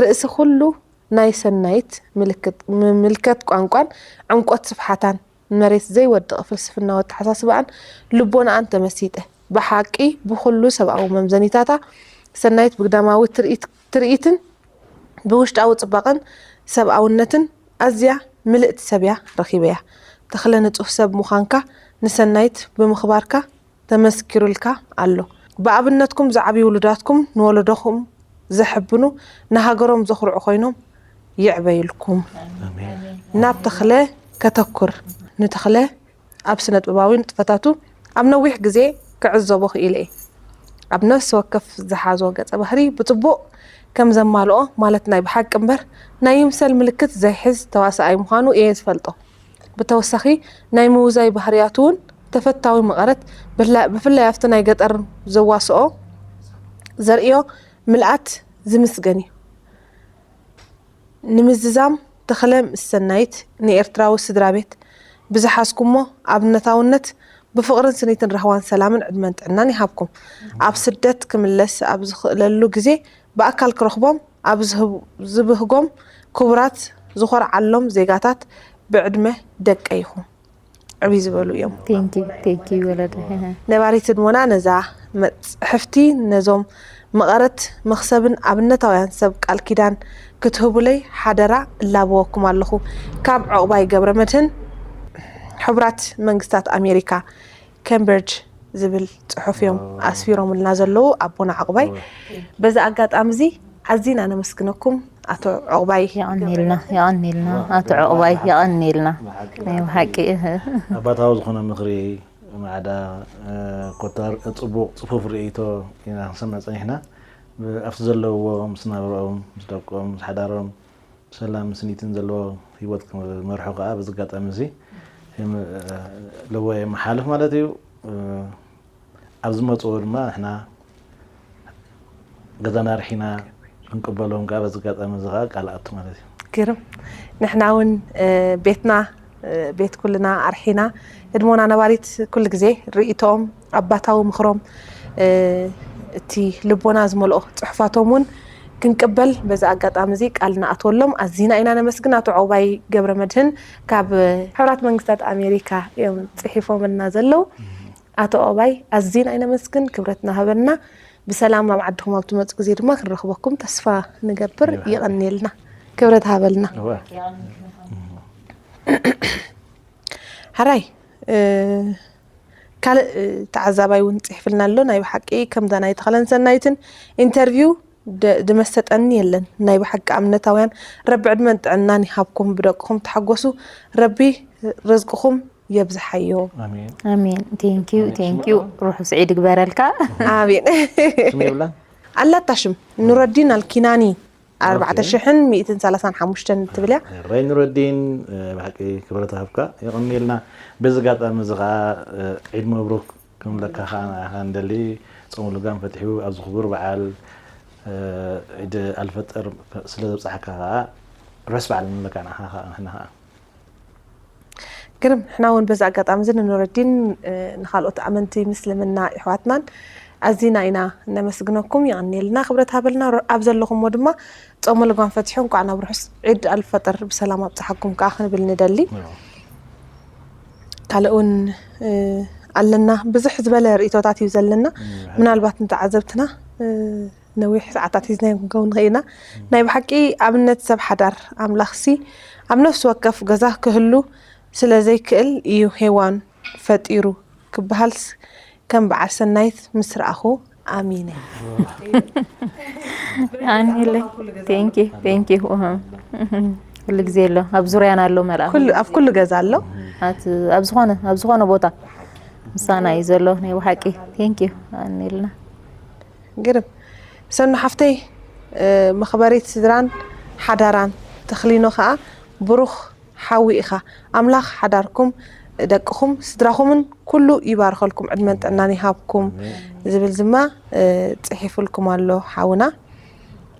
ርእሲ ኩሉ ናይ ሰናይት ምልክት፣ ምምልከት ቋንቋን ዕምቆት ስፍሓታን መሬት ዘይወድቕ ፍልስፍናዊ ኣተሓሳስባኣን ልቦናኣን ተመሲጠ። ብሓቂ ብኹሉ ሰብኣዊ መምዘኒታታ ሰናይት ብግዳማዊ ትርኢት-፣ ትርኢትን ብውሽጣዊ ጽባቐን ሰብኣውነትን ኣዝያ ምልእቲ ሰብ እያ ረኺበያ። ተኽለ ንጹህ ሰብ ምዃንካ ንሰናይት ብምኽባርካ ተመስኪሩልካ ኣሎ። ብኣብነትኩም ዝዓብዩ ውሉዳትኩም ንወለዶኹም ዘሐብኑ፣ ንሃገሮም ዘኹርዑ ኮይኖም ይዕበዩልኩም። ኣሜን። ናብ ተኽለ ከተኩር። ንተኽለ ኣብ ስነ ጥበባዊ ንጥፈታቱ ኣብ ነዊሕ ግዜ ክዕዘቦ ክኢለ እየ። ኣብ ነፍሲ ወከፍ ዝሓዞ ገጸ ባህሪ ብጽቡቕ ከም ዘማልኦ፣ ማለት ናይ ብሓቂ እምበር ናይ ይምሰል ምልክት ዘይሕዝ ተዋሳኣይ ምዃኑ እየ ዝፈልጦ። ብተወሳኺ ናይ ምውዛይ ባህርያቱ እውን ተፈታዊ መቐረት፣ ብፍላ-፣ ብፍላይ ኣብቲ ናይ ገጠር ዘዋስኦ ዘርእዮ ምልኣት ዝምስገን እዩ። ንምዝዛም፣ ተኽለ ምስ ሰናይት ንኤርትራዊ ስድራ ቤት ብዝሓዝኩሞ ኣብነታውነት ብፍቕርን ስኒትን ራህዋን ሰላምን ዕድመን ጥዕናን ይሃብኩም። ኣብ ስደት ክምለስ ኣብ ዝኽእለሉ ግዜ ብኣካል ክረኽቦም ኣብ ዝህብ-፣ ዝብህጎም ክቡራት ዝኾርዓሎም ዜጋታት ብዕድመ ደቀይ ኢኹም። ዕብይ ዝበሉ እዮም። ቴንኪ፣ ቴንኪ ወለደ። ነባሪት ህድሞና ነዛ መጽሕፍቲ ነዞም መቐረት መኽሰብን ኣብነታውያን ሰብ ቃል ኪዳን ክትህቡለይ ሓደራ እላበወኩም ኣለኹ። ካብ ዑቕባይ ገብረ መድህን፣ ሕቡራት መንግስታት ኣሜሪካ፣ ኬምብሪጅ ዝብል ጽሑፍ እዮም ኣስፊሮምልና ዘለዉ ኣቦና ዑቕባይ። በዚ ኣጋጣሚ እዚ ኣዚና ነመስግነኩም ኣቶ ዑቕባይ። የቐንየልና፣ የቐንየልና ኣቶ ዑቕባይ፣ የቐንየልና። ናይ ብሓቂ፣ እህ። ኣባታዊ ዝኾነ ምኽሪ፣ ማዕዳ፣ እ፣ ኮታር፣ ጽቡቕ ጽፉፍ ርእይቶ ኢና ክንሰምዕ ጸኒሕና። ብ-፣ ኣብቲ ዘለውዎ ምስ ናብርኦም፣ ምስ ደቆም፣ ምስ ሓዳሮም፣ ሰላም ስኒትን ዘለዎ ህይወት ክመርሑ ከኣ በዚ ኣጋጣሚ እዚ የም-፣ ለዎ የመሓልፍ ማለት እዩ። ኣብ ዝመጽኡ ድማ ንሕና ገዛና ኣርሒና ክንቅበሎም ከኣ በዚ ኣጋጣሚ እዚ ከኣ ቃል ኣቱ ማለት እዩ። ግርም። ንሕና እውን፣ እ፣ ቤትና፣ እ፣ ቤት ኩልና ኣርሒና፣ ህድሞና ነባሪት ኩሉ ግዜ ርእይቶኦም ኣባታዊ ምኽሮም፣ እ፣ እቲ ልቦና ዝመልኦ ጽሑፋቶም እውን ክንቅበል በዚ ኣጋጣሚ እዚ ቃል ንኣትወሎም ኣዚና ኢና ነመስግን። ኣቶ ዑቕባይ ገብረ መድህን ካብ ሕቡራት መንግስታት ኣሜሪካ እዮም ጽሒፎምልና ዘለዉ። ኣቶ ዑቕባይ ኣዚና ኢና ነመስግን፣ ክብረት ናሃበልና። ብሰላም ናብ ዓድኹም ኣብ ትመጹ ግዜ ድማ ክንረኽበኩም ተስፋ ንገብር። ይብሓቂ። የቐንየልና። ክብረት ሃበልና። እወ። ሕራይ፣ እ፣ ካልእ፣ እ፣ ተዓዛባይ እውን ጽሒፍልና ኣሎ። ናይ ብሓቂ ከምዛ ናይ ተኽለን ሰናይትን ኢንተርቪው ደ-፣ ድመሰጠኒ የለን። ናይ ብሓቂ ኣብነታውያን፣ ረቢ ዕድመን ጥዕናን ይሃብኩም፣ ብደቅኹም ተሓጎሱ፣ ረቢ ርዝቅኹም የብዝሓዮ። ኣሜን። ኣሜን። ቴንኪዩ ቴንኪዩ። ርሑስ ዒድ ግበረልካ። ኣሜን። ስም የብላን። ኣላታ ሽም ኑረዲን ኣልኪናኒ ኣርባዕተ ሽሕን ሚእትን ሰላሳን ሓሙሽተን ትብል እያ። ራይ ኑረዲን፣ ብሓቂ ክብረት ሃብካ፣ የቐንየልና። በዚ ኣጋጣሚ እዚ ከዓ ዒድ መብሩክ ክንብለካ ከዓ ንዓኻ ንደሊ። ጾም ልጓም ፈትሑ ኣብዚ ክቡር በዓል ዒድ ኣልፈጥር ስለ ዘብፅሓካ ከዓ ርሑስ በዓል ንብለካ ንዓኻ ከዓ ንሕና ከዓ። ግርም፣ ንሕና እውን በዚ ኣጋጣሚ እዚ ንኑረዲን ንኻልኦት ኣመንቲ ምስልምና ይሕዋትናን ኣዚና ኢና ነመስግነኩም። የቐንየልና፣ ክብረት ሃበልና። ኣብ ዘለኹሞ ድማ ጾመ ልጓም ፈትሑ እንኳዕ ናብ ርሑስ ዒድ ኣልፈጥር ብሰላም ኣብፅሓኩም ከዓ ክንብል ንደሊ። ካልእ እውን ኣለና፣ ብዙሕ ዝበለ ርእቶታት እዩ ዘለና። ምናልባት ንተዓዘብትና ነዊሕ ሰዓታት ሒዝናዮም ክንከውን ንኽእል ኢና። ናይ ብሓቂ ኣብነት ሰብ ሓዳር ኣምላኽሲ ኣብ ነፍሲ ወከፍ ገዛ ክህሉ ስለ ዘይክእል እዩ ሄዋን ፈጢሩ ክበሃልስ ከም በዓል ሰናይት ምስ ረኣኹ ኣሚነ። ኣኒለ ቴንኪ ቴንኪ። ኩሉ ግዜ ኣሎ ኣብ ዙርያና ኣሎ መልኣ ኩሉ ኣብ ኩሉ ገዛ ኣሎ። ኣብ ዝኾነ ኣብ ዝኾነ ቦታ ምሳና እዩ ዘሎ ናይ ብሓቂ። ቴንኪ ኣኒልና። ግርም ሰኑ ሓፍተይ፣ መኽበሪት ስድራን ሓዳራን ተኽሊኖ ከዓ ብሩኽ ሓዊ ኢኻ። ኣምላኽ ሓዳርኩም ደቅኹም ስድራኹምን ኩሉ ይባርኸልኩም ዕድመን ጥዕናን ይሃብኩም ዝብል ድማ ፅሒፉልኩም ኣሎ ሓውና።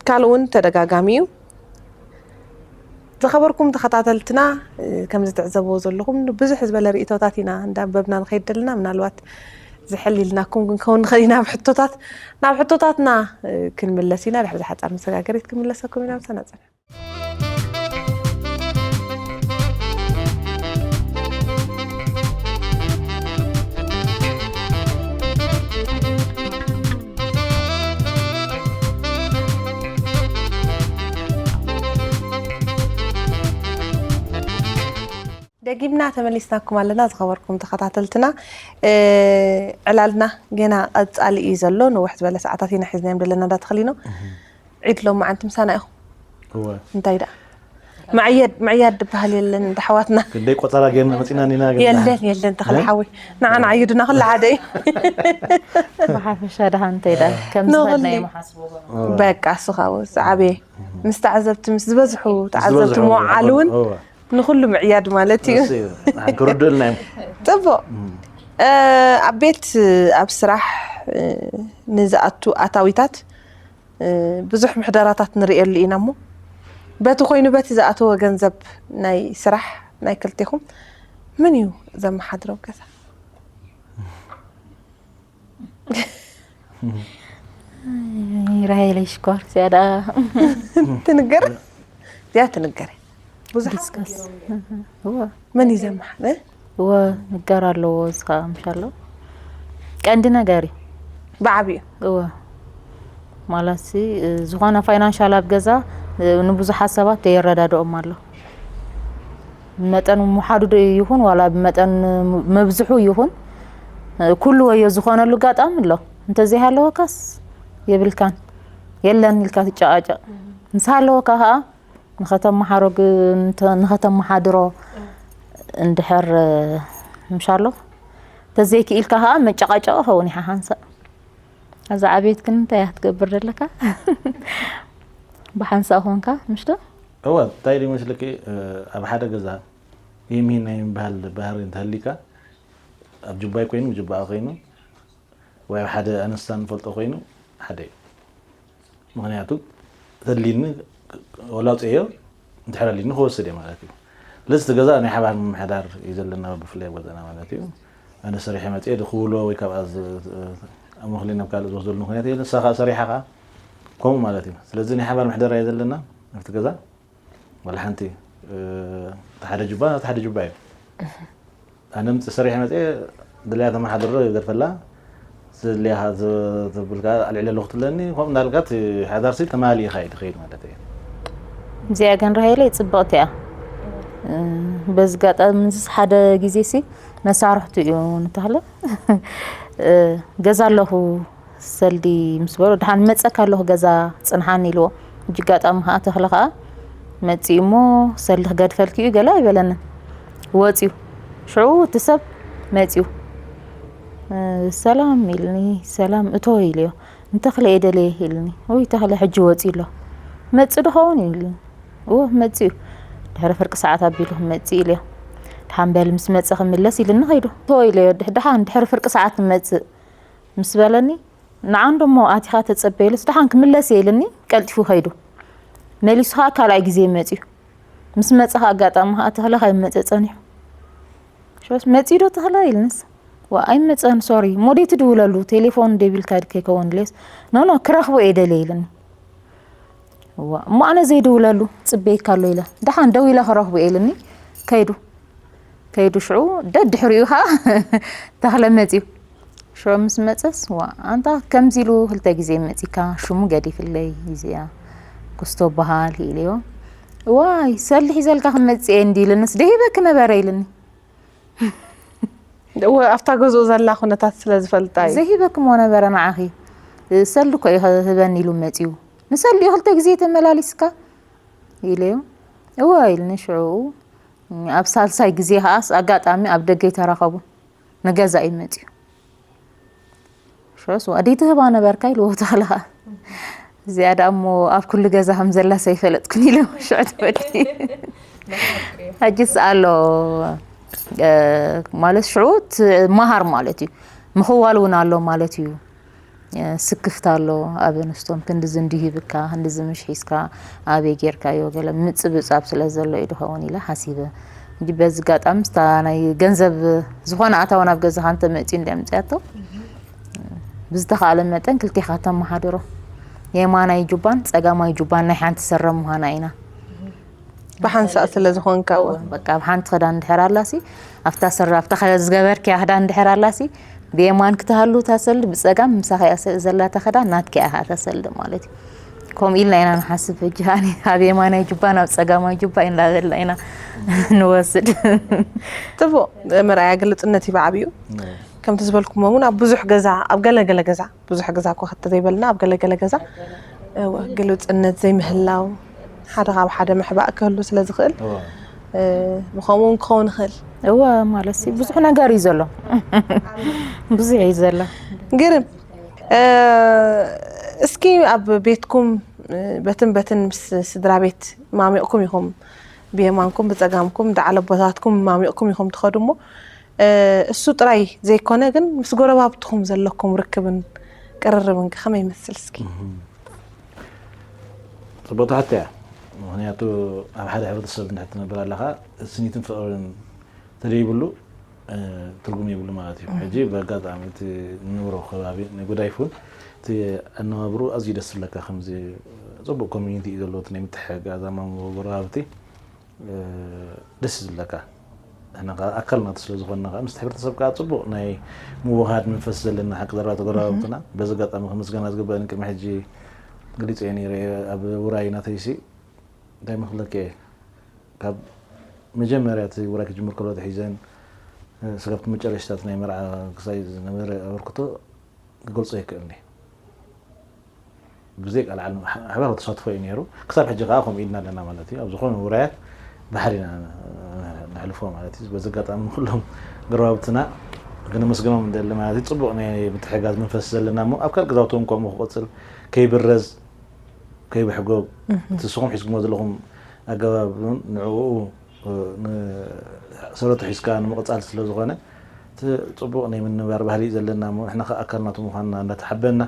ካልእ እውን ተደጋጋሚ እዩ። ዝኸበርኩም ተኸታተልትና፣ ከምዚ ትዕዘብዎ ዘለኹም ብዙሕ ዝበለ ርእቶታት ኢና እንዳንበብና ንኸይድ ዘለና። ምናልባት ዝሕል ኢልናኩም ክንከውን ንኽእል ኢና ናብ ሕቶታት ናብ ሕቶታትና ክንምለስ ኢና። ድሕሪ ዝሓፃር መሰጋገሪት ክንምለሰኩም ኢና። ምሳና ፅንሑ። ደጊምና ተመሊስናኩም ኣለና ዝኸበርኩም ተኸታተልትና። ዕላልና ገና ቀፃሊ እዩ ዘሎ። ነውሕ ዝበለ ሰዓታት ኢና ሒዝናዮም ዘለና። እንዳተኽሊኖ ዒድ ሎማዓንቲ ምሳና ኢኹም። እንታይ ደኣ ምዕያድ ምዕያድ ዝበሃል የለን። እንዳ ኣሕዋትና ክንደይ ቆፀራ ጌርና መፂና ኒና ገና የለን የለን። ተኽለ ሓወይ ንዓና ዓይዱና ኩሉ ሓደ እዩ። ብሓፈሻ ደሓ እንታይ ደኣ ከም ዝኸድና እዮም ሓስቦ። በቃ እሱ ካብ ዝዓበየ ምስ ተዓዘብቲ ምስ ዝበዝሑ ተዓዘብቲ ምውዓል እውን ንኩሉ ምዕያድ ማለት እዩ። ክርድእልና እዮም። ፅቡቅ ኣብ ቤት ኣብ ስራሕ ንዝኣቱ ኣታዊታት ብዙሕ ምሕደራታት ንርእየሉ ኢና እሞ በቲ ኮይኑ በቲ ዝኣተወ ገንዘብ ናይ ስራሕ ናይ ክልቴኹም መን እዩ ዘመሓድሮ ገዛ? ራሄለይ ሽኮር እዚኣ ደኣ ትንገር እዚኣ ትንገር ብዙሓት ዲስከስ መን እዩ ዘመሓድር? እወ ንገር ኣለዎ እዚ ከዓ ምሻሎ ቀንዲ ነገር እዩ። ብዓብዩ እወ ማለት ሲ ዝኾነ ፋይናንሻል ኣብ ገዛ ንብዙሓት ሰባት የረዳድኦም ኣሎ። ብመጠን ምሓዱ ዶ ይኹን ዋላ ብመጠን መብዝሑ ይኹን ኩሉ ወዮ ዝኾነሉ ኣጋጣሚ ኣሎ። እንተዘይሃለወካስ የብልካን የለን ኢልካ ትጨቃጨቅ። ምስ ሃለወካ ከዓ ንኸተመሓሮ ንኸተመሓድሮ እንድሕር ምሻሎ ተዘይክኢልካ ከዓ መጨቃጨቂ ኸውን ይሓሓንሳእ። ኣዛ ዓቤት ግን እንታይ እያ ክትገብር ዘለካ? ብሓንሳእ ኾንካ ምሽቶ እወ እንታይ ዲ መስልኪ ኣብ ሓደ ገዛ ይህን ናይ ምባል ባህሪ እንተህሊካ ኣብ ጅባይ ኮይኑ ጅባኣ ኮይኑ ወይ ኣብ ሓደ ኣነስታ ንፈልጦ ኮይኑ ሓደ እዩ። ምክንያቱ ተድሊኒ ወላውፅዮ እንድሕር ኣድሊኒ ክወስድ እየ ማለት እዩ። ስለዚ እቲ ገዛ ናይ ሓባር ምምሕዳር እዩ ዘለና ብፍላይ ኣብ ገዛና ማለት እዩ። ኣነ ሰሪሐ መፅየ ድክውሎ ወይ ካብኣ ኣሞክሊ ናብ ካልእ ዝወስደሉ ምክንያት የለ። ንሳ ከዓ ሰሪሓ ከዓ ከምኡ ማለት እዩ። ስለዚ ናይ ሓባር ምሕደራ እዩ ዘለና ኣብቲ ገዛ። ዋላ ሓንቲ እቲ ሓደ ጁባ እቲ ሓደ ጁባ እዩ። ኣነ ምፅ ሰሪሐ መፅየ ድልያ ተመሓድሮ ይገድፈላ ዝድልያ ዝብልካ ኣልዕለሉ ክትብለኒ ከምኡ እንዳልካ እቲ ሓዳርሲ ተማሊ ኢኻ እዩ ትኸይድ ማለት እዩ። እዚኣ ግን ራሄለይ ፅብቕቲ እያ። በዚ ጋጣሚ እዚ ሓደ ግዜ ሲ መሳርሕቱ እዩ ንተኽለ ገዛ ኣለኹ ሰልዲ ምስ በሎ ደሓን መፀካ ኣለኹ ገዛ ፅንሓኒ ኢልዎ። ሕጂ ኣጋጣሚ ከዓ ተኽለ ከዓ መፂኡ እሞ ሰልዲ ክገድፈልኪ እዩ ገለ ኣይበለንን ወፂኡ። ሽዑ እቲ ሰብ መጺኡ፣ "ሰላም" ኢልኒ። "ሰላም፣ እቶ" ኢለዮ። "ንተኽለ እየ ደልየ" ኢልኒ። "ውይ፣ ተኽለ ሕጂ ወጺኡ ኣሎ። መጺኡ ዶ ኸውን?" ኢልኒ። "እወ፣ መጺኡ። ድሕሪ ፍርቂ ሰዓት ኣቢሉ ክመጽእ" ኢለዮ። "ደሓን በል፣ ምስ መጸ ክምለስ" ኢልኒ ከይዱ። "እቶ" ኢለዮ። "ድሕ-፣ ደሓን ድሕሪ ፍርቂ ሰዓት ክመጽእ" ምስ በለኒ፣ "ንዓንዶ እሞ ኣቲኻ ተጸበ" ኢሉስ፣ "ደሓን ክምለስ እየ" ኢልኒ፣ ቀልጢፉ ከይዱ። መሊሱ ኸኣ ካልኣይ ግዜ መጺኡ። ምስ መጸ ኸኣ ኣጋጣሚ ኸኣ ተኽለ ከይመጸ ጸኒሑ። ሽዑስ፣ "መጺኡ ዶ ተኽለ?" ኢልንስ፣ "ዋ፣ ኣይመጸን፣ ሶሪ። እሞ ደይ ትድውለሉ፣ ቴሌፎን ደቢልካ ከይከውን" ኢለስ፣ "ኖ፣ ኖ፣ ክረኽቦ እየ ደልየ" ኢልኒ። "ዋ፣ እሞ ኣነ ዘይድውለሉ ጽበየካ ኣሎ" ኢለ፣ "ደሓን ደዊለ ክረኽቦ እየ" ኢልኒ፣ ከይዱ። ከይዱ ሽዑ ደድሕሪኡ ኸኣ ተኽለ መጺኡ። ሽዑ ምስ መጸስ፣ "ዋ፣ ኣንታ ከምዚ ኢሉ ክልተ ግዜ መጺካ፣ ሽሙ ገዲፍለይ፣ እዚኣ ኩስቶ በሃል" ኢለዮ። "ዋይ፣ ሰልዲ ሒዘልካ ክመጽእ እየ እንዲ" ኢልንስ፣ "ደሂበኪ ነበረ" ኢልኒ። እወ፣ ኣብታ ገዝኡ ዘላ ኩነታት ስለ ዝፈልጣ እዩ። "ዘይሂበኪ እሞ ነበረ ንዓኺ፣ ሰልዲ እኮ እዩ ህበኒ ኢሉ መጺኡ። ንሰልዲ እዩ ክልተ ግዜ ተመላሊስካ" ኢለዮ። "እወ" ኢልኒ ሽዑ። ኣብ ሳልሳይ ግዜ ከኣስ ኣጋጣሚ ኣብ ደገ ይተራኸቡ። ንገዛ እዩ መጺኡ። ሽዑስ፣ "ዋ፣ ደይ ትህባ ነበርካ?" ኢልዎ ተኽለ ኸኣ። "እዚኣ ደኣ እሞ ኣብ ኩሉ ገዛ ከም ዘላስ ኣይፈለጥኩን" ኢለ ሽዑ ተበዲ። ሕጅስ ኣሎ፣ እ፣ ማለት ሽዑ ትመሃር ማለት እዩ። ምኽዋል እውን ኣሎ ማለት እዩ። እ፣ ስክፍታ ኣሎ። ኣብ ኣንስቶም ክንድዚ እንዲህ ሂብካ፣ ክንድዚ ምሽ ሒዝካ፣ ኣበይ ጌርካዮ? ገለ ምጽብጻብ ስለ ዘሎ እዩ ድኸውን ኢለ ሓሲበ። እንጂ በዚ ኣጋጣሚ ምስታ ናይ ገንዘብ ዝኾነ ኣታዊ ናብ ገዛኻ እንተመጽዩ እንድያ ኣምጺኣቶ፣ ብዝተኻእለ መጠን ክልቴኻ ተመሓድሮ። የማናይ ጁባን ጸጋማይ ጁባን ናይ ሓንቲ ስረ ምዃና ኢና። ብሓንሳእ ስለ ዝኾንካ እውን። በቃ፣ ኣብ ሓንቲ ክዳን እንድሕር ኣላሲ፣ ኣብታ ስረ፣ ኣብታ ከ-፣ ዝገበርክያ ክዳን እንድሕር ኣላሲ፣ ብየማን ክትሃሉ እታ ሰልዲ፣ ብጸጋም ምሳኻ እያ ስ-፣ ዘላ እታ ክዳን፣ ናትኪ እያ እታ ሰልዲ ማለት እዩ። ከምኡ ኢልና ኢና ንሓስብ። ሕጂ ኣነ ኣብ የማናይ ጁባን ኣብ ጸጋማይ ጁባ ኢና በልና ኢና ንወስድ። ጽቡቕ መርኣያ ግልጽነት እዩ ብዓቢኡ። ከምቲ ዝበልኩሞ እውን ኣብ ብዙሕ ገዛ፣ ኣብ ገለ ገለ ገዛ፣ ብዙሕ ገዛ እኳ ክተ ዘይበልና፣ ኣብ ገለ ገለ ገዛ፣ እወ፣ ግልጽነት ዘይምህላው፣ ሓደ ካብ ሓደ ምሕባእ ክህሉ ስለ ዝኽእል፣ እወ። እ፣ ብኸምኡ እውን ክኸውን ይኽእል። እወ፣ ማለት ሲ ብዙሕ ነገር እዩ ዘሎ። ብዙሕ እዩ ዘሎ። ግርም። እ፣ እስኪ ኣብ ቤትኩም፣ እ፣ በትን በትን ምስ ስድራ ቤት ማሚቕኩም ኢኹም፣ ብየማንኩም ብጸጋምኩም፣ ደዓል ኣቦታትኩም ማሚቕኩም ኢኹም ትኸዱ እሞ፣ እ፣ እሱ ጥራይ ዘይኮነ ግን ምስ ጎረባብትኹም ዘለኩም ርክብን ቅርርብን ከ ከመይ ይመስል እስኪ? እህም። ጽቡቕቲ ሕቶ እያ። ምኽንያቱ ኣብ ሓደ ሕብረተሰብ እንድሕር ትነብር ኣለኻ፣ ስኒትን ፍቕርን ተደይብሉ፣ እ፣ ትርጉም የብሉ ማለት እዩ። እም። ሕጂ ብኣጋጣሚ እቲ እንነብሮ ከባቢ ናይ ጎዳይፍ እውን እቲ ኣነባብሩ ኣዝዩ ደስ ዝብለካ፣ ከምዚ ጽቡቕ ኮሚኒቲ እዩ ዘለዎ፣ እቲ ናይ ምትሕግጋዝ ኣብ መንጎ ጎረባብቲ፣ እ፣ ደስ እዩ ዝብለካ። ንሕና ከኣ ኣካል ናቱ ስለ ዝኾንና ከኣ ምስቲ ሕብረተሰብ ከኣ ጽቡቕ ናይ ምውሃድ መንፈስ ዘለና ሓቂ ዘረባ ተጎረባብትና። እም። በዚ ኣጋጣሚ ክምስገና ዝግበአን ቅድሚ ሕጂ ገሊጸዮ ነይረ እየ ኣብ ውራይ ናተይሲ። እንታይ ምኽለከ እየ፣ ካብ መጀመርያ እቲ ውራይ ክጅምር ከሎ ኣትሒዘን፣ እ፣ ስጋብ እቲ መጨረሽታ እቲ ናይ መርዓ ክሳይ ዝነበረ ኣበርክቶ ክገልጾ ኣይክእልን እየ። ብዘይ ቃል ዓለም ኣሕ-፣ ኣሕባራዊ ተሳትፎ እዩ ነይሩ። ክሳብ ሕጂ ከኣ ከምኡ ኢልና ኣለና ማለት እዩ። ኣብ ዝኾነ ውራያት ብሓደ ኢና ነሕልፎ ማለት እዩ። በዚ ኣጋጣሚ ንኩሎም ጎረባብትና ክነመስግኖም ንደሊ ማለት እዩ። ጽቡቕ ናይ ምትሕግጋዝ መንፈስ ዘለና እሞ ኣብ ካልእ ገዛውቲ እውን ከምኡ ክቕጽል፣ ከይብረዝ፣ ከይብሕጎ፣ እህ። እቲ ንስኹም ሒዝኩሞ ዘለኹም ኣገባብ እውን ንዕኡ፣ እ፣ ን-፣ ሰረቱ ሒዝካ ንምቕጻል ስለ ዝኾነ፣ እቲ ጽቡቕ ናይ ምንባር ባህሊ እዩ ዘለና እሞ፣ ንሕና ከኣ ኣካል ናቱ ምዃንና እንዳተሓበና፣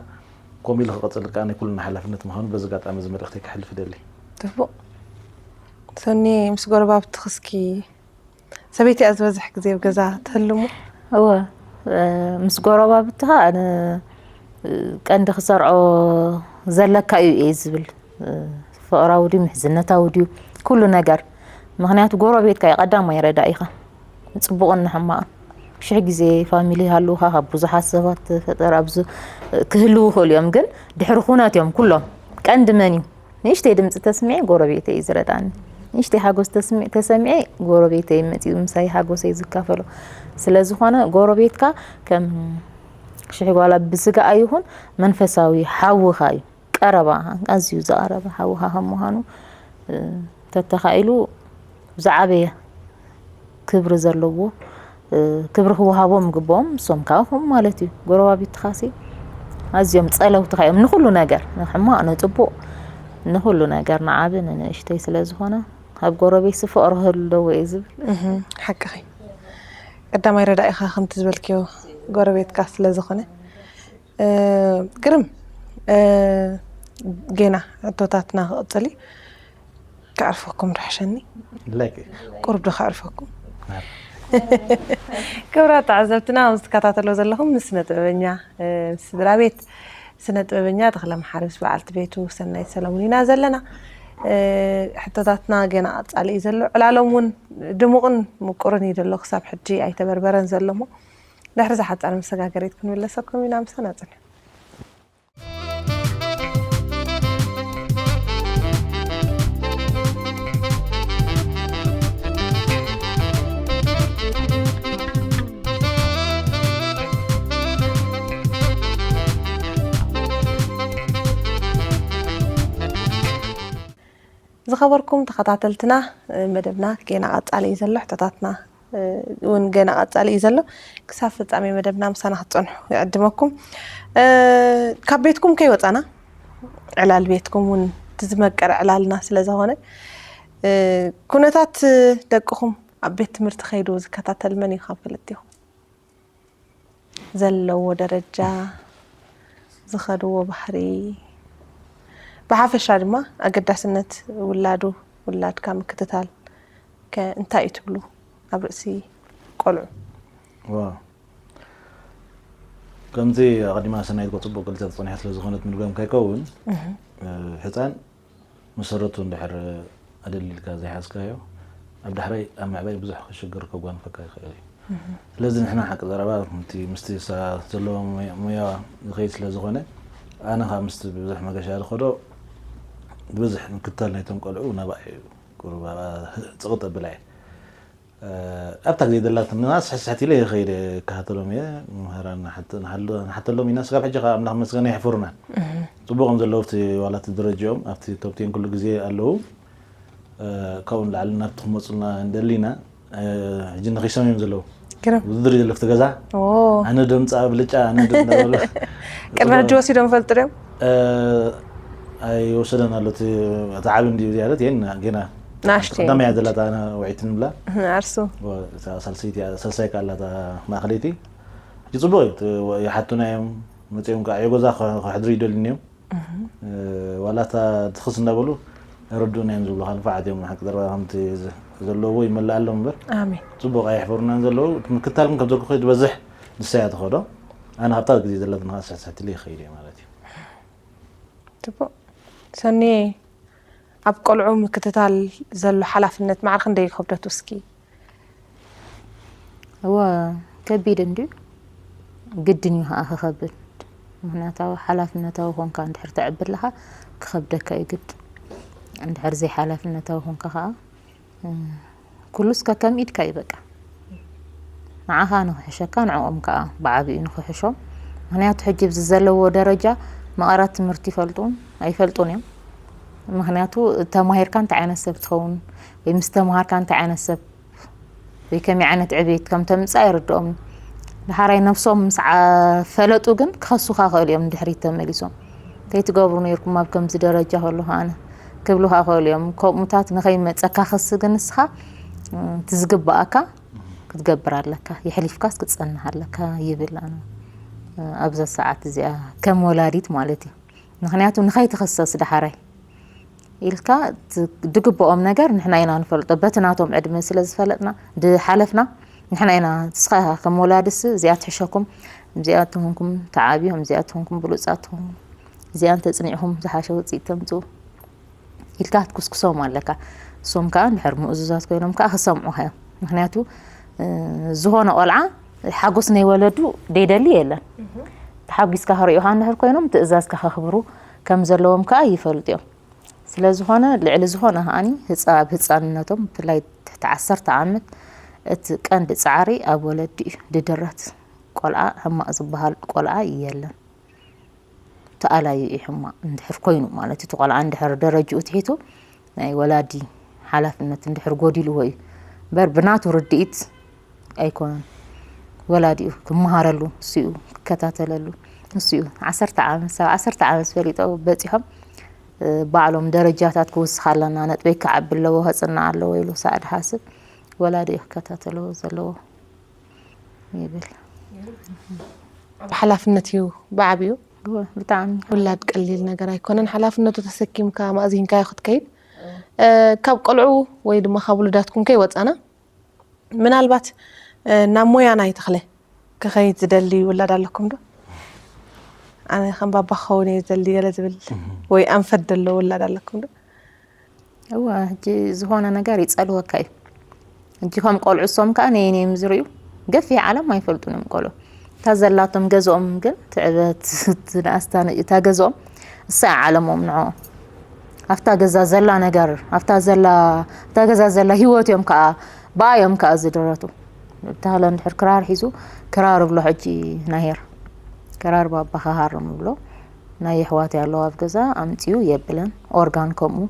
ከምኡ ኢሉ ክቕጽል ከኣ ናይ ኩልና ሓላፍነት ምዃኑ በዚ ኣጋጣሚ እዚ መልእኽተይ ከሕልፍ እደሊ። ጽቡቕ። ሰኒ፣ ምስ ጎረባብትኺ እስኪ፣ ሰበይቲ እያ ዝበዝሕ ግዜ ኣብ ገዛ ትህሉ እሞ? እወ፣ እ፣ ምስ ጎረባብትኻ ን-፣ ቀንዲ ክሰርዖ ዘለካ እዩ እየ ዝብል። እ፣ ፍቕራዊ ድዩ፣ ምሕዝነታዊ ድዩ፣ ኩሉ ነገር። ምኽንያቱ ጎረቤትካ እዩ ቀዳማይ ረዳኢኻ። ንጽቡቕን ንሕማቕን። ሽሕ ግዜ ፋሚሊ ይሃልውኻ፣ ካብ ብዙሓት ሰባት ፈጠራ ኣብዚ ክህልዉ ይኽእሉ እዮም፣ ግን ድሕሪ ኩነት እዮም ኩሎም። ቀንዲ መን እዩ? ንእሽተይ ድምፂ ተስሚዐ ጎረቤተይ እዩ ዝረድኣኒ። ንእሽተይ ሓጎስ ተስሚ-፣ ተሰሚዐ ጎረቤተይ መፂኡ ምሳይ ሓጎሰይ ዝካፈሎ። ስለ ዝኾነ ጎረቤትካ ከም ሽሕ ጓላ ብስጋ ኣይኹን መንፈሳዊ ሓውኻ እዩ። ቀረባ፣ ኣዝዩ ዝቐረበ ሓውኻ ከም ምዃኑ፣ እ፣ ተተኻኢሉ ዝዓበየ ክብሪ ዘለዎ ክብሪ ክወሃቦም ግብኦም፣ እሶም ከዓ ኹም ማለት እዩ። ጎረባቢትኻሲ ኣዝዮም ጸለውትኻ እዮም ንኹሉ ነገር፣ ንሕማቕ ንጽቡቕ፣ ንኹሉ ነገር፣ ንዓቢ ንንእሽተይ ስለ ዝኾነ። ካብ ጎረቤትሲ ፍቕሪ ክህሉ ደዎ እዩ ዝብል። እህ፣ ሓቅኺ። ቀዳማይ ረዳኢኻ ከምቲ ዝበልክዮ ጎረቤትካ ስለ ዝኾነ፣ እ፣ ግርም፣ እ፣ ጌና ሕቶታትና ክቕጽል እዩ። ከዕርፈኩም ዶ ሓሸኒ? ላይክ። ቁሩብ ዶ ከዕርፈኩም? ክብራት ተዓዘብትና፣ ምስ ትከታተሎ ዘለኹም ምስ ስነ ጥበበኛ፣ እ፣ ምስ ስድራ ቤት ስነ ጥበበኛ ተኽለ መሓሪ ምስ በዓልቲ ቤቱ ሰናይት ሰለሙን ኢና ዘለና። እ፣ ሕቶታትና ገና ቀጻሊ እዩ ዘሎ። ዕላሎም እውን ድሙቕን ምቁርን እዩ ዘሎ። ክሳብ ሕጂ ኣይተበርበረን ዘሎ እሞ፣ ድሕሪ ዝሓጻር መሰጋገሪት ክንምለሰኩም ኢና። ምሳና ጽንሑ። ዝኸበርኩም ተኸታተልትና፣ መደብና ገና ቀጻሊ እዩ ዘሎ። ሕቶታትና እውን ገና ቀጻሊ እዩ ዘሎ። ክሳብ ፍጻሜ መደብና ምሳና ክትጸንሑ ይዕድመኩም። ካብ ቤትኩም ከይወጻና፣ ዕላል ቤትኩም እውን እቲ ዝመቀረ ዕላልና ስለ ዝኾነ፣ ኩነታት ደቅኹም ኣብ ቤት ትምህርቲ ከይዱ ዝከታተል መን እዩ ካብ ክልቲኹም? ዘለዎ ደረጃ፣ ዝኸድዎ ባህሪ፣ ብሓፈሻ ድማ ኣገዳስነት ውላዱ፣ ውላድካ ምክትታል ከ እንታይ እዩ ትብሉ ኣብ ርእሲ ቆልዑ? ዋው። ከምቲ ኣቐዲማ ሰናይት ጽቡቕ ገልጸ ጸኒሓ ስለ ዝኾነት ምድጋም ከይከውን፣ እህ። እ፣ ህጻን መሰረቱ እንድሕር ኣደሊልካ ዘይሓዝካዮ፣ ኣብ ዳሕራይ ኣብ ምዕባይ ብዙሕ ሽግር ከጓንፈካ ይኽእል እዩ። እህ። ስለዚ ንሕና ሓቂ ዘረባ ከምቲ ምስቲ እሳ ዘለዎ ሙያ፣ ሙያ ዝኸይድ ስለ ዝኾነ፣ ኣነ ኸኣ ምስቲ ብዙሕ መገሻ ዝኸዶ፣ ብብዝሕ ምክትታል ናይቶም ቆልዑ ናባይ እዩ። ቁሩብ ኣብኣ ጽቕጥ ኣብላ እየ። እ፣ ኣብታ ግዜ ዘላትኒ ስሕስሕት ኢለ ይኸይደ ክከታተሎም እየ። መምህራን ንሓት-፣ ንሓሎ-፣ ንሓተሎም ኢና። ስጋብ ሕጂ ኸኣ ኣምላኽ መስገን ኣይሕፍሩናን። እህ። ጽቡቕ እዮም ዘለዉ ኣብቲ ዋላ እቲ ደረጃኦም ኣብቲ ቶፕ ቴን ኩሉ ግዜ ኣለዉ። እ፣ ካብኡ ንላዕሊ ናብቲ ክመጹልና እንደሊ ኢና። እ፣ ሕጂ ነኺሶም እዮም ዘለዉ። ግርም። ውድድር እዩ ዘሎ ኣብቲ ገዛ። ኦ። ኣነ ዶ ምጻእ ብልጫ፣ ኣነ ዶ እንዳበሉ። ቅድሚ ሕጂ ወሲዶም ይፈልጡ ድዮም? እ፣ ኣይወሰደን ኣሎ። እቲ፣ እቲ ዓቢ እንድዩ ዝያደት የን ጌና ንኣሽቱ ቀዳማይ እያ እዮም። ዘላታ ኣነ ውዒት ንብላ። ኣርሱ። ወ-፣ እታ ሳልሰይቲ እያ፣ ሳልሳይ ከኣ ኣላታ ማእኸለይቲ። ሕጂ ጽቡቕ እዩ። እቲ ወ-፣ ይሓቱና እዮም። መጺኦም ከኣ ዕዮገዛ ከ-፣ ከሕድሩ ይደልዩኒ እዮም። እህ። እ፣ ዋላ እታ ትኽስ እንዳበሉ ኣይረድኡና እዮም ዝብሉኻ። ንፉዓት እዮም፣ ሓቂ ዘረባ ከምቲ ዘ-፣ ዘለዎ ይመልኣሎም እምበር። ኣሜን። ጽቡቕ ኣየሕፈሩናን ዘለዉ። እቲ ምክታል ግን ከም ዘልኩ ዝበዝሕ ንሳ እያ ትኸዶ። ኣነ ካብታ ግዜ ዘለትና ስሕት ስሕት ኢለ ይኸይድ እየ ማለት እዩ። ጽቡቕ። ሰኒ፣ ኣብ ቆልዑ ምክትታል ዘሎ ሓላፍነት ማዕረ ክንደይ ይኸብደቱ እስኪ? እወ፣ ከቢድ እንድዩ። ግድን እዩ ኸዓ ክኸብድ። ምኽንያቱ ሓላፍነታዊ ኾንካ እንድሕር ተዕቢ ኣለኻ፣ ክኸብደካ እዩ ግድ። እንድሕር ዘይሓላፍነታዊ ኾንካ ኸዓ፣ እ፣ ኩሉስ ከከም ኢድካ እዩ በቃ። ንዓኻ ንኽሕሸካ፣ ንዕኦም ከኣ ብዓቢኡ ንኽሕሾም። ምኽንያቱ፣ ሕጂ ኣብዚ ዘለዎ ደረጃ መቐረት ትምህርቲ ይፈልጡን ኣይፈልጡን እዮም። ምኽንያቱ፣ ተማሂርካ እንታይ ዓይነት ሰብ ትኸውን፣ ወይ ምስ ተምሃርካ እንታይ ዓይነት ሰብ፣ ወይ ከመይ ዓይነት ዕቤት ከም ተምጽእ ኣይርድኦምን። ደሓራይ ነብሶም ምስ ዓ-፣ ፈለጡ ግን ክኸሱኻ ይኽእሉ እዮም፣ ንድሕሪት ተመሊሶም። "እንታይ ትገብሩ ነይርኩም ኣብ ከምዚ ደረጃ ከለኹ ኣነ?" ክብሉኻ ይኽእሉ እዮም። ከምኡታት ንኸይመጸካ ክሲ ግን ንስኻ፣ እ፣ እቲ ዝግብኣካ ክትገብር ኣለካ፣ የሕሊፍካስ ክትጸንሕ ኣለካ ይብል። ኣነ፣ እ፣ ኣብዛ ሰዓት እዚኣ ከም ወላዲት ማለት እዩ። ምኽንያቱ ንኸይትኽሰስ ደሓራይ ኢልካ ት-፣ ድግብኦም ነገር ንሕና ኢና ንፈልጦ። በቲ ናቶም ዕድመ ስለ ዝፈለጥና፣ ዝሓለፍና፣ ንሕና ኢና፣ ንስኻ ኢኻ ከም ወላዲስ እዚኣ ትሕሸኩም፣ እዚኣ ትኹንኩም ተዓብዮም፣ እዚኣ ትኹንኩም ብሉጻት ትኹንኩም፣ እዚኣ እንተጽኒዕኹም ዝሓሸ ውጽኢት ተምጽኡ። ኢልካ ክትኩስኩሶም ኣለካ። እሶም ከኣ እንድሕር ምእዙዛት ኮይኖም ከኣ ክሰምዑኻ እዮም። ምኽንያቱ፣ እ፣ ዝኾነ ቆልዓ ሓጎስ ናይ ወለዱ ደይደሊ የለን። እህ። ተሓጒስካ ክርእዩኻ እንድሕር ኮይኖም ትእዛዝካ ከኽብሩ ከም ዘለዎም ከኣ ይፈልጡ እዮም። ስለ ዝኾነ ልዕሊ ዝኾነ ከኣኒ ህፃ-፣ ኣብ ህፃንነቶም ብፍላይ ትሕቲ ዓሰርተ ዓመት እቲ ቀንዲ ፃዕሪ ኣብ ወለዲ እዩ ድድረት። ቆልዓ ሕማቕ ዝበሃል ቆልዓ የለን። ተኣላዩ እዩ ሕማቕ እንድሕር ኮይኑ ማለት እዩ። እቲ ቆልዓ እንድሕር ደረጅኡ ትሒቱ ናይ ወላዲ ሓላፍነት እንድሕር ጎዲልዎ እዩ። እምበር ብናቱ ርድኢት ኣይኮነን። ወላዲኡ ክመሃረሉ፣ እሱኡ ክከታተለሉ፣ እሱኡ ዓሰርተ ዓመት፣ ሰብ ዓሰርተ ዓመት ፈሊጦ በጺሖም፣ እ፣ ባዕሎም ደረጃታት ክውስኽ ኣለና፣ ነጥበይ ክዓቢ ኣለዎ፣ ከጽንዕ ኣለዎ ኢሉ ሳዕ ድሓስብ ወላዲኡ ክከታተሎ ዘለዎ ይብል። ኣብ ሓላፍነት እዩ ብዓቢኡ። እወ፣ ብጣዕሚ። ውላድ ቀሊል ነገር ኣይኮነን። ሓላፍነቱ ተሰኪምካ ማእዚንካዮ ክትከይድ፣ እ፣ ካብ ቆልዑ ወይ ድማ ካብ ውሉዳትኩም ከይወፃና፣ ምናልባት፣ እ፣ ናብ ሞያ ናይ ተኽለ ክኸይድ ዝደሊ ውላድ ኣለኩም ዶ? ኣነ ከም ባባ ክኸውን እየ ዝደሊ ገለ ዝብል ወይ ኣንፈት ደሎ ውላድ ኣለኩም ዶ? እወ፣ ሕጂ ዝኾነ ነገር ይጸልወካ እዩ። ሕጂ ከም ቆልዑ እሶም ከኣ ነየን እዮም ዝርእዩ? ገፊሕ ዓለም ኣይፈልጡን እዮም ቆልዑ። እታ ዘላቶም ገዝኦም ግን ትዕበት፣ እቲ ንኣስታ ን-፣ እታ ገዝኦም እሳ እያ ዓለሞም ንዕኦም። ኣብታ ገዛ ዘላ ነገር፣ ኣብታ ዘላ፣ ኣብታ ገዛ ዘላ ህይወት እዮም ከኣ፣ ብኣ እዮም ከኣ ዝድረቱ። ተኽለ እንድሕር ክራር ሒዙ፣ ክራር እብሎ ሕጂ ናሄር። ክራር ባባ ክሃርም እብሎ። ናይ የሕዋተይ ኣለዋ ኣብ ገዛ፣ ኣምጺኡ የብለን። ኦርጋን ከምኡ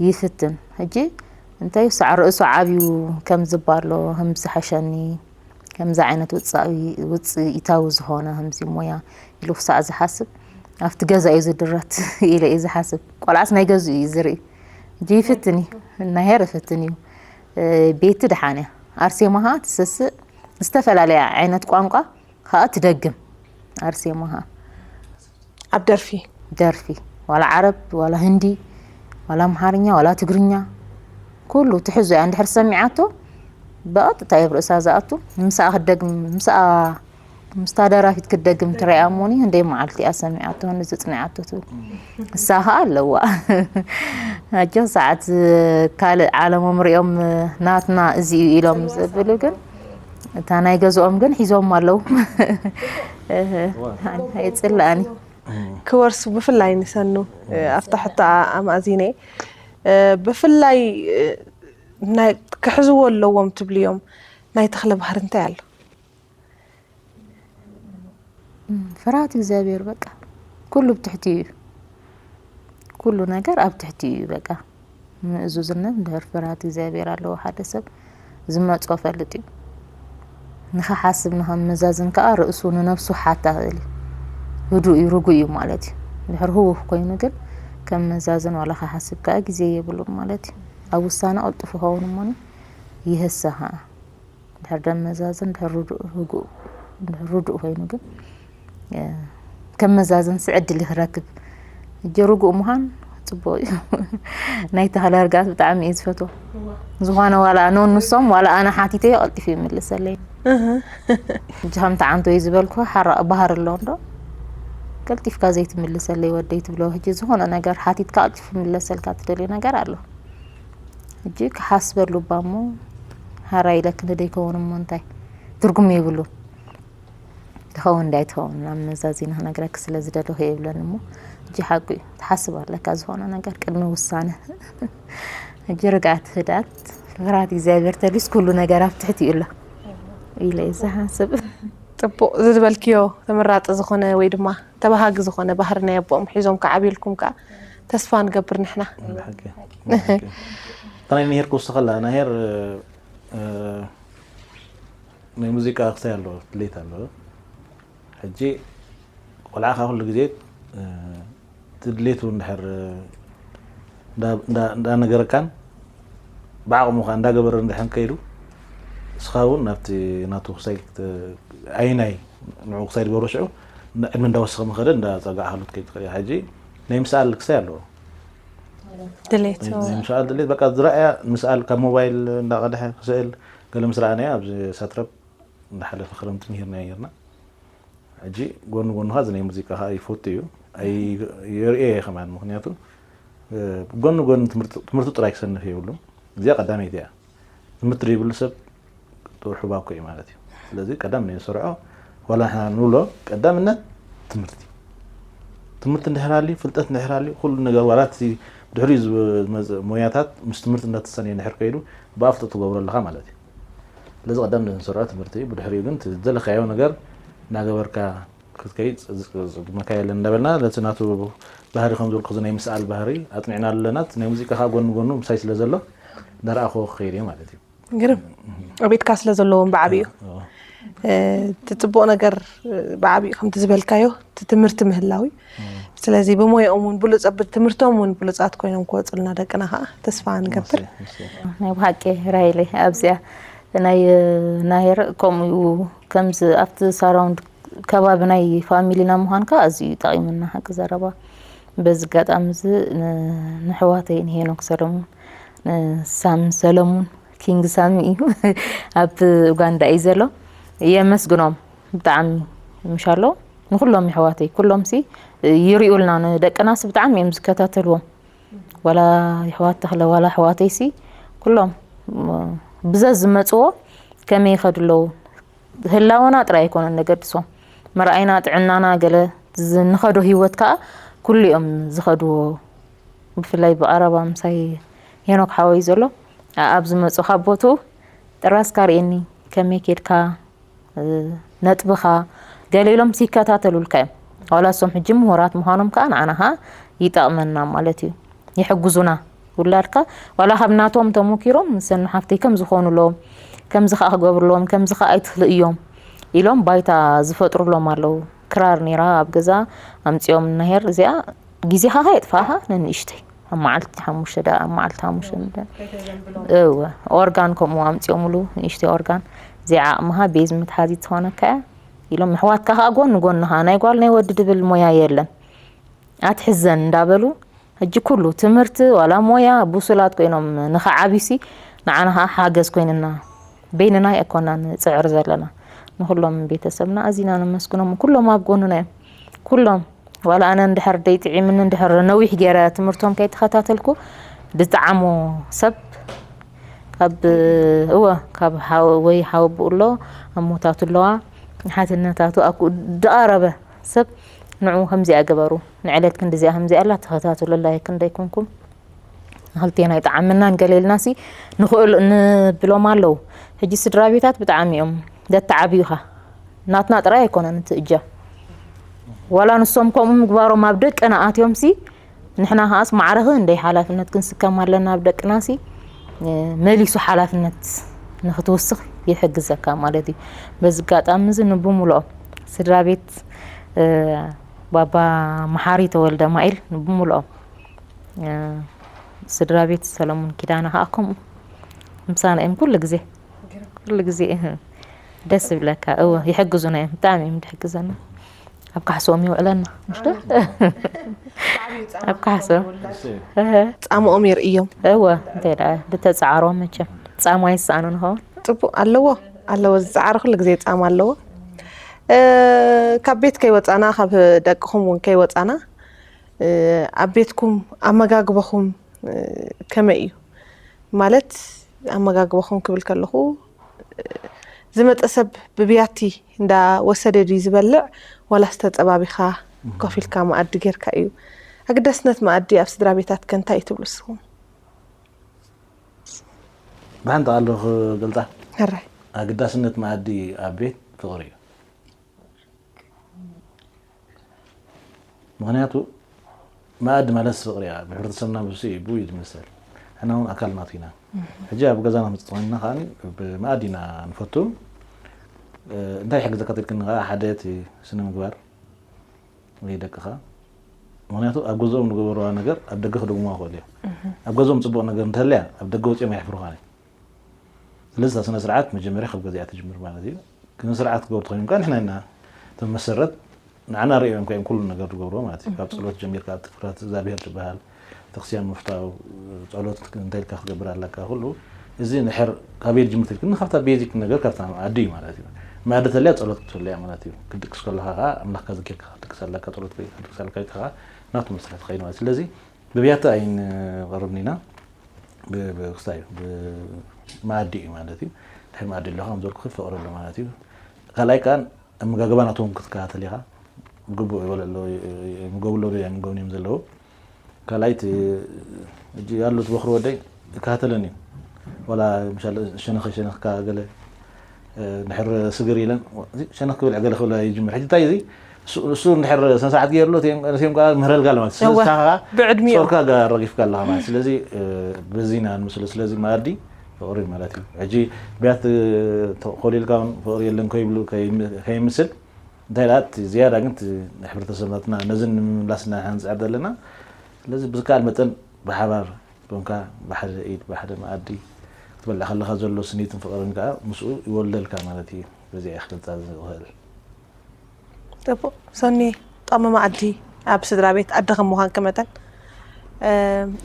ይፍትን። ሕጂ እንታይ ሳዕ ርእሱ ዓብዩ ከም ዝባሎ፣ ከም ዝሓሸኒ፣ ከምዚ ዓይነት ውጻኢ-፣ ውጽኢታዊ ዝኾነ ከምዚ ሞያ ኢሉ ክሳዕ ዝሓስብ፣ ኣብቲ ገዛ እዩ ዝድረት ኢለ እዩ ዝሓስብ። ቆልዓስ ናይ ገዝኡ እዩ ዝርኢ። ሕጂ ይፍትን እዩ። ናሄር ይፍትን እዩ። እ፣ ቤቲ ደሓን እያ። ኣርሴማ ኸዓ ትስስእ፣ ዝተፈላለያ ዓይነት ቋንቋ ኸዓ ትደግም። ኣርሴማ ኸዓ ኣብ ደርፊ። ደርፊ፣ ዋላ ዓረብ፣ ዋላ ህንዲ፣ ዋላ ኣምሓርኛ፣ ዋላ ትግርኛ፣ ኩሉ ትሕዞ እያ። እንድሕር ሰሚዓቶ፣ ብቐጥታ እዩ ኣብ ርእሳ ዝኣቱ። ምስኣ ክትደግም፣ ምስኣ፣ ምስታ ደራፊት ክትደግም ትረኣ እሞኒ፣ ክንደይ መዓልቲ እያ ሰሚዓቶ፣ ክንደይ ዘጽኒዓቶ ትብል። እሳ ኸኣ ኣለዋ። ኣጆ ሰዓት ካልእ ዓለሞም ሪኦም ናትና እዚ እዩ ኢሎም ዝብሉ ግን፣ እታ ናይ ገዝኦም ግን ሒዞም ኣለዉ። ኣይጽላእን እዩ። ክወርሱ ብፍላይ ንሰኑ፣ እ፣ ኣብታ ሕቶ ኣማእዚነ፣ እ፣ ብፍላይ፣ እ፣ ናይ ክሕዝዎ ኣለዎም ትብልዮም ናይ ተኽለ ባህሪ እንታይ ኣሎ? እም፣ ፍርሃት እግዚኣብሔር በቃ። ኩሉ ኣብ ትሕቲኡ እዩ። ኩሉ ነገር ኣብ ትሕቲኡ እዩ በቃ። ምእዙዝነት እንድሕር ፍርሃት እግዚኣብሔር ኣለዎ ሓደ ሰብ ዝመጾ ፈልጥ እዩ። ንኽሓስብ ንኸመዛዝን ከኣ ርእሱ ንነብሱ ሓታ ክእል እዩ። ህዱእ እዩ፣ ርጉእ እዩ ማለት እዩ። እንድሕር ህውኽ ኮይኑ ግን ከመዛዝን ዋላ ክሓስብ ከኣ ግዜ የብሉን ማለት እዩ። ኣብ ውሳነ ቅልጡፍ ይኸውን እሞኒ ይህሰ ከኣ። እንድሕር ደመዛዝን፣ እንድሕር ርዱእ፣ ርጉእ፣ እንድሕር ርዱእ ኮይኑ ግን፣ እ፣ ከመዛዝንስ ዕድል ይኽረክብ። ሕጂ ርጉእ ምዃን ጽቡቕ እዩ። ናይ ተኽለ ርግኣት ብጣዕሚ እየ ዝፈትዎ። ዝኾነ ዋላ ኖ ንሶም ዋላ ኣነ ሓቲተዮ ቀልጢፉ ይምልሰለይ። ሕጂ ከምቲ ዓንቶይ ዝበልኩ ሓራቕ ባህሪ ኣሎ እንዶ ቀልጢፍካ ዘይትምልሰለይ ወደይ ትብሎ። ሕጂ ዝኾነ ነገር ሓቲትካ ቀልጢፉ ይምለሰልካ ትደልዮ ነገር ኣሎ። ሕጂ ክሓስበሉ እባ እሞ፣ ሃራ ኢለ ክንዲ ደይከውን እሞ እንታይ? ትርጉም የብሉን። ትኸውን እንዳይ ትኸውን፣ ናብ መዛዚና ክነግረኪ ስለ ዝደለኹ የብለን እሞ፣ ሕጂ ሓቁ እዩ። ትሓስብ ኣለካ ዝኾነ ነገር ቅድሚ ውሳነ። ሕጂ ርግኣት፣ ህድኣት፣ ፍርሃት እግዚኣብሔር ተልዩስ ኩሉ ነገር ኣብ ትሕቲ እዩ ኣሎ ኢለ እየ ዝሓስብ። ጽቡቕ፣ እዚ ዝበልክዮ ተመራጺ ዝኾነ ወይ ድማ ተባሃጊ ዝኾነ ባህሪ ናይ ኣቦኦም ሒዞም ክዓብዩልኩም ከኣ ተስፋ ንገብር ንሕና። ብሓቂ፣ ብሓቂ። እታ ናይ ናሄር ክውስኸላ፣ ናሄር፣ እ፣ ናይ ሙዚቃ ክሳይ ኣለዎ፣ ድሌት ኣለዎ። ሕጂ ቆልዓ ከኣ ኩሉ ግዜ፣ እ፣ እቲ ድሌቱ እንድሕር፣ እ፣ እንዳ-፣ እንዳ-፣ እንዳነገረካን ብዓቕሙ ከኣ እንዳገበረ እንድሕር ከይዱ፣ ንስኻ እውን ናብቲ ናቱ ክሳይ ክት-፣ ኣየናይ ንዕኡ ክሳይ ዝገብሮ ሽዑ፣ ዕድመ እንዳወሰኸ ምኸደ እንዳጸጋዕካሉ ክትከይድ ትኽእል ኢኻ። ሕጂ ናይ ምስኣል ክሳይ ኣለዎ። ድሌት። ናይ ምስኣል ድሌት፣ በቃ ዝረኣያ ምስኣል ካብ ሞባይል እንዳቐድሐ ክስእል፣ ገለ ምስ ረኣናዮ ኣብዚ ሳትረፕ እንዳሓለፈ ክረምቲ ምሂርናዮ ኔርና። ሕጂ ጎኒ ጎኒ ኸኣ እዚ ናይ ሙዚቃ ኸኣ ይፈቱ እዩ። ኣይ-፣ የርእዮ እየ ከማን፣ ምኽንያቱ፣ እ፣ ጎኒ ጎኒ ትምህርቱ፣ ትምህርቱ ጥራይ ክሰንፍ የብሉን። እዚኣ ቀዳመይቲ እያ። ትምህርቲ ዘይብሉ ሰብ ጥርሑ ባኮ እዩ ማለት እዩ። ስለዚ ቀዳም ንሰርዖ፣ ዋላ ንሕና ንብሎ ቀዳምነት ትምህርቲ። ትምህርቲ እንድሕር ሃልዩ፣ ፍልጠት እንድሕር ሃልዩ፣ ኩሉ ነገር ዋላ እቲ ድሕሪኡ ዝመጽእ ሞያታት ምስ ትምህርቲ እንዳተሰነየ እንድሕር ከይዱ፣ ብኣፍልጦ ትገብሮ ኣለኻ ማለት እዩ። ስለዚ ቀዳም ንሰርዖ ትምህርቲ እዩ። ብድሕሪኡ ግን እቲ ዝደለኻዮ ነገር እናገበርካ ክትከይድ ዝጽግመካ የለን እንዳበልና፣ ነቲ ናቱ ባህሪ ከም ዝበልኩ፣ እዚ ናይ ምስኣል ባህሪ ኣጽኒዕናሉ ኣለና። እቲ ናይ ሙዚቃ ከኣ ጎኒ ጎኑ ምሳይ ስለ ዘሎ፣ እንዳረኣኽዎ ክኸይድ እየ ማለት እዩ። ግርም። ኣብ ቤትካ ስለ ዘለዎም ብዓቢኡ። ኣዎ። እቲ ፅቡቕ ነገር ብዓብዩ ከምቲ ዝበልካዮ እቲ ትምህርቲ ምህላው እዩ። ስለዚ ብሞያኦም እውን ብሉፃት ብትምህርቶም እውን ብሉፃት ኮይኖም ክወፁልና ደቅና ከዓ ተስፋ ንገብር። ናይ ብሓቂ ራይለ ኣብዚኣ ናይ ናሄር ከምኡ ከምዚ ኣብቲ ሳራውንድ ከባቢ ናይ ፋሚሊና ምዃንካ ኣዝዩ ጠቒሙና ሓቂ ዘረባ። በዚ ኣጋጣሚ እዚ ንሕዋተይ ንሄኖክ ሰለሙን ንሳሚ ሰለሙን ኪንግ ሳሚ እዩ ኣብ ኡጋንዳ እዩ ዘሎ። የመስግኖም ብጣዕሚ ምሻሎ ንኩሎም ይሕዋተይ ኩሎም ሲ ይሪኡልና ንደቅናስ ብጣዕሚ እዮም ዝከታተልዎም። ዋላ ይሕዋት ተኽለ ዋላ ኣሕዋተይ ሲ ኩሎም ብዘ ዝመፅዎ ከመይ ይኸዱ ኣለዉ። ህላወና ጥራይ ኣይኮነን ነገድሶም መርኣይና ጥዕናና ገለ ንኸዶ ህይወት ከዓ ኩሉ እዮም ዝኸድዎ። ብፍላይ ብቐረባ ምሳይ ሄኖክ ሓወይ ዘሎ ኣብ ዝመፁ ካብ ቦትኡ ጥራስካ ርእየኒ ከመይ ኬድካ ነጥብኻ ገለ ኢሎም ይከታተሉልካ እዮም። ዋላ እሶም ሕጂ ምሁራት ምዃኖም ከዓ ንዓና ከዓ ይጠቕመና ማለት እዩ። ይሕግዙና ውላድካ ዋላ ካብ ናቶም ተሞኪሮም ንሰኑ ሓፍተይ ከም ዝኾኑሎም ከምዚ ከዓ ክገብርሎም ከምዚ ከዓ ኣይትኽልእዮም ኢሎም ባይታ ዝፈጥሩሎም ኣለዉ። ክራር ነይራ ኣብ ገዛ ኣምፂኦም ነሄር እዚኣ ግዜኻ ከየጥፋእኻ ነንእሽተይ ኣብ መዓልቲ ሓሙሽተ ደኣ ኣብ መዓልቲ ሓሙሽተ እወ ኦርጋን ከምኡ ኣምፂኦምሉ ንእሽተይ ኦርጋን እዚኣ ዓቕምኻ ቤዝ ምትሓዚት ትኾነካ እያ ኢሎም ኣሕዋትካ ከዓ ጎኒ ጎንኻ ናይ ጓል ናይ ወዲ ድብል ሞያ የለን ኣትሕዘን እንዳበሉ ሕጂ ኩሉ ትምህርቲ ዋላ ሞያ ብሱላት ኮይኖም ንኸዓብዩሲ ንዓና ከዓ ሓገዝ ኮይንና በይንና ኣይኮና ንፅዕር ዘለና ንኩሎም ቤተሰብና ኣዚና ነመስግኖም ኩሎም ኣብ ጎንና እዮም ኩሎም ዋላ ኣነ እንድሕር ደይጥዒምኒ እንድሕር ነዊሕ ገይረ ትምህርቶም ከይተኸታተልኩ ዝጠዓሞ ሰብ ካብ እወ ካብ ወይ ሓወብኡ ኣሎ ኣሞታቱ ኣለዋ ሓትነታቱ ኣኩ ዝቐረበ ሰብ ንዑ ከምዚኣ ግበሩ ንዕለት ክንዲዚኣ ከምዚኣ ኣላ ተኸታተሉ ላይክ እንዳይኮንኩም ንክልቴና ይጠዓመና ንገለ ኢልና ሲ ንኽእል ንብሎም ኣለዉ ሕጂ ስድራ ቤታት ብጣዕሚ እዮም ዘተዓብዩኻ ናትና ጥራይ ኣይኮነን እቲ እጃ ዋላ ንሶም ከምኡ ምግባሮም ኣብ ደቅና ኣትዮም ሲ ንሕና ከዓስ ማዕረኺ እንደይ ሓላፍነት ክንስከም ኣለና ኣብ ደቅና ሲ መሊሱ ሓላፍነት ንክትውስኽ ይሕግዘካ ማለት እዩ በዚ ኣጋጣሚ እዚ ንብምልኦም ስድራ ቤት ባባ መሓሪ ተወልደ ማኢል ንብምልኦም ስድራ ቤት ሰለሙን ኪዳነ ከዓ ከምኡ ምሳና እዮም ኩሉ ግዜ ኩሉ ግዜ ደስ ይብለካ እወ ይሕግዙና እዮም ብጣዕሚ እዮም ዝሕግዘና ኣብ ካሕሶም ይውዕለና ምሽ ኣብ ካሕሶ ፃምኦም የርእዮም እወ እንታይ ደኣ ዝተፃዕሮ መቸም ፃማ ይሰኣኑ ንኸውን ፅቡቅ ኣለዎ ኣለዎ ዝፀዓረ ኩሉ ግዜ ፃማ ኣለዎ ካብ ቤት ከይወፃና ካብ ደቅኹም እውን ከይወፃና ኣብ ቤትኩም ኣመጋግበኹም ከመይ እዩ ማለት ኣመጋግበኹም ክብል ከለኹ ዝመፀ ሰብ ብብያቲ እንዳወሰደ ድዩ ዝበልዕ ዋላስ ተፀባቢኻ ኮፍ ኢልካ መኣዲ ጌርካ እዩ ኣግዳስነት መኣዲ ኣብ ስድራ ቤታትከ እንታይ እዩ ትብሉ ንስኹም ብሓንቲ ቃል ክገልፃ ሕራይ ኣግዳስነት መኣዲ ኣብ ቤት ፍቕሪ እዩ ምኽንያቱ መኣዲ ማለት ፍቕሪ እያ ብሕብረተሰብና ብሱ እዩ ብኡ እዩ ዝመሰል ንሕና እውን ኣካል ናቱ ኢና ሕጂ ኣብ ገዛና መፅእ ኮይንና ከዓ ብመኣዲ ኢና ንፈቱ እንታይ ይሕግዘካ ተልክኒ ከዓ ሓደ እቲ ስነ ምግባር ወይ ደቅኻ ምክንያቱ ኣብ ገዝኦም ዝገበርዋ ነገር ኣብ ደገ ክደግምዋ ክኽእሉ እዮም ኣብ ገዝኦም ፅቡቕ ነገር እንተልያ ኣብ ደገ ወፂኦም ኣየሕፍሩኻን እዮም ስለዚ እታ ስነ ስርዓት መጀመርያ ካብ ገዛ እያ ትጅምር ማለት እዩ ስነ ስርዓት ክገብሩ ተኮይኖም ከዓ ንሕና ኢና እቶም መሰረት ንዓና ርእዮም ከዮም ኩሉ ነገር ዝገብርዎ ማለት እዩ ካብ ፀሎት ጀሚርካ ፍርሃት እግዚኣብሔር ዝበሃል ቤተክርስትያን ምፍታው ጸሎት እንታይ ኢልካ ክትገብር ኣለካ ኩሉ እዚ ንድሕር ካበይ ዝጅምር ተልክኒ ካብታ ቤዚክ ነገር ካብታ ኣዲ እዩ ማለት እዩ መኣዲ ተልያ ጸሎት ክትህልያ ማለት እዩ ክትድቅስ ከለካ ከዓ ኣምላኽካ ዘኪርካ ክትድቅስ ኣለካ ጸሎት ክትድቅስ ኣለካ ኢልካ ከዓ ናቱ መስርሕ ትኸይድ ማለት ስለዚ ብብያታ ኣይንቐርብን ኢና ብክስታይ እዩ ብመኣዲ እዩ ማለት እዩ ድሕሪ መኣዲ ኣለካ ከም ዘልኩ ፍቕሪ ኣሎ ማለት እዩ ካልኣይ ከዓ ኣመጋግባ ናቶም ክትከታተል ኢኻ ግቡእ ይበለ ኣሎ ምገቡ ኣለዉ ዶ ምገብን እዮም ዘለዉ ካልኣይቲ እጂ ያሉ ትበኽሪ ወደይ ይከታተለን እዩ ወላ ምሻለ ሸነኸ ሸነኽካ ገለ ድሕር ስግር ኢለን ሸነኽ ክብል ገለ ክብለ ይጅምር ሕጂ እንታይ እዚ እሱ እንድሕር ስነስርዓት ገይርሉ ነሲኦም ከዓ ምህረልካ ኣለማለት ስለዚ ብዕድሚኦም ሶርካ ረጊፍካ ኣለካ ማለት ስለዚ በዚና ንምስሉ ስለዚ መኣዲ ፍቕሪ ማለት እዩ። ሕጂ ብያት ተኾሊልካ እውን ፍቕሪ የለን ከይብሉ ከይም- ከይምስል እንታይ ደኣ እቲ ዝያዳ ግን እቲ ሕብረተሰብናትና ነዚ ንምምላስ ኢና ንፅዕር ዘለና። ስለዚ ብዝከኣል መጠን ብሓባር ኮንካ ብሓደ ኢድ ብሓደ መኣዲ ክትበልዕ ከለኻ ዘሎ ስኒትን ፍቕርን ከዓ ምስኡ ይወልደልካ ማለት እዩ። በዚኣ እየ ክገልፃ ዝኽእል። ጥቡቕ ሰኒ፣ ጣዕሚ መኣዲ ኣብ ስድራ ቤት ኣደ ከም ምዃንኪ መጠን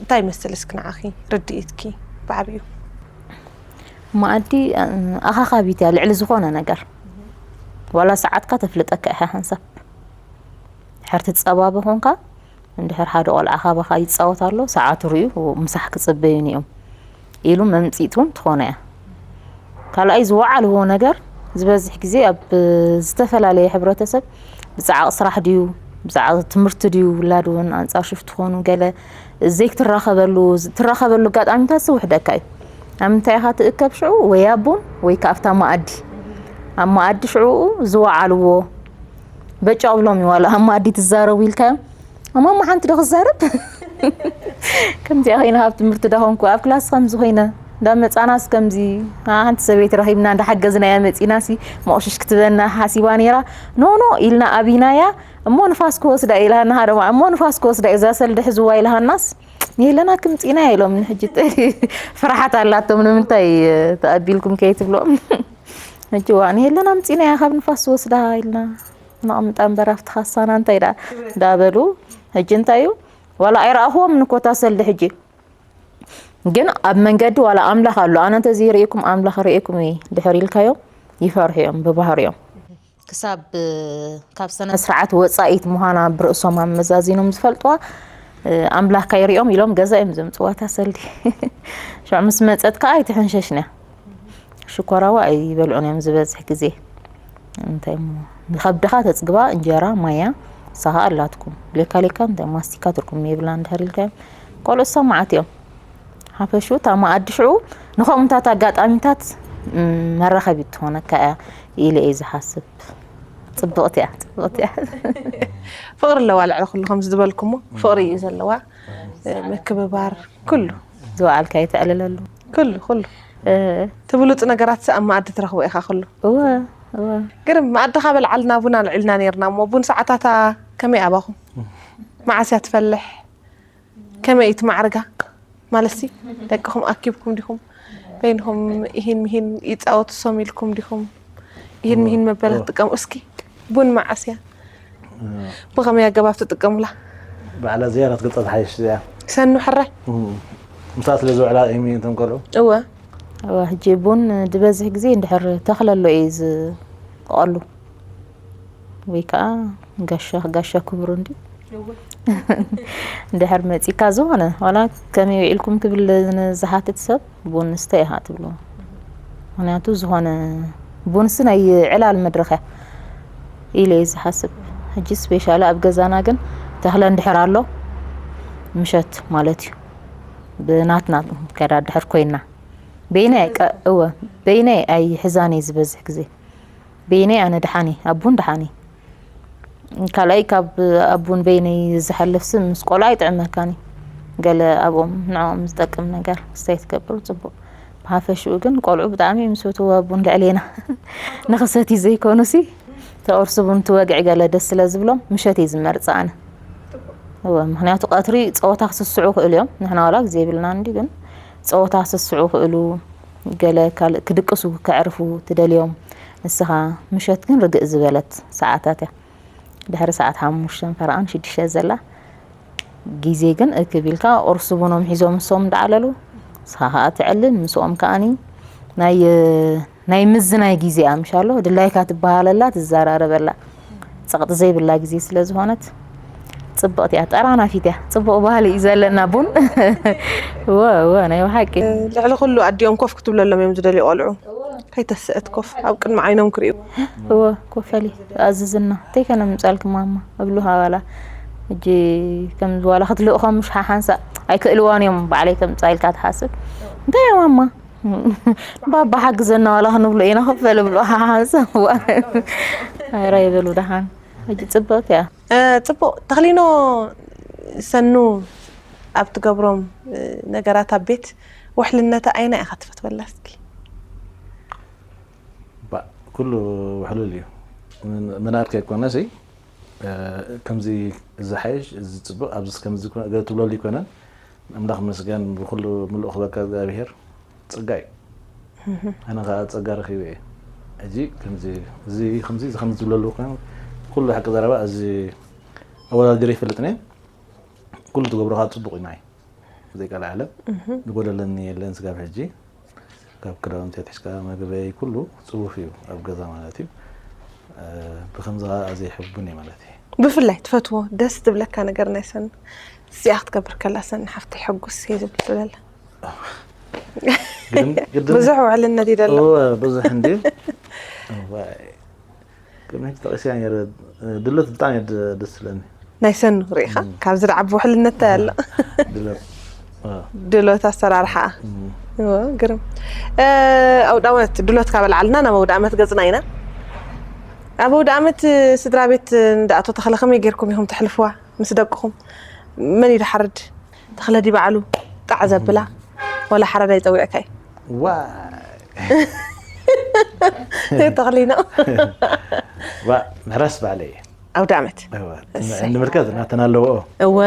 እንታይ ይመስል እስኪ ንዓኺ ርድኢትኪ ብዓብዩ? መኣዲ ኣኻኻቢት እያ ልዕሊ ዝኾነ ነገር። ዋላ ሰዓትካ ተፍልጠካ ኢኻ ሓንሳብ ድሕር ትፀባበ ኮንካ እንድሕር ሓደ ቆልዓ ካባኻ ይፃወት ኣሎ ሰዓቱ ርእዩ ምሳሕ ክፅበዩኒ እዮም ኢሉ መምፂት እውን ትኾነ እያ። ካልኣይ ዝወዓልዎ ነገር ዝበዝሕ ግዜ ኣብ ዝተፈላለየ ሕብረተሰብ ብፃዕቕ ስራሕ ድዩ ብፃዕቕ ትምህርቲ ድዩ ውላድ እውን ኣንፃር ሽፍት ትኾኑ ገለ ዘይትራኸበሉ ትራኸበሉ ኣጋጣሚታት ዝውሕደካ እዩ። ኣብ ምንታይ ኢኻ ትእከብ ሽዑ ወይ ኣቦን ወይ ከኣፍታ መኣዲ ኣብ መኣዲ ሽዑ ዝወዓልዎ በጫ ብሎም ይዋሉ ኣብ መኣዲ ትዛረቡ ኢልካዮም እማማ ሓንቲ ዶ ክዛረብ ከምዚኣ ኮይና ኣብ ትምህርቲ ዳኾንኩ ኣብ ክላስ ከምዚ ኮይነ እንዳመፃናስ ከምዚ ሓንቲ ሰበይቲ ረኺብና እንዳሓገዝናያ መፂናሲ መቑሽሽ ክትበና ሓሲባ ነይራ ኖኖ ኢልና ኣብናያ እሞ ንፋስ ክወስዳ ኢላና ሃደማ እሞ ንፋስ ክወስዳ እዛ ሰልዲ ሕዝዋ ኢልሃናስ የለና ክምፂና ኢሎም ንሕጂ ፍርሓት ኣላቶም ንምንታይ ተኣቢልኩም ከይትብሎም ሕጂ ዋ ንየለና ምፂና እያ ካብ ንፋስ ወስዳ ኢልና ነቕምጣ እምበር ኣብቲ ካሳና እንታይ ዳ እንዳበሉ ሕጂ እንታይ እዩ ዋላ ኣይረኣኽዎም ንኮታ ሰልዲ ሕጂ ግን ኣብ መንገዲ ዋላ ኣምላኽ ኣሎ ኣነ እንተዘይርእየኩም ኣምላኽ ርእየኩም እዩ ድሕር ኢልካዮም ይፈርሑ እዮም ብባህርዮም ክሳብ ካብ ስነ ስርዓት ወፃኢት ምዃና ብርእሶም ኣመዛዚኖም ዝፈልጥዋ ኣምላኽ ካይሪኦም ኢሎም ገዛ እዮም ዘምፅዋታ ሰልዲ ሽዑ ምስ መፀት ከዓ ኣይትሕንሸሽንያ ሽኮራዋ ኣይበልዑን እዮም ዝበዝሕ ግዜ እንታይ እሞ ንኸብድኻ ተፅግባ እንጀራ ማያ ሳኻ ኣላትኩም ሌካ ሌካ እንታይ ማስቲካ ትርኩም የብላን ድሕር ኢልካዮም ቆልዑ ሰማዓት እዮም ሓፈሹ እታ መኣዲ ሽዑ ንኸምኡታት ኣጋጣሚታት መራኸቢት ትኾነካ እያ ኢለ እየ ዝሓስብ ፅብቕቲ እያ ፅብቕቲ እያ ፍቕሪ ኣለዋ ልዕሊ ኩሉ ከምዚ ዝበልኩሞ ፍቕሪ እዩ ዘለዋ ምክብባር ኩሉ ዝወዓልካ የተዕልለሉ ኩሉ ኩሉ እቲ ብሉፅ ነገራት ኣብ መኣዲ ትረኽቦ ኢኻ ኩሉ እወ እወ ግርም መኣድኻ በልዓልና ቡን ኣልዒልና ነርና እሞ ቡን ሰዓታታ ከመይ ኣባኹም መዓስ እያ ትፈልሕ ከመይ እዩ ትማዕርጋ ማለትሲ ደቅኹም ኣኪብኩም ዲኹም በይንኹም ኢሂን ምሂን ይፃወቱ ሶም ኢልኩም ዲኹም ኢሂን ምሂን መበለት ትጥቀሙ እስኪ ቡን መዓስ እያ ብኸመይ ኣገባብ ትጥቀሙላ ባዕላ ዝያዳ ትገልፃ ዝሓይሽ እዚኣ ሰኑ ሕራይ ምሳ ስለ ዝውዕላ ኢሚ እቶም ቆልዑ እወ እወ ሕጂ ቡን ዝበዝሕ ግዜ እንድሕር ተኽለሎ እዩ ዝቐሉ ወይ ከዓ ጋሻ ጋሻ ክቡር እንዲ እንድሕር መፂካ ዝኾነ ዋላ ከመይ ውዒልኩም ክብል ንዝሓትት ሰብ ቡን ስተ ኢኻ ትብሎ ምክንያቱ ዝኾነ ቡንሲ ናይ ዕላል መድረኽ እያ ኢለ እዩ ዝሓስብ ሕጂ ስፔሻሊ ኣብ ገዛና ግን ተኽለ እንድሕር ኣሎ ምሸት ማለት እዩ ብናትና ከዳ ድሕር ኮይና በይነይ እወ በይነይ ኣይሕዛን እየ ዝበዝሕ ግዜ በይነይ ኣነ ደሓኒ ኣቡን ደሓኒ ካልኣይ ካብ ኣቡን በይነይ ዝሓልፍ ስም ምስ ቆልዓ ኣይጥዕመካኒ ገለ ኣብኦም ንዕኦም ዝጠቅም ነገር ክስታይ ትገብር ፅቡቅ ብሓፈሽኡ ግን ቆልዑ ብጣዕሚ እዮም ዝፈትዎ ኣቡን ልዕሌና ንክሰትዩ ዘይኮኑሲ ተቕርሱ ቡን ትወግዒ ገለ ደስ ስለ ዝብሎም ምሸት እየ ዝመርፅ ኣነ እወ ምክንያቱ ቀትሪ ፀወታ ክስስዑ ክእሉ እዮም ንሕና ዋላ ግዜ የብልና እንዲ ግን ፀወታ ክስስዑ ክእሉ ገለ ካልእ ክድቅሱ ከዕርፉ ትደልዮም ንስኻ ምሸት ግን ርግእ ዝበለት ሰዓታት እያ ድሕሪ ሰዓት ሓሙሽተን ፈረቓን ሽዱሽተ ዘላ ግዜ ግን እክብ ኢልካ ቁርሲ ቡኖም ሒዞም ንሶም እንዳዓለሉ ንስኻ ከዓ ትዕልል ምስኦም ከዓኒ ናይ ናይ ምዝናይ ግዜ እያ ምሻሎ ድላይካ ትበሃለላ ትዘራረበላ ፀቕጢ ዘይብላ ግዜ ስለ ዝኾነት ፅብቕቲ እያ ጠራናፊት እያ ፅቡቕ ባህሊ እዩ ዘለና ቡን እወ እወ ናይ ብሓቂ ልዕሊ ኩሉ ኣዲኦም ኮፍ ክትብለሎም እዮም ዝደልዩ ቆልዑ ከይተስእት ኮፍ ኣብ ቅድሚ ዓይኖም ክርእዩ እወ ኮፈሊ ኣዝዝና እንታይ ከነ ምፃልኪ ማማ እብሉ ሃባላ እጂ ከም ዋላ ክትልእኾም ምሽ ሓሓንሳ ኣይክእልዋን እዮም ባዕለይ ከምፃ ኢልካ ትሓስብ እንታይ እያ ማማ ባባ ሓግዘና ዋላ ክንብሎ ኢና ክፈል ብሎ ሓሓንሳ ኣይራ ይበሉ ደሓን ሕጂ ፅብቕቲ እያ ፅቡቅ ተክሊኖ ሰኑ ኣብ ትገብሮም ነገራት ኣብ ቤት ውሕልነታ ኣይና ኢኻ ትፈትወላ እስኪ? ባእ፣ ኩሉ ውሕሉል እዩ። ምን- ምናድ ከይኮነሲ፣ እ፣ ከምዚ ዝሓይሽ፣ እዚ ጽቡቕ፣ ኣብዚ ከምዚ ኮ- ገለ ትብለሉ ኣይኮነን። ኣምላኽ መስገን፣ ብኩሉ ምሉእ ክበካ እግዚኣብሔር። ጸጋ እዩ። ኣነ ከዓ ጸጋ ረኺበ እየ። ሕጂ ከምዚ፣ እዚ ከምዚ፣ እዚ ከምዚ ዝብለሉ ኮይኑ፣ ኩሉ ሓቂ ዘረባ እዚ ኣወዳዲረ ይፈልጥን እየ። ኩሉ ትገብሮ ከዓ ጽቡቕ እዩ ንዓይ። ብዘይ ካልእ ዓለም ዝጎደለኒ የለን። ስጋብ ሕጂ ካብ ክዳውንቲ ኣትሒዝካ መግበይ ኩሉ ጽፉፍ እዩ ኣብ ገዛ ማለት እዩ። እ፣ ብከምዚ ከዓ ኣዝየ ሕቡን እየ ማለት እዩ። ብፍላይ ትፈትዎ ደስ ትብለካ ነገር ናይ ሰኒ? እዚኣ ክትገብር ከላ ሰኒ ሓፍተይ ሕጉስ እየ ዝብል ትብለላ? ግድም ግድም ብዙሕ ውሕልነት ይደሎ። እወ፣ ብዙሕ እንድዩ። እወ፣ ቅድሚ ሕጂ ጠቒሰያ ነይረ። ድሎት ብጣዕሚ እየ ድ- ደስ ትብለኒ። ናይ ሰኒ ርኢኻ ካብዚ ደዓቢ ውሕልነት እንታይ ኣሎ? ድሎት፣ እወ፣ ድሎት ኣሰራርሓ። እም። እወ፣ ግርም። እ፣ ኣውደ ዓመት ድሎት ካብ ኣልዓልና ናብ ኣውደ ዓመት ገጽና ኢና። ኣብ ኣውደ ዓመት ስድራ ቤት እንዳኣቶ ተኽለ ከመይ ጌርኩም ኢኹም ተሕልፍዋ ምስ ደቅኹም? መን እዩ ዝሓርድ? ተኽለ ድዩ ባዕሉ ጣዕ ዘብላ? ወላ ሓረዳይ ጸዊዕካ እዩ? ዋ፣ ተኽሊ ነው። ዋ፣ ምሕራስ ባዕለይ እየ። ኣውደ ዓመት እወ፣ እሰይ። ንምልከት ናተን ኣለዎ። እወ፣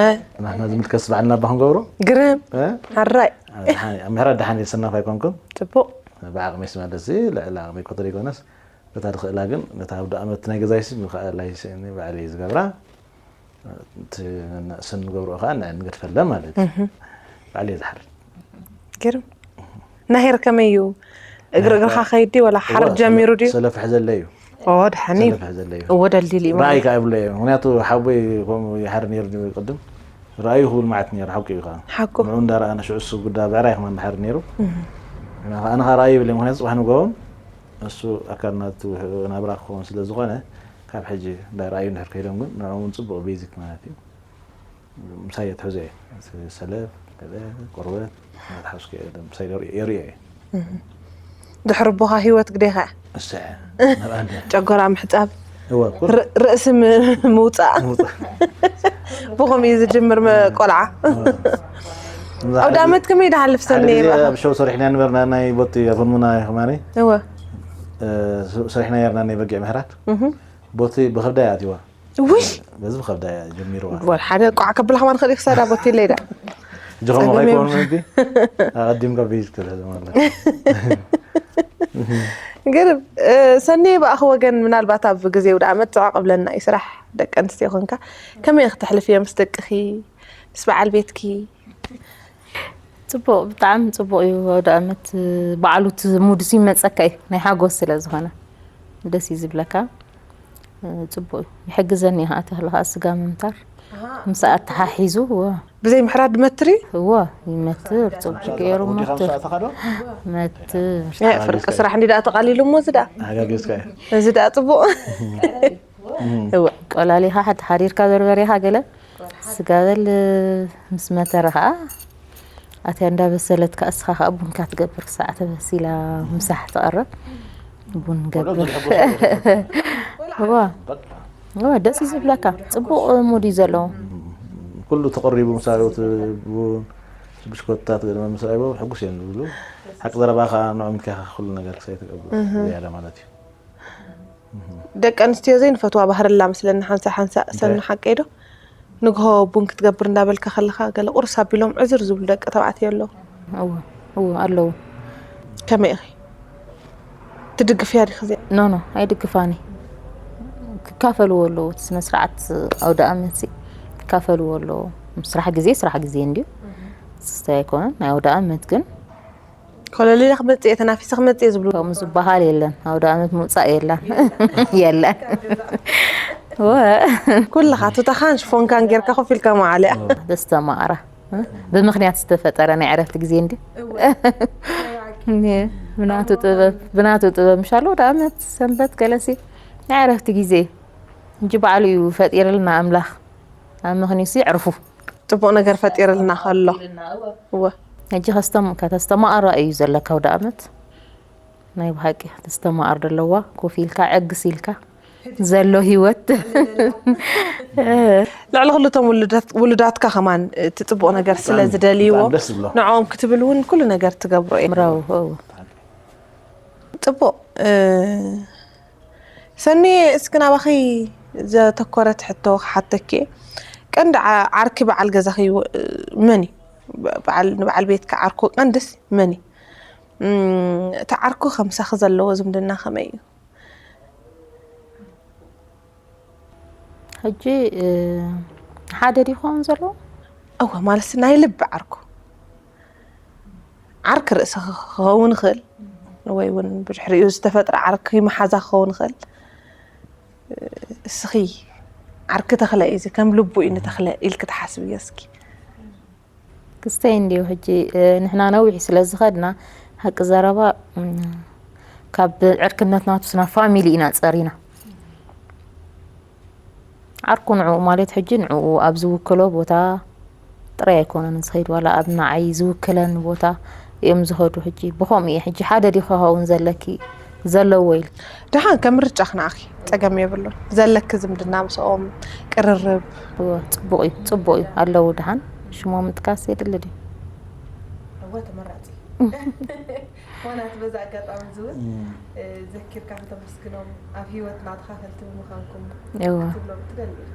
ንሕና ዝምልከት ባዕልና ባኹም ገብሮ። ግርም እ? ሓራይ። ድሓን- ምሕረት ድሓን የሰናፍ ኣይኮንኩም። ጽቡቕ። ብዓቕሚ ስመለሲ ልዕሊ ዓቕሚ ኮተር ይኮነስ፣ በታ ድኽእላ ግን ነታ ኣውደ ዓመት ናይ ገዛይሲ ምኽኣል ኣይስእኒ ባዕለይ ዝገብራ። እቲ ንእሰን ንገብርኦ ከዓ ንዕን ንገድፈለን ማለት እዩ። ባዕለይ ዝሓርድ። ግርም። ናሄር ከመይ እዩ? እግሪ እግርኻ ከይድ ድዩ ወላ ሓረድ ጀሚሩ ድዩ? ሰለፍ ሕዘለ እዩ። ኦ፣ ድሓን እዩ። ሰለፍ ሕዘለ እዩ። እወ፣ ደልዲል እዩ ራእይ ማለት። ከዓ ይብሎ እዩ። ምክንያቱ ሓወይ ከምኡ ይሓር ነይሩ ድዩ ቅድም? ራእዩ ክብል መዓት ነይሩ፣ ሓቂ እዩ ከዓ። ሓቁ። ንዑ እንዳረኣና ሽዑ እሱ ጉዳ ብዕራይ ከማን ድሓር ነይሩ። ኣነ ከዓ ራእዩ ይብለ፣ ምክንያቱ ጽባሕ ንግሆ እሱ ኣካል ናቱ ናብራ ክኸውን ስለ ዝኾነ፣ ካብ ሕጂ እንዳረኣዩ እንድሕር ከይዶም ግን ንዕኡ እውን ጽቡቕ ቤዚክ ማለት እዩ። ምሳይ የትሕዞ እየ። ሰለፍ፣ ገለ፣ ቆርበት፣ እናተሓዝኩ እየ፣ ምሳይ የርእዮ እየ። ድሕሪ ኣቦኻ ህይወት ግዴኻ። እሰ፣ ናብ ኣንድ። ጨጎራ ምሕጻብ፣ እወ፣ ኩሉ ር- ርእሲ ም- ምውጻእ። ምውጻእ። ብኸምኡ እዩ ዝጅምር መ- ቆልዓ። እዛ ኣውደ ሓንቲ ዓመት ከመይ ደሓልፍ ሓደ ሰኒ ግዜ ይብኻ? ኣብ ሸው ሰሪሕና ንበርና፣ ናይ ቦቲ ኣፈንሙና ከማኒ፣ እወ። እ፣ ሰሪሕና ነርና ናይ በጊዕ ምሕራት። እህ። ቦቲ ብኸብዳ እያ ኣትዋ። ውሽ! በዚ ብኸብዳ እያ ጀሚርዋ። ወል ሓደ ቋዕ ከብላ ከማን ኽእል ክሳዳ ቦቲ ለይዳ። ጀኸሞ ጸገም ከይኮን የብሉ። ምንቲ ኣቐዲምካ ቤዝ ክትሕዝ ማለት። ግርም። እ፣ ሰኒ ብኣኺ ወገን ምናልባት ኣብ ግዜ ኣውደ ዓመት ጽዕቕ እብለና እዩ ስራሕ ደቂ ኣንስትዮ ኮንካ። ከመይ ኢኺ ተሕልፍዮ ምስ ደቅኺ፣ ምስ በዓል ቤትኪ? ጽቡቕ፣ ብጣዕሚ ጽቡቕ እዩ። ኣውደ ዓመት በዓሉ እቲ ሙድ ሲ ይመጸካ እዩ፣ ናይ ሓጎስ ስለ ዝኾነ ደስ እዩ ዝብለካ። ጽቡቕ እዩ፣ ይሕግዘኒ እዩ። ኣቲ ከለኻ ስጋ ምምታር ምስ ኣተሓሒዙ፣ እወ፣ ብዘይ ምሕራድ ድመትር እዩ? እወ፣ ይመትር፣ ጽቡቕ ገይሩ መትር፣ መትር። እ፣ ፍርቂ ስራሕ እንዲ ደኣ ተቓሊሉ እሞ እዚ ደኣ ሓጋጊዝካ እዩ። እዚ ደኣ ጽቡቕ። እወ። ቆላሊኻ ሓድ ሓሪርካ በርበሬኻ ገለ ስጋ በል ምስ መተረ ኸዓ ኣትያ እንዳበሰለትካ እስኻ ኸዓ ቡንካ ትገብር። ሳዕ ተበሲላ ምሳሕ ትቐርብ ቡን ገብር። እዋ፣ እዋ፣ ደስ እዩ ዝብለካ። ጽቡቕ ሙድ እዩ ዘለዎ። ኩሉ ተቐሪቡ፣ ምሳሌ እቲ ቡን፣ ብሽኮትታት ገለ ምስ ረኣይዎ ሕጉስ እዮም ዝብሉ። ሓቂ ዘረባ ከዓ ንዕኦም ኢልካ ኢኻ ኩሉ ነገር ክሳይ ትገብር ዝያዳ ማለት እዩ። ደቂ ኣንስትዮ ዘይንፈትዋ ባህሪ ኣላ መስለኒ፣ ሓንሳእ ሓንሳእ ሰኒ። ሓቀይ ዶ? ንግሆ ቡን ክትገብር እንዳበልካ ከለኻ ገለ ቁርስ ኣቢሎም ዕዝር ዝብሉ ደቂ ተባዕትዮ ኣለዉ። እወ፣ እወ ኣለዉ። ከመይ ኢኺ? ትድግፍያ ዲኺ እዚኣ? ኖ፣ ኖ፣ ኣይድግፋኒ። ክካፈልዎ ኣለዉ፣ እቲ ስነ ስርዓት ኣውደ ኣመት ሲ ክካፈልዎ ኣለዉ። ስራሕ ግዜ፣ ስራሕ ግዜ እንድዩ። ስስታይ ኣይኮነን፣ ናይ ኣውደ ኣመት ግን ኮለሊለ ክመጽእ እየ፣ ተናፊሰ ክመጽእ እየ ዝብሉ። ከምኡ ዝበሃል የለን፣ ኣውደ ኣመት ምውጻእ የለን። የለን። ወ-፣ ኩልኻ ቱታኻን ሽፎንካን ጌርካ ኮፍ ኢልካ መዓል እያ። ተስተማቕራ። ብምኽንያት ዝተፈጠረ ናይ ዕረፍቲ ግዜ እንዲ። ብናቱ ጥበብ፣ ብናቱ ጥበብ ምሻሎ ኣውደ ኣመት ሰንበት ገለሲ ናይ ዕረፍቲ ግዜ እንጂ ባዕሉ እዩ ፈጢርልና ኣምላኽ። ኣብ ምኽንዩሲ ዕርፉ። ጽቡቕ ነገር ፈጢርልና ከሎ። እወ። ሕጂ ከስተም-፣ ከተስተማቕራ እዩ ዘለካ ኣውደ ኣመት። ናይ ብሓቂ ተስተማቕር ደለዋ፣ ኮፍ ኢልካ፣ ዕግስ ኢልካ ዘሎ ህይወት። ልዕሊ ኩሉ እቶም ውሉዳት- ውሉዳትካ ከማን እቲ ጽቡቕ ነገር ስለ ዝደልይዎ ብጣዕሚ ደስ ዝብሎ። ንዕኦም ክትብል እውን ኩሉ ነገር ትገብሮ እዩ። ምራው ው ጽቡቕ። እ፣ ሰኒ፣ እስኪ ናባኺ ዘተኮረት ሕቶ ክሓተኪ። ቀንዲ ዓ- ዓርኪ በዓል ገዛኺ ው- መን እዩ? በዓል- ንበዓል ቤትካ ዓርኩ ቀንድስ መን እዩ? እም፣ እቲ ዓርኩ ከምሳኺ ዘለዎ ዝምድና ከመይ እዩ? ሕጂ እ፣ ሓደ ድዩ ክኸውን ዘለዎ? እወ፣ ማለት ናይ ልቢ ዓርኩ። ዓርኪ ርእሲ ክኸውን ይኽእል ወይ እውን ብድሕሪኡ ዝተፈጥረ ዓርኪ መሓዛ ክኸውን ይኽእል። እስኺ ዓርኪ ተኽለ እዩ፣ እዚ ከም ልቡ እዩ ንተኽለ ኢልኪ ትሓስብዮ እስኪ? ክስተይ እንዲዩ። ሕጂ እ፣ ንሕና ነዊሕ ስለ ዝኸድና፣ ሓቂ ዘረባ እ፣ ካብ ዕርክነት ናቱስ ናብ ፋሚሊ ኢና ጸሪና። ዓርኩ ንዕኡ ማለት ሕጂ ንዕኡ ኣብ ዝውክሎ ቦታ ጥራይ ኣይኮነን ዝኸይድ፣ ዋላ ኣብ ንዓይ ዝውክለኒ ቦታ እዮም ዝኸዱ። ሕጂ ብኸምኡ እየ። ሕጂ ሓደ ድዩ ክኸውን ዘለኪ ዘለዎ ኢሉ? ደሓን ከም ምርጫኺ ንዓኺ ጸገም የብሉን። ዘለኪ ዝምድና ምስኦም ቅርርብ እወ፣ ጽቡቕ እዩ፣ ጽቡቕ እዩ ኣለዉ። ደሓን ሽሞም ምጥቃስ የድሊ ድዩ? እወ ተመራጺ። ኮናት በዛ ኣጋጣሚ እዚ እውን እ፣ ዘኪርካ ከተመስግኖም ኣብ ህይወትና ተኻፈልቲ ብምዃንኩም እወ። ክትብሎም ትደሊ ኢኻ?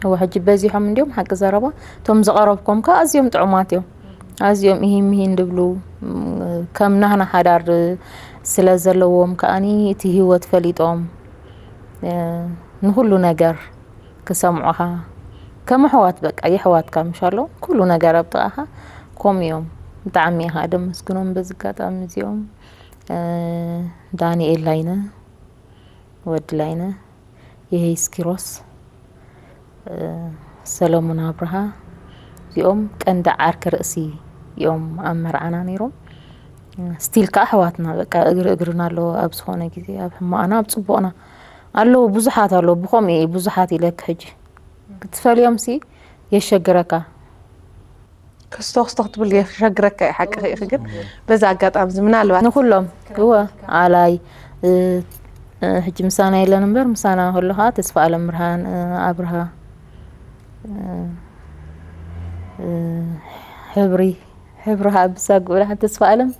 እወ፣ ሕጂ በዚሖም እንዲዮም ሓቂ ዘረባ። እቶም ዝቐረብኮም ከ ኣዝዮም ጥዑማት እዮም። ኣዝዮም ኢሂን ምሂን ድብሉ፣ ም፣ ከም ናህና ሓዳር ስለ ዘለዎም ከኣኒ እቲ ህይወት ፈሊጦም እ፣ ንኹሉ ነገር ክሰምዑኻ ከም ኣሕዋት በቃ የሕዋትካ ምሻሎ ኩሉ ነገር ኣብ ጥቓኻ ኮም እዮም። ብጣዕሚ ኢኻ ደመስግኖም በዚ ኣጋጣሚ እዚኦም እ፣ ዳንኤል ላይነ፣ ወዲ ላይነ፣ የሄይስ ኪሮስ፣ እ፣ ሰለሙን ኣብርሃ እዚኦም ቀንዲ ዓርኪ ርእሲ እዮም ኣብ መርዓና ነይሮም። ስቲል ከዓ ኣሕዋትና በቃ እግሪ እግርና ኣለዎ ኣብ ዝኾነ ግዜ ኣብ ሕማቕና ኣብ ፅቡቕና ኣለዉ ብዙሓት ኣለዉ ብኸምኡ እየ ብዙሓት ኢለክ ሕጂ ክትፈልዮም ሲ የሸግረካ ክስቶ ክስቶ ክትብል የሸግረካ እዩ ሓቂ ኺእኺ ግን በዚ ኣጋጣሚ እዚ ምናልባት ንኩሎም እወ ኣላይ እ፣ እ፣ ሕጂ ምሳና የለን እምበር ምሳና ከሎ ከዓ ተስፋ ኣለም ብርሃን እ፣ ኣብርሃ እ፣ እ፣ ሕብሪ ሕብሪ ከዓ ብሳጉ ብርሃን ተስፋ ኣለም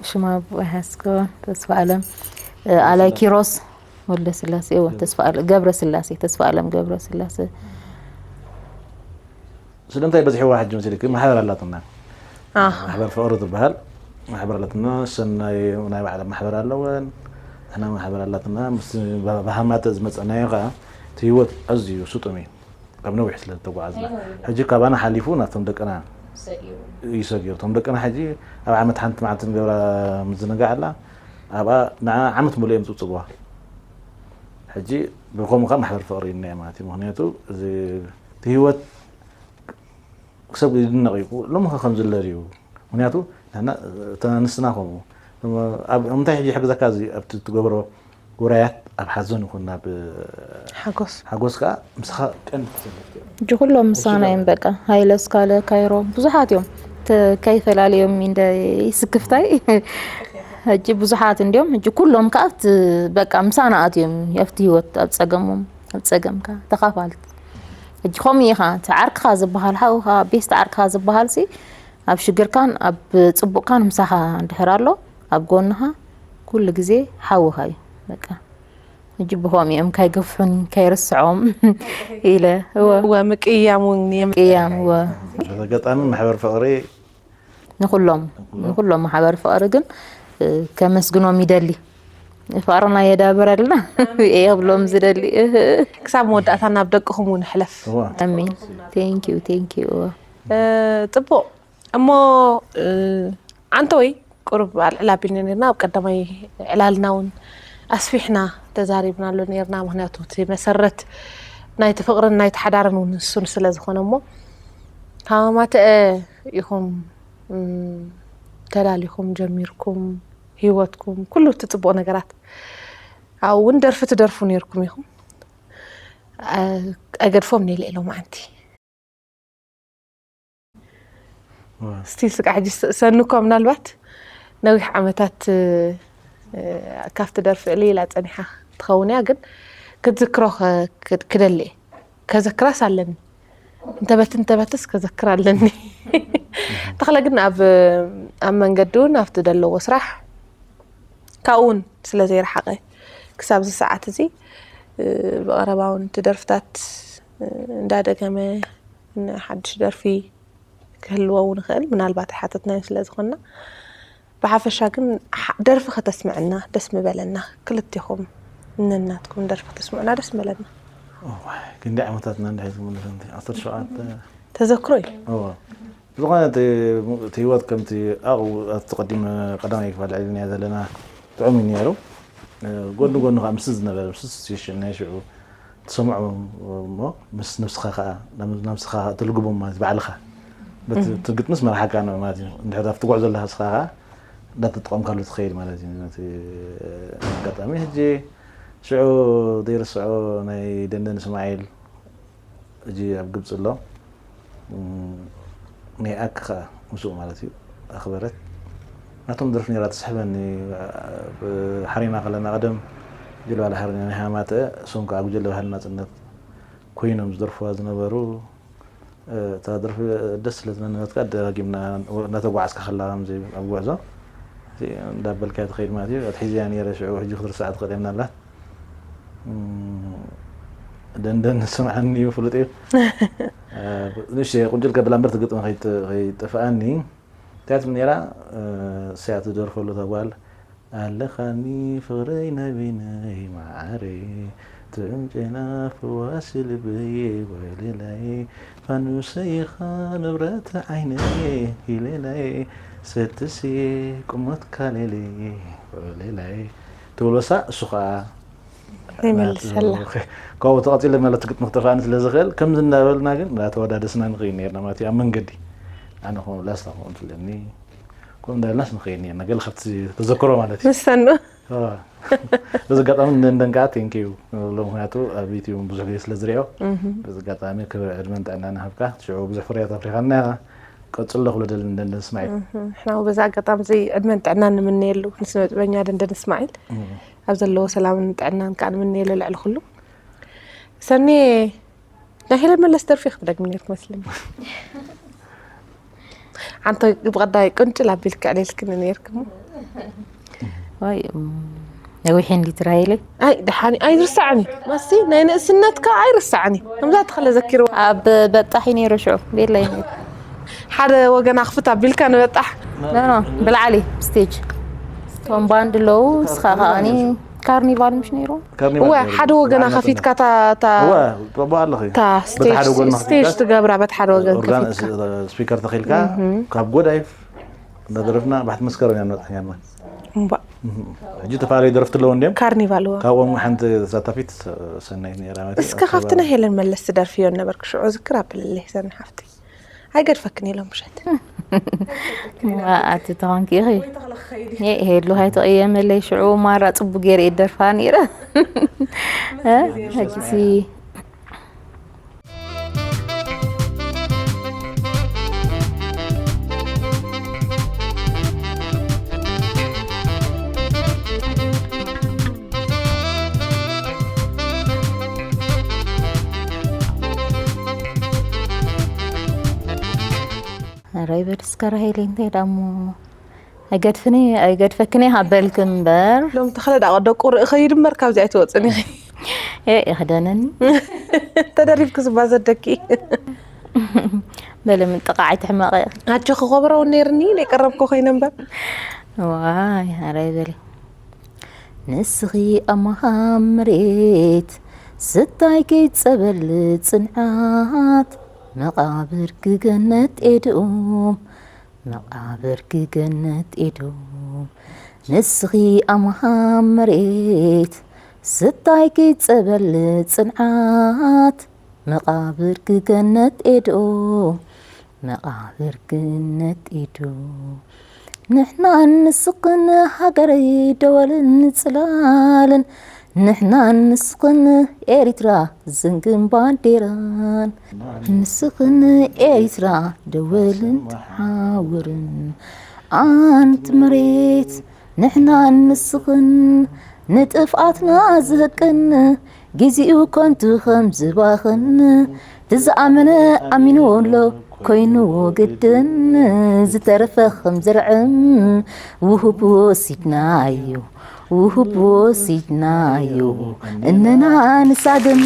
ሽማ ብኡ ይሓስኮ ተስፋ ኣለም እ፣ ኣላይ ኪሮስ ወልደ ስላሴ እወ ተስፋ ኣለ- ገብረ ስላሴ ተስፋ ኣለም ገብረ ስላሴ ስለምንታይ በዚሕዋ ሕጂ መሲልክ ማሕበር ኣላትና ኣህ፣ ማሕበር ፍቕሪ ትበሃል ማሕበር ኣላትና ሰናይ ናይ ባዕላ ማሕበር ኣለወን ንሕና ማሕበር ኣላትና ምስ ብሃማተ ዝመፀናዮ ከዓ እቲ ህይወት ኣዝዩ ስጡም እዩ ካብ ነዊሕ ስለ ዝተጓዓዝና ሕጂ ካባና ሓሊፉ ናብቶም ደቅና እዩ ሰጊሩ እቶም ደቅና ሕጂ ኣብ ዓመት ሓንቲ መዓልቲ ንገብራ ምዝንጋዕ ኣላ ኣብኣ ንዓ ዓመት ሙሉእ እዮም ዝፅብፅብዋ ሕጂ ብከምኡ ከዓ ማሕበር ፍቕሪ እኒአ ማለት እዩ ምክንያቱ እዚ እቲ ህይወት ክሰብ ይድነቕ እዩ ሎሚ ከ ከም ዝለር እዩ ምክንያቱ ንሕና እተን ኣንስትና ከምኡ ኣብ እንታይ ሕጂ ይሕግዘካ እዚ ኣብቲ ትገብሮ ውራያት ኣብ ሓዘን ይኹን ናብ ሓጎስ ሓጎስ ከዓ ምሳኻ ቀንዲ ተሰለፍቲ እዮም ሕጂ ኩሎም ምሳና እዮም በቃ ሃይለ ስካለ ካይሮ ብዙሓት እዮም ተ- ከይፈላለዮም እንደ ይስክፍታይ ሕጂ ብዙሓት እንዲዮም ሕጂ ኩሎም ከዓ ኣብቲ በቃ ምሳና ኣትዮም ኣብቲ ህይወት ኣብ ፀገሞም ኣብ ፀገምካ ተኻፋልቲ ሕጂ ከምኡ ኢኻ እቲ ዓርክኻ ዝበሃል ሓውኻ ቤስቲ ዓርክኻ ዝበሃል ሲ ኣብ ሽግርካን ኣብ ፅቡቕካን ምሳኻ እንድሕር ኣሎ ኣብ ጎንኻ ኩሉ ግዜ ሓውኻ እዩ በቃ ሕጂ ብኸምኡ እዮም ከይገፍሑን ከይርስዖም ኢለ እወ እወ ምቅያም እውን የም- ቅያም እወ በዚ ኣጋጣሚ ማሕበር ፍቕሪ ንኩሎም ንኩሎም ማሕበር ፍቕሪ ግን እ፣ ከመስግኖም ይደሊ ፍቕርና የዳብረልና እየ ክብሎም ዝደሊ እህ። ክሳብ መወዳእታ ናብ ደቅኹም እውን ሕለፍ እዋ ኣሜን thank you thank you እወ እ፣ ጽቡቕ እሞ እ፣ ዓንተወይ ቁሩብ ኣልዕል ኣቢልና ነርና ኣብ ቀዳማይ ዕላልና እውን ኣስፊሕና ተዛሪብናሉ ነርና ምክንያቱ እቲ መሰረት ናይቲ ፍቕርን ናይቲ ሓዳርን እውን ንሱን ስለ ዝኾነ እሞ ሃማማተአ ኢኹም እም፣ ተላሊኹም ጀሚርኩም ህይወትኩም ኩሉ እቲ ፅቡቕ ነገራት ኣብኡ እውን ደርፊ ትደርፉ ነርኩም ኢኹም ኣ- ኣይገድፎም ነይለ ኢሎም ዓንቲ ስቲል ስቃ ሕጂ ሰ- ሰኑኳ ምናልባት ነዊሕ ዓመታት እ፣ ካብቲ ደርፊ ዕልላ ፀኒሓ ትኸውን እያ ግን ክትዝክሮ ከ- ክድ- ክደሊ እየ ከዘክራስ ኣለኒ። እንተበት እንተበትስ ከዘክር ኣለኒ። ተኽለ ግን ኣብ ኣብ መንገዲ እውን ኣብቲ ዘለዎ ስራሕ ካብኡ እውን ስለ ዘይረሓቐ ክሳብ እዚ ሰዓት እዚ ብቐረባ እውን እቲ ደርፍታት እንዳደገመ ንሓድሽ ደርፊ ክህልዎ እውን ይኽእል፣ ምናልባት ኣይሓተትናዮን ስለ ዝኾንና። ብሓፈሻ ግን ደርፊ ከተስምዕና ደስ ምበለና። ክልቴኹም ነናትኩም ደርፊ ከተስምዑና ደስ ምበለና። ክንዲ ዓመታትና እንድሕር ዝምልስ እንተ ዓሰርተ ሸውዓተ ተዘክሮ እዩ። እዎ። ብዝኾነ እቲ ህይወት ከምቲ ኣብኡ ኣብቲ ቀዲም ቀዳማይ ክፋል ዕልልናዮ ዘለና ጥዑም እዩ ነይሩ። ጎኒ ጎኒ ከዓ ምስ ዝነበረ ምስ ሲሽን ናይ ሽዑ ትሰምዖ እሞ ምስ ነብስኻ ከዓ ነብስኻ ተልግቦ ማለት ባዕልኻ በቲ ግጥምስ መርሓካ ነው ማለት እዩ። እንድሕር ኣብቲ ጉዕዞ ኣለኻ ንስኻ ከዓ እንዳተጠቐምካሉ ትኸይድ ማለት እዩ። ነቲ ኣጋጣሚ ሕጂ ሽዑ ዘይርስዖ ናይ ደንደን እስማዒል ሕጂ ኣብ ግብፂ ኣሎ። ናይ ኣክ ከዓ ምስኡ ማለት እዩ ኣኽበረት ናቶም ደርፊ ነይራ ትስሕበኒ። ሓሪና ከለና ቀደም ጀልባ ለሓርና ናይ ሃማተ እሶም ከዓ ጉጀለ ባህል ናፅነት ኮይኖም ዝደርፍዋ ዝነበሩ እታ ደርፊ ደስ ስለ ትነንበትካ ደጋጊምና እናተጓዓዝካ ከላ ከምዚ ኣብ ጉዕዞ እንዳበልካ ትኸይድ ማለት እዩ። ኣትሒዝያ ነይረ ሽዑ ሕጂ ክትርሳዕ ትኽእል ምናልባት ደንደን ስምዓኒ እዩ ፍሉጥ እዩ። ንሽ ቁንጭል ከብላ እምበር ትግጥሚ ከይጠፍኣኒ እንታይ ትብል ነይራ? እሰያ ትደርፈሉ እታ ጓል ኣለኻኒ ፍቕረይ ናይ በይነይ መዓረይ ትዕምጨና ፍዋሲ ልበይ ወለላይ ፋኑሰይ ኢኻ ንብረት ዓይነይ ሂለላይ ሰትስየ ቁሞትካ ለለይ ወለላይ ትብሎሳ እሱ ኸዓ ይመልሰላ። ካብኡ ተቐፂለ ማለት ግጥሚ ክጠፋእኒ ስለ ዝኽእል ከምዚ እንዳበልና ግን እንዳተወዳደስና ንኽእል ነርና ማለት እዩ ኣብ መንገዲ ኣነ ኹ ላስታ ኹ እንትለኒ ከምኡ እንዳበልናስ ንኸይድ ነርና ገለ ካብቲ ተዘክሮ ማለት እዩ። ምሰኑ በዚ ኣጋጣሚ ንደንደን ከዓ ቴንኪዩ ንብሎ ምክንያቱ ኣብ ዩትዩብ ብዙሕ ግዜ ስለ ዝሪኦ በዚ ኣጋጣሚ ክብሪ ዕድመን ጥዕና ንሃብካ ሽዑ ብዙሕ ፍርያት ኣፍሪኻና ኢኻ ቀፅሎ ክብሎ ደሊ ንደንደን እስማዒል ንሕና በዚ ኣጋጣሚ እዚ ዕድመን ጥዕናን ንምነየሉ ንስነ ጥበበኛ ደንደን እስማዒል ኣብ ዘለዎ ሰላምን ጥዕናን ከዓ ንምነየሉ ልዕሊ ኩሉ ሰኒ ናይ ሄለን መለስ ደርፊ ክትደግሚ ነይርክ መስለኒ ሓንቲ ብቐዳይ ቅንጭል ኣቢልክ ዕሌልክኒ ነይርክ ወይ ነዊሕ እንዲ ትራይለይ ኣይ ደሓኒ ኣይርስዓኒ ማሲ ናይ ንእስነትካ ኣይርስዓኒ ከምዛ ተኸለ ዘኪርዋ ኣብ በጣሒ ነይሩ ሽዑ ቤላይ ነይሩ ሓደ ወገና ክፍት ኣቢልካ ንበጣሕ ኖ ኖ ብላዕሊ ስቴጅ ቶም ባንድ ኣለዉ ንስኻ ከዓኒ ካርኒቫል ምሽ ነይሩ እወ ሓደ ወገና ከፊትካ እታ እታ ስቴጅ ትገብራ በት ሓደ ወገን ከፊትካ ስፒከር ተኺልካ ካብ ጎዳይፍ እንዳደረፍና ባሕቲ መስከረም ኢና ንበፅሕ ነርና እምባእ ሕጂ ተፈላለዩ ደረፍቲ ኣለዎ እንድዮም ካርኒቫል እዋ ካብኦም ሓንቲ ተሳታፊት ሰናይት ነይራ ማለት እዩ። እስከ ካብቲ ናይ ሄለን መለስ ትደርፍዮ ነበርክ ሽዑ ዝክር ኣብልለይ ሰኒ ሓፍቲ ኣይገድፈክን ኢሎም ምሸት ኣቲ ተኾንኪ ኢኺ ሄሉ ሃይተቐየመለይ ሽዑ ማራ ፅቡ ገይረ ይደርፋ ነይረ ሕጂሲ ራይ በል እስከ ራሄል እንታይ ዳሞ ኣይገድፍኒ ኣይገድፈክኒ ሃበልክ እምበር ሎም ተኽለ ዳ ደቁ ርእኸ ይድመር ካብዚ ኣይትወፅን ኢኺ ይኽደነኒ ተደሪብክ ስባ ዘደኪ በለ ምጥቃዕ ኣይትሕመቐ ኢኺ ኣጆኺ ኮበሮ እውን ነይርኒ ናይ ቀረብኮ ኮይነ እምበር ዋይ ኣራይ በሊ ንስኺ ኣማሃም መሬት ስታይኪ ጸበል ጽንዓት መቓብርኪ ገነት ኤድኡም መቓብርኪ ገነት ኤድኡም ንስኺ ኣማሃም መሬት ስታይኪ ጸበል ጽንዓት መቓብርኪ ገነት ኤድኡም መቓብር ግነት ኢዱ ንሕናን ንስኽን ሃገረይ ደወልን ጽላልን ንሕናን ንስኽን ኤሪትራ ዘንግን ባንዴራን ንስኽን ኤሪትራ ደወልን ተሓውርን ኣንቲ መሬት ንሕናን ንስኽን ንጥፍኣትና ዝህቅን፣ ግዜኡ ከንቱ ከም ዝባኽን፣ ትዝኣመነ ኣሚንዎ ኣሎ ኮይንዎ ግድን፣ ዝተረፈ ከም ዘርዕም ውሁብ ወሲድናዮ፣ ውሁብ ወሲድናዮ፣ እነና ንሳግም።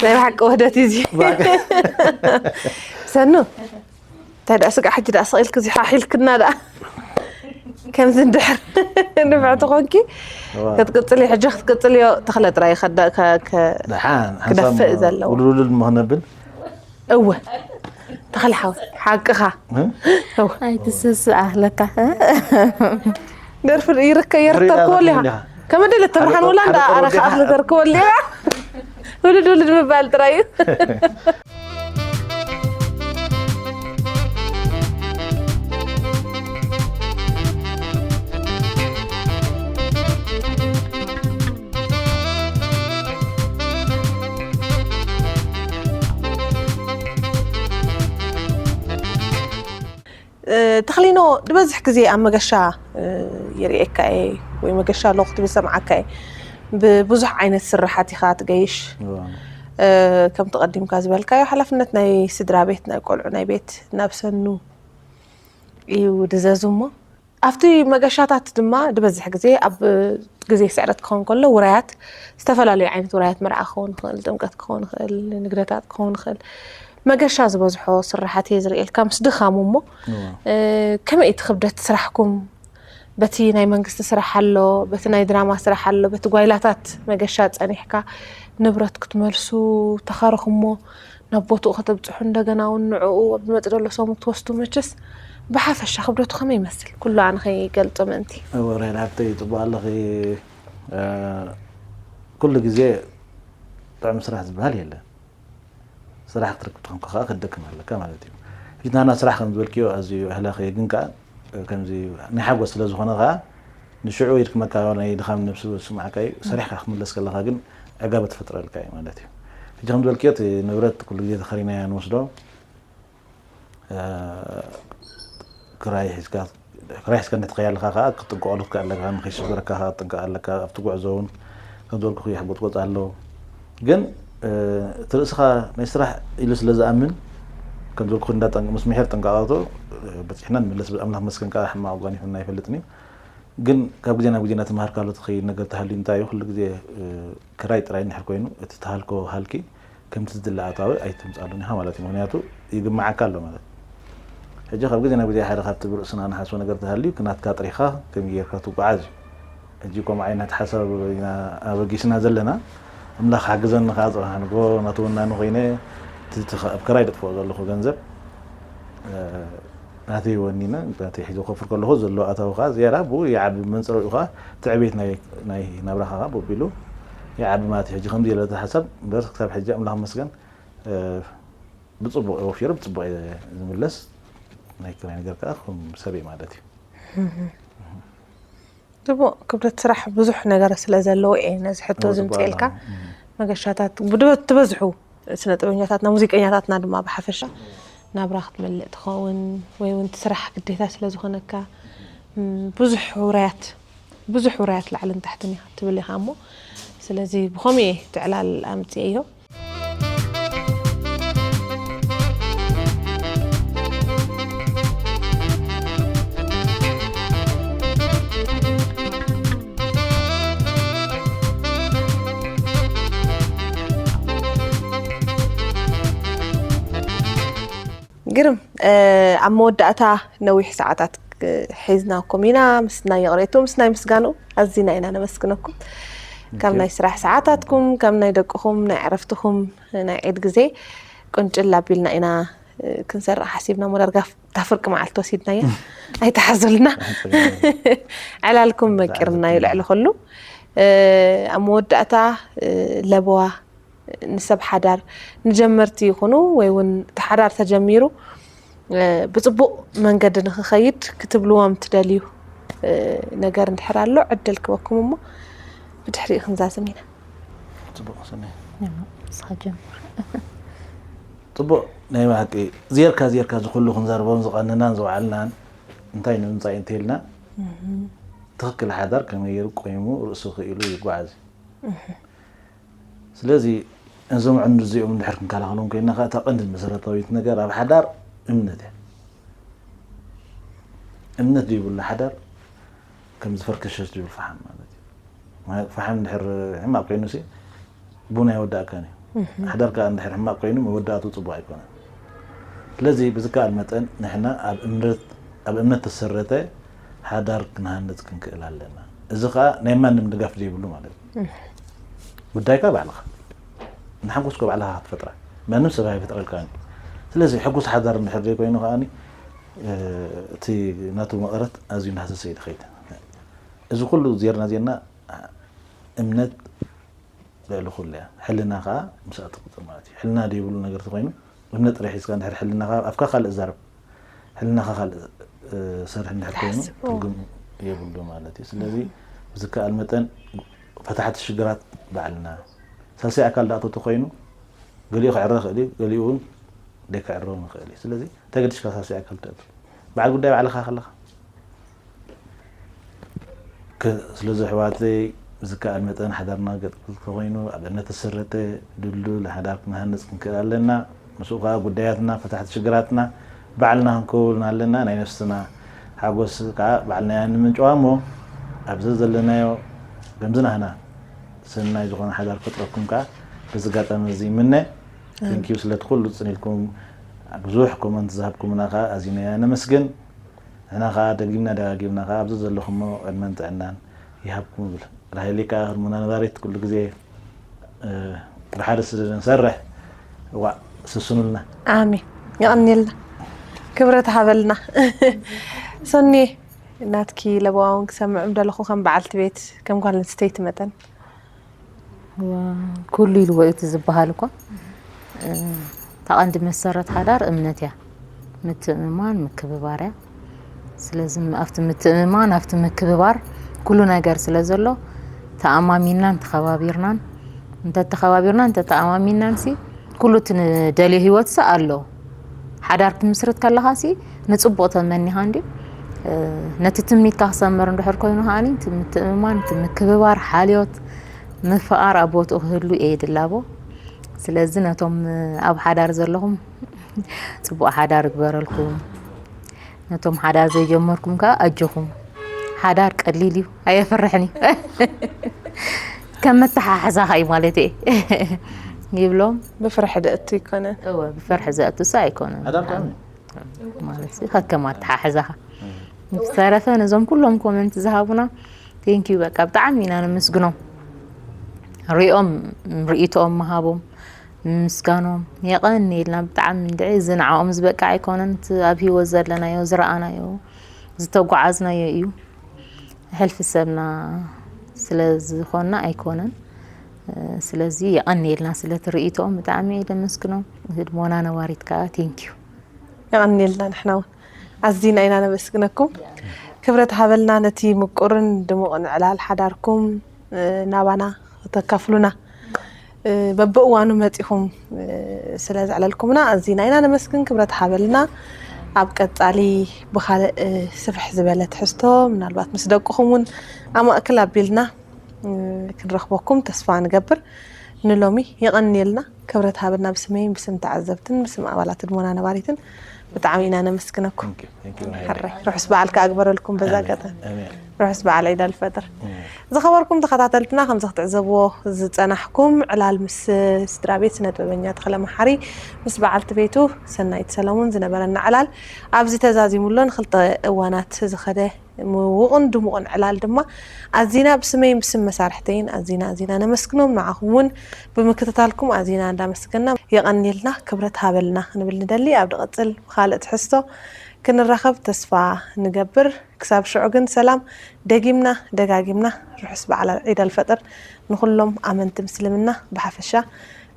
ናይ ብሓቂ ወህደት እዩ እዚ። ሰኑ፣ እንታይ ደኣ ስጋዕ ሕጂ ደኣ ስቕ ኢልክ እዚ ሓሒልክና ደኣ ከምዚ እንድሕር ንፍዕቲ ኮንኪ ክትቅጽሊ፣ ሕጂ ክትቅጽልዮ ተኽለ ጥራይ ከዳ- ከ- ከ- ደሓን ክደፍእ ዘለዎ። ውልውልል ምኽነብል እወ ተኽለ ሓወይ ሓቅኻ። እወ ኣይትስስኣ ለካ። ደርፊ ይርከ የርከብክዎ ሊኻ ከመ ደለ ተብርሃን ወላ እንዳ ኣረ ከኣ ተርከቦ ሊኻ። ውልድ ውልድ ምባል ጥራይ እዩ። ተኽሊኖ ዝበዝሕ ግዜ ኣብ መገሻ ይርእየካ እየ ወይ መገሻ ኣሎ ክትብል ይሰምዓካ እየ። ብብዙሕ ዓይነት ስርሓት ኢኻ ትገይሽ። ከምቲ ቀዲምካ ዝበልካዮ ሓላፍነት ናይ ስድራ ቤት ናይ ቆልዑ ናይ ቤት ናብ ሰኑ እዩ ድዘዙ እሞ ኣብቲ መገሻታት ድማ ዝበዝሕ ግዜ ኣብ ግዜ ስዕረት ክኸውን ከሎ ውራያት ዝተፈላለዩ ዓይነት ውራያት መርዓ ክኸውን ይኽእል፣ ጥምቀት ክኸውን ይኽእል፣ ንግደታት ክኸውን ይኽእል። መገሻ ዝበዝሖ ስራሓት እየ ዝርእየልካ ምስ ድኻሙ እሞ ከመይ እቲ ክብደት ስራሕኩም በቲ ናይ መንግስቲ ስራሕ ኣሎ፣ በቲ ናይ ድራማ ስራሕ ኣሎ፣ በቲ ጓይላታት መገሻ ጸኒሕካ ንብረት ክትመልሱ ተኻርኹሞ ናብ ቦትኡ ከተብጽሑ እንደገና እውን ንዕኡ ኣብ ዝመጽእ ዘሎ ሰሙ ክትወስዱ መቸስ ብሓፈሻ ክብደቱ ከመይ ይመስል? ኩሉ ኣነ ከይገልጾ ምእንቲ። እወ ራይድ ሓብተይ ጽቡቕ ኣለኺ። ኩሉ ግዜ ጥዑም ስራሕ ዝበሃል የለን። ስራሕ ክትረክብ ተኾንካ ከዓ ክትደክም ኣለካ ማለት እዩ። ሕጂ ናና ስራሕ ከም ዝበልክዮ ኣዝዩ ኣህላኺ ግን ከዓ ከምዚ ናይ ሓጎስ ስለ ዝኾነ ከዓ ንሽዑ ይድክመካ ናይ ድኻም ነብሲ ዝስማዓካ እዩ። ሰሪሕካ ክትምለስ ከለካ ግን ዕጋበት ትፈጥረልካ እዩ ማለት እዩ። ሕጂ ከም ዝበልክዮ እቲ ንብረት ኩሉ ግዜ ተኸሪናያ ንወስዶ ክራይ ሒዝካ ክራይ ሒዝካ እንድሕር ትኸይድ ኣለካ ከዓ ክትጥንቀቐሉ ትክእል ኣለካ። ንከይስበረካ ከዓ ክትጥንቀቕ ኣለካ። ኣብቲ ጉዕዞ እውን ከም ዝበልኩ ይሕጎጥጎጥ ኣሎ። ግን እቲ ርእስኻ ናይ ስራሕ ኢሉ ስለ ዝኣምን ከም ዝበልኩ እንዳጠንቀ ምስ ምሕር ጥንቃቐቶ በፂሕና ንመለስ። ኣምላኽ መስገን ከዓ ሕማቕ ኣጓኒፉና ኣይፈልጥን እዩ። ግን ካብ ግዜ ናብ ግዜ እናተምሃርካሉ ትኸይድ ነገር ተሃልዩ እንታይ እዩ ኩሉ ግዜ ክራይ ጥራይ እንድሕር ኮይኑ እቲ ተሃልኮ ሃልኪ ከምቲ ዝድለ ኣታዊ ኣይተምፅኣሉን ኢኻ ማለት እዩ። ምክንያቱ ይግምዓካ ኣሎ ማለት እዩ። ሕጂ ካብ ግዜ ናብ ግዜ ሓደ ካብቲ ብርእስና ንሓስቦ ነገር ተሃልዩ ክናትካ ጥሪኻ ከመይ ጌርካ ትጓዓዝ እዩ። ሕጂ ከምኡ ዓይነት ሓሳብ ኢና ኣበጊስና ዘለና። ኣምላኽ ሓግዘኒ ከዓ ፅባሕ ንግሆ ናቱ ወናኒ ኮይነ እቲ ተኸ- ኣብ ክራይ ደጥፍኦ ዘለኹ ገንዘብ ናተይ ወኒነ ናተይ ሒዘ ኮፍር ከለኹ ዘሎ ኣታዊ ከዓ ዝያዳ ብኡ ይዓቢ መንፅረኡ ከዓ እቲ ዕቤት ናይ ናይ ናብራኻ ከዓ ብኡ ኣቢሉ ይዓቢ ማለት እዩ። ሕጂ ከምዚ ኢለ እቲ ሓሳብ እምበር ክሳብ ሕጂ ኣምላኽ መስገን ብፅቡቕ እየ ወፊረ ብፅቡቕ እየ ዝምለስ። ናይ ክራይ ነገር ከዓ ከም ሰብ እየ ማለት እዩ። ጽቡቕ ክብደት ስራሕ ብዙሕ ነገር ስለ ዘለዎ እየ ነዚ ሕቶ ዝምፅኤልካ። መገሻታት ብድበት ትበዝሑ ስነ ጥበበኛታትና ሙዚቀኛታትና ድማ ብሓፈሻ ናብራ ክትመልእ ትኸውን ወይ እውን እቲ ስራሕ ግዴታ ስለ ዝኾነካ ብዙሕ ውራያት ብዙሕ ውራያት ላዕልን ታሕትን ኢኻ ትብል ኢኻ እሞ ስለዚ ብኸምኡ እየ እቲ ዕላል ኣምፅኤዮ። ግርም ኣብ መወዳእታ ነዊሕ ሰዓታት ሒዝናኩም ኢና ምስ ናይ ይቕሬቱ ምስ ናይ ምስጋኑ ኣዚና ኢና ነመስግነኩም ካብ ናይ ስራሕ ሰዓታትኩም ካብ ናይ ደቅኹም ናይ ዕረፍትኹም ናይ ዒድ ግዜ ቁንጭል ኣቢልና ኢና ክንሰርቕ ሓሲብና እሞ ዳርጋ እታ ፍርቂ መዓልቲ ወሲድናያ ኣይተሓዙልና ዕላልኩም መቂርና እዩ ልዕሊ ኩሉ ኣብ መወዳእታ ለበዋ ንሰብ ሓዳር ንጀመርቲ ይኹኑ ወይ እውን እቲ ሓዳር ተጀሚሩ ብፅቡቕ መንገዲ ንክኸይድ ክትብልዎም ትደልዩ ነገር እንድሕር ኣሎ ዕድል ክበኩም እሞ ብድሕሪኡ ክንዛዝም ኢና። ፅቡቕ ስኒ ንስኻ ጀምር። ፅቡቕ ናይ ብሓቂ ዜርካ ዜርካ ዝኩሉ ክንዛርቦን ዝቐንናን ዝውዓልናን እንታይ ንምምፃእ እንተይልና ትኽክል ሓዳር ከመይ ገይሩ ቆይሙ ርእሱ ክኢሉ ይጓዓዝ እዩ። ስለዚ እዞም ዕንዱ እዚኦም እንድሕር ክንከላኸሎም ኮይና ከዓ እታ ቀንዲ መሰረታዊት ነገር ኣብ ሓዳር እምነት እያ። እምነት ዘይብሉ ሓዳር ከም ዝፈርከሸ ዝብል ፈሓም ማለት እዩ። ማለት ፈሓም እንድሕር ሕማቕ ኮይኑ ሲ ቡን ኣይወዳእካን እዩ። ሓዳር ከዓ እንድሕር ሕማቕ ኮይኑ መወዳእቱ ፅቡቅ ኣይኮነን። ስለዚ ብዝከኣል መጠን ንሕና ኣብ እምነት ኣብ እምነት ተሰረተ ሓዳር ክንሃንፅ ክንክእል ኣለና። እዚ ከዓ ናይ ማንም ድጋፍ ዘይብሉ ማለት እዩ። ጉዳይካ ባዕልኻ ንሓንጎስኮ ባዕልኻ ክትፈጥራ ማንም ሰብ ኣይፈጥረልካ። ስለዚ ሕጉስ ሓዳር እንድሕር ዘይኮይኑ ከዓ እቲ ናቱ መቐረት ኣዝዩ እናሃሰሰ ይኸይድ። እዚ ኩሉ ዜርና ዜርና እምነት ልዕሊ ኩሉ እያ። ሕልና ከዓ ምስኣ ትቁፅር ማለት እዩ። ሕልና ዘይብሉ ነገር ተኮይኑ እምነት ጥራሕ ሒዝካ እንድሕር ሕልና ከዓ ኣብካ ካልእ ዛረብ ሕልናኻ ካልእ ሰርሕ እንድሕር ኮይኑ ትርጉም የብሉ ማለት እዩ። ስለዚ ብዝከኣል መጠን ፈታሕቲ ሽግራት ባዕልና ሳሲ ኣካል ዳእቶ ተኮይኑ ገሊኡ ክዕረ ክእል እዩ፣ ገሊኡ እውን ደይክዕረ ንክእል እዩ። ስለዚ ተገዲሽካ ሳሲ ኣካል ተእቱ በዓል ጉዳይ ባዕልኻ ከለኻ ስለዚ ኣሕዋተይ ብዝከኣል መጠን ሓዳርና ገጥቅጥ ተኮይኑ ኣብ እምነት ተሰረተ ድልዱል ሓዳር ክንሃንፅ ክንክእል ኣለና። ምስኡ ከዓ ጉዳያትና ፈታሕቲ ሽግራትና ባዕልና ክንከውን ኣለና። ናይ ነፍስና ሓጎስ ከዓ ባዕልና ኢና ንምንጭዋ እሞ ኣብዚ ዘለናዮ ከምዚ ናህና ሰናይ ዝኾነ ሓዳር ክፈጥረኩም ከዓ በዚ ኣጋጣሚ እዚ ይምነ። ቴንኪዩ ስለቲ ኩሉ ፅን ኢልኩም ብዙሕ ኮመንት ዝሃብኩምና ከዓ ኣዚና ኢና ነመስግን። ንሕና ከዓ ደጊምና ደጋጊምና ከዓ ኣብዚ ዘለኹሞ ዕድመን ጥዕናን ይሃብኩም እብል። ራሄሊ ከዓ ቅድሙና ነባሪት ኩሉ ግዜ ብሓደ ስለ ንሰርሕ እዋ ስስኑልና። ኣሜን። የቐንየልና። ክብረት ሃበልና። ሶኒ ናትኪ ለበዋ እውን ክሰምዕ ምደለኹ ከም በዓልቲ ቤት ከም ጓል ኣንስተይቲ መጠን ኩሉ ኢልዎ እዩ እቲ ዝበሃል እኳ እታ ቀንዲ መሰረት ሓዳር እምነት እያ። ምትእምማን ምክብባር እያ። ስለዚ ኣብቲ ምትእምማን ኣብቲ ምክብባር ኩሉ ነገር ስለ ዘሎ ተኣማሚንናን ተኸባቢርናን እንተተኸባቢርና እንተተኣማሚንናን ሲ ኩሉ እቲ ንደልዮ ህይወት ሲ ኣሎ። ሓዳር ክትምስርት ከለኻ ሲ ንፅቡቕ ተመኒኻ እንዲ ነቲ ትምኒትካ ክሰምር እንድሕር ኮይኑ ከዓኒ እቲ ምትእምማን እቲ ምክብባር ሓልዮት ምፍቓር ኣብ ቦትኡ ክህሉ እየ ድላቦ። ስለዚ ነቶም ኣብ ሓዳር ዘለኹም ፅቡቕ ሓዳር ይግበረልኩም። ነቶም ሓዳር ዘይጀመርኩም ከዓ ኣጆኹም። ሓዳር ቀሊል እዩ ኣየፍርሕን እዩ ከም መተሓሕዛኻ እዩ ማለት እየ ይብሎም። ብፍርሒ ደእቱ ይኮነን። እወ ብፍርሒ ዘእቱ ሳ ኣይኮነን። ሓዳር ከመይ? ማለት ከከም ኣተሓሕዛኻ ብዝተረፈ ነዞም ኩሎም ኮመንት ዝሃቡና ቴንኪዩ በቃ ብጣዕሚ ኢና ነመስግኖም ሪኦም ርእይቶኦም ምሃቦም ምምስጋኖም የቐንየልና ብጣዕሚ እንድዒ እዚ ንዕኦም ዝበቅዕ ኣይኮነን እቲ ኣብ ሂወት ዘለናዮ ዝረኣናዮ ዝተጓዓዝናዮ እዩ ሕልፊ ሰብና ስለ ዝኾንና ኣይኮነን ስለዚ የቐንየልና ስለቲ ርእይቶኦም ብጣዕሚ እየ ደመስግኖም ህድሞና ነባሪት ከዓ ቴንኪዩ የቐንየልና ንሕና እውን ኣዚና ኢና ነመስግነኩም ክብረት ሃበልና ነቲ ምቁርን ድሙቕን ዕላል ሓዳርኩም ናባና ክተካፍሉና በብእዋኑ መፂኹም ስለ ዘዕለልኩምና ኣዚና ኢና ነመስግን ክብረት ሃበልና ኣብ ቀፃሊ ብካልእ ስፍሕ ዝበለ ትሕዝቶ ምናልባት ምስ ደቅኹም እውን ኣማእክል ኣቢልና ክንረኽበኩም ተስፋ ንገብር ንሎሚ የቐንየልና ክብረት ሃበልና ብስመይን ብስም ተዓዘብትን ብስም ኣባላት ህድሞና ነባሪትን ብጣዕሚ ኢና ነመስግነኩም። ሕራይ ርሑስ በዓል ክኣግበረልኩም በዛ ኣጋጣሚ ርሑስ በዓል ዒድ ኣልፈጥር። ዝኸበርኩም ተኸታተልትና ከምዚ ክትዕዘብዎ ዝፀናሕኩም ዕላል ምስ ስድራ ቤት ስነ ጥበበኛ ተኽለ መሓሪ ምስ በዓልቲ ቤቱ ሰናይት ሰለሙን ዝነበረና ዕላል ኣብዚ ተዛዚሙ ኣሎ። ንክልተ እዋናት ዝኸደ ምውቕን ድሙቕን ዕላል ድማ ኣዚና ብስመይን ብስም መሳርሕተይን ኣዚና ኣዚና ነመስግኖም። ንዓኹም እውን ብምክትታልኩም ኣዚና እንዳመስገና የቐንየልና ክብረት ሃበልና ክንብል ንደሊ። ኣብ ድቕጽል ብኻልእ ትሕዝቶ ክንራኸብ ተስፋ ንገብር። ክሳብ ሽዑ ግን ሰላም ደጊምና ደጋጊምና ርሑስ በዓል ዒድ ኣልፈጥር ንኹሎም ኣመንቲ ምስልምና ብሓፈሻ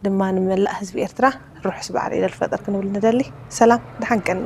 ድማ ንመላእ ህዝቢ ኤርትራ ርሑስ በዓል ዒድ ኣልፈጥር ክንብል ንደሊ። ሰላም ደሓን ቀኒ።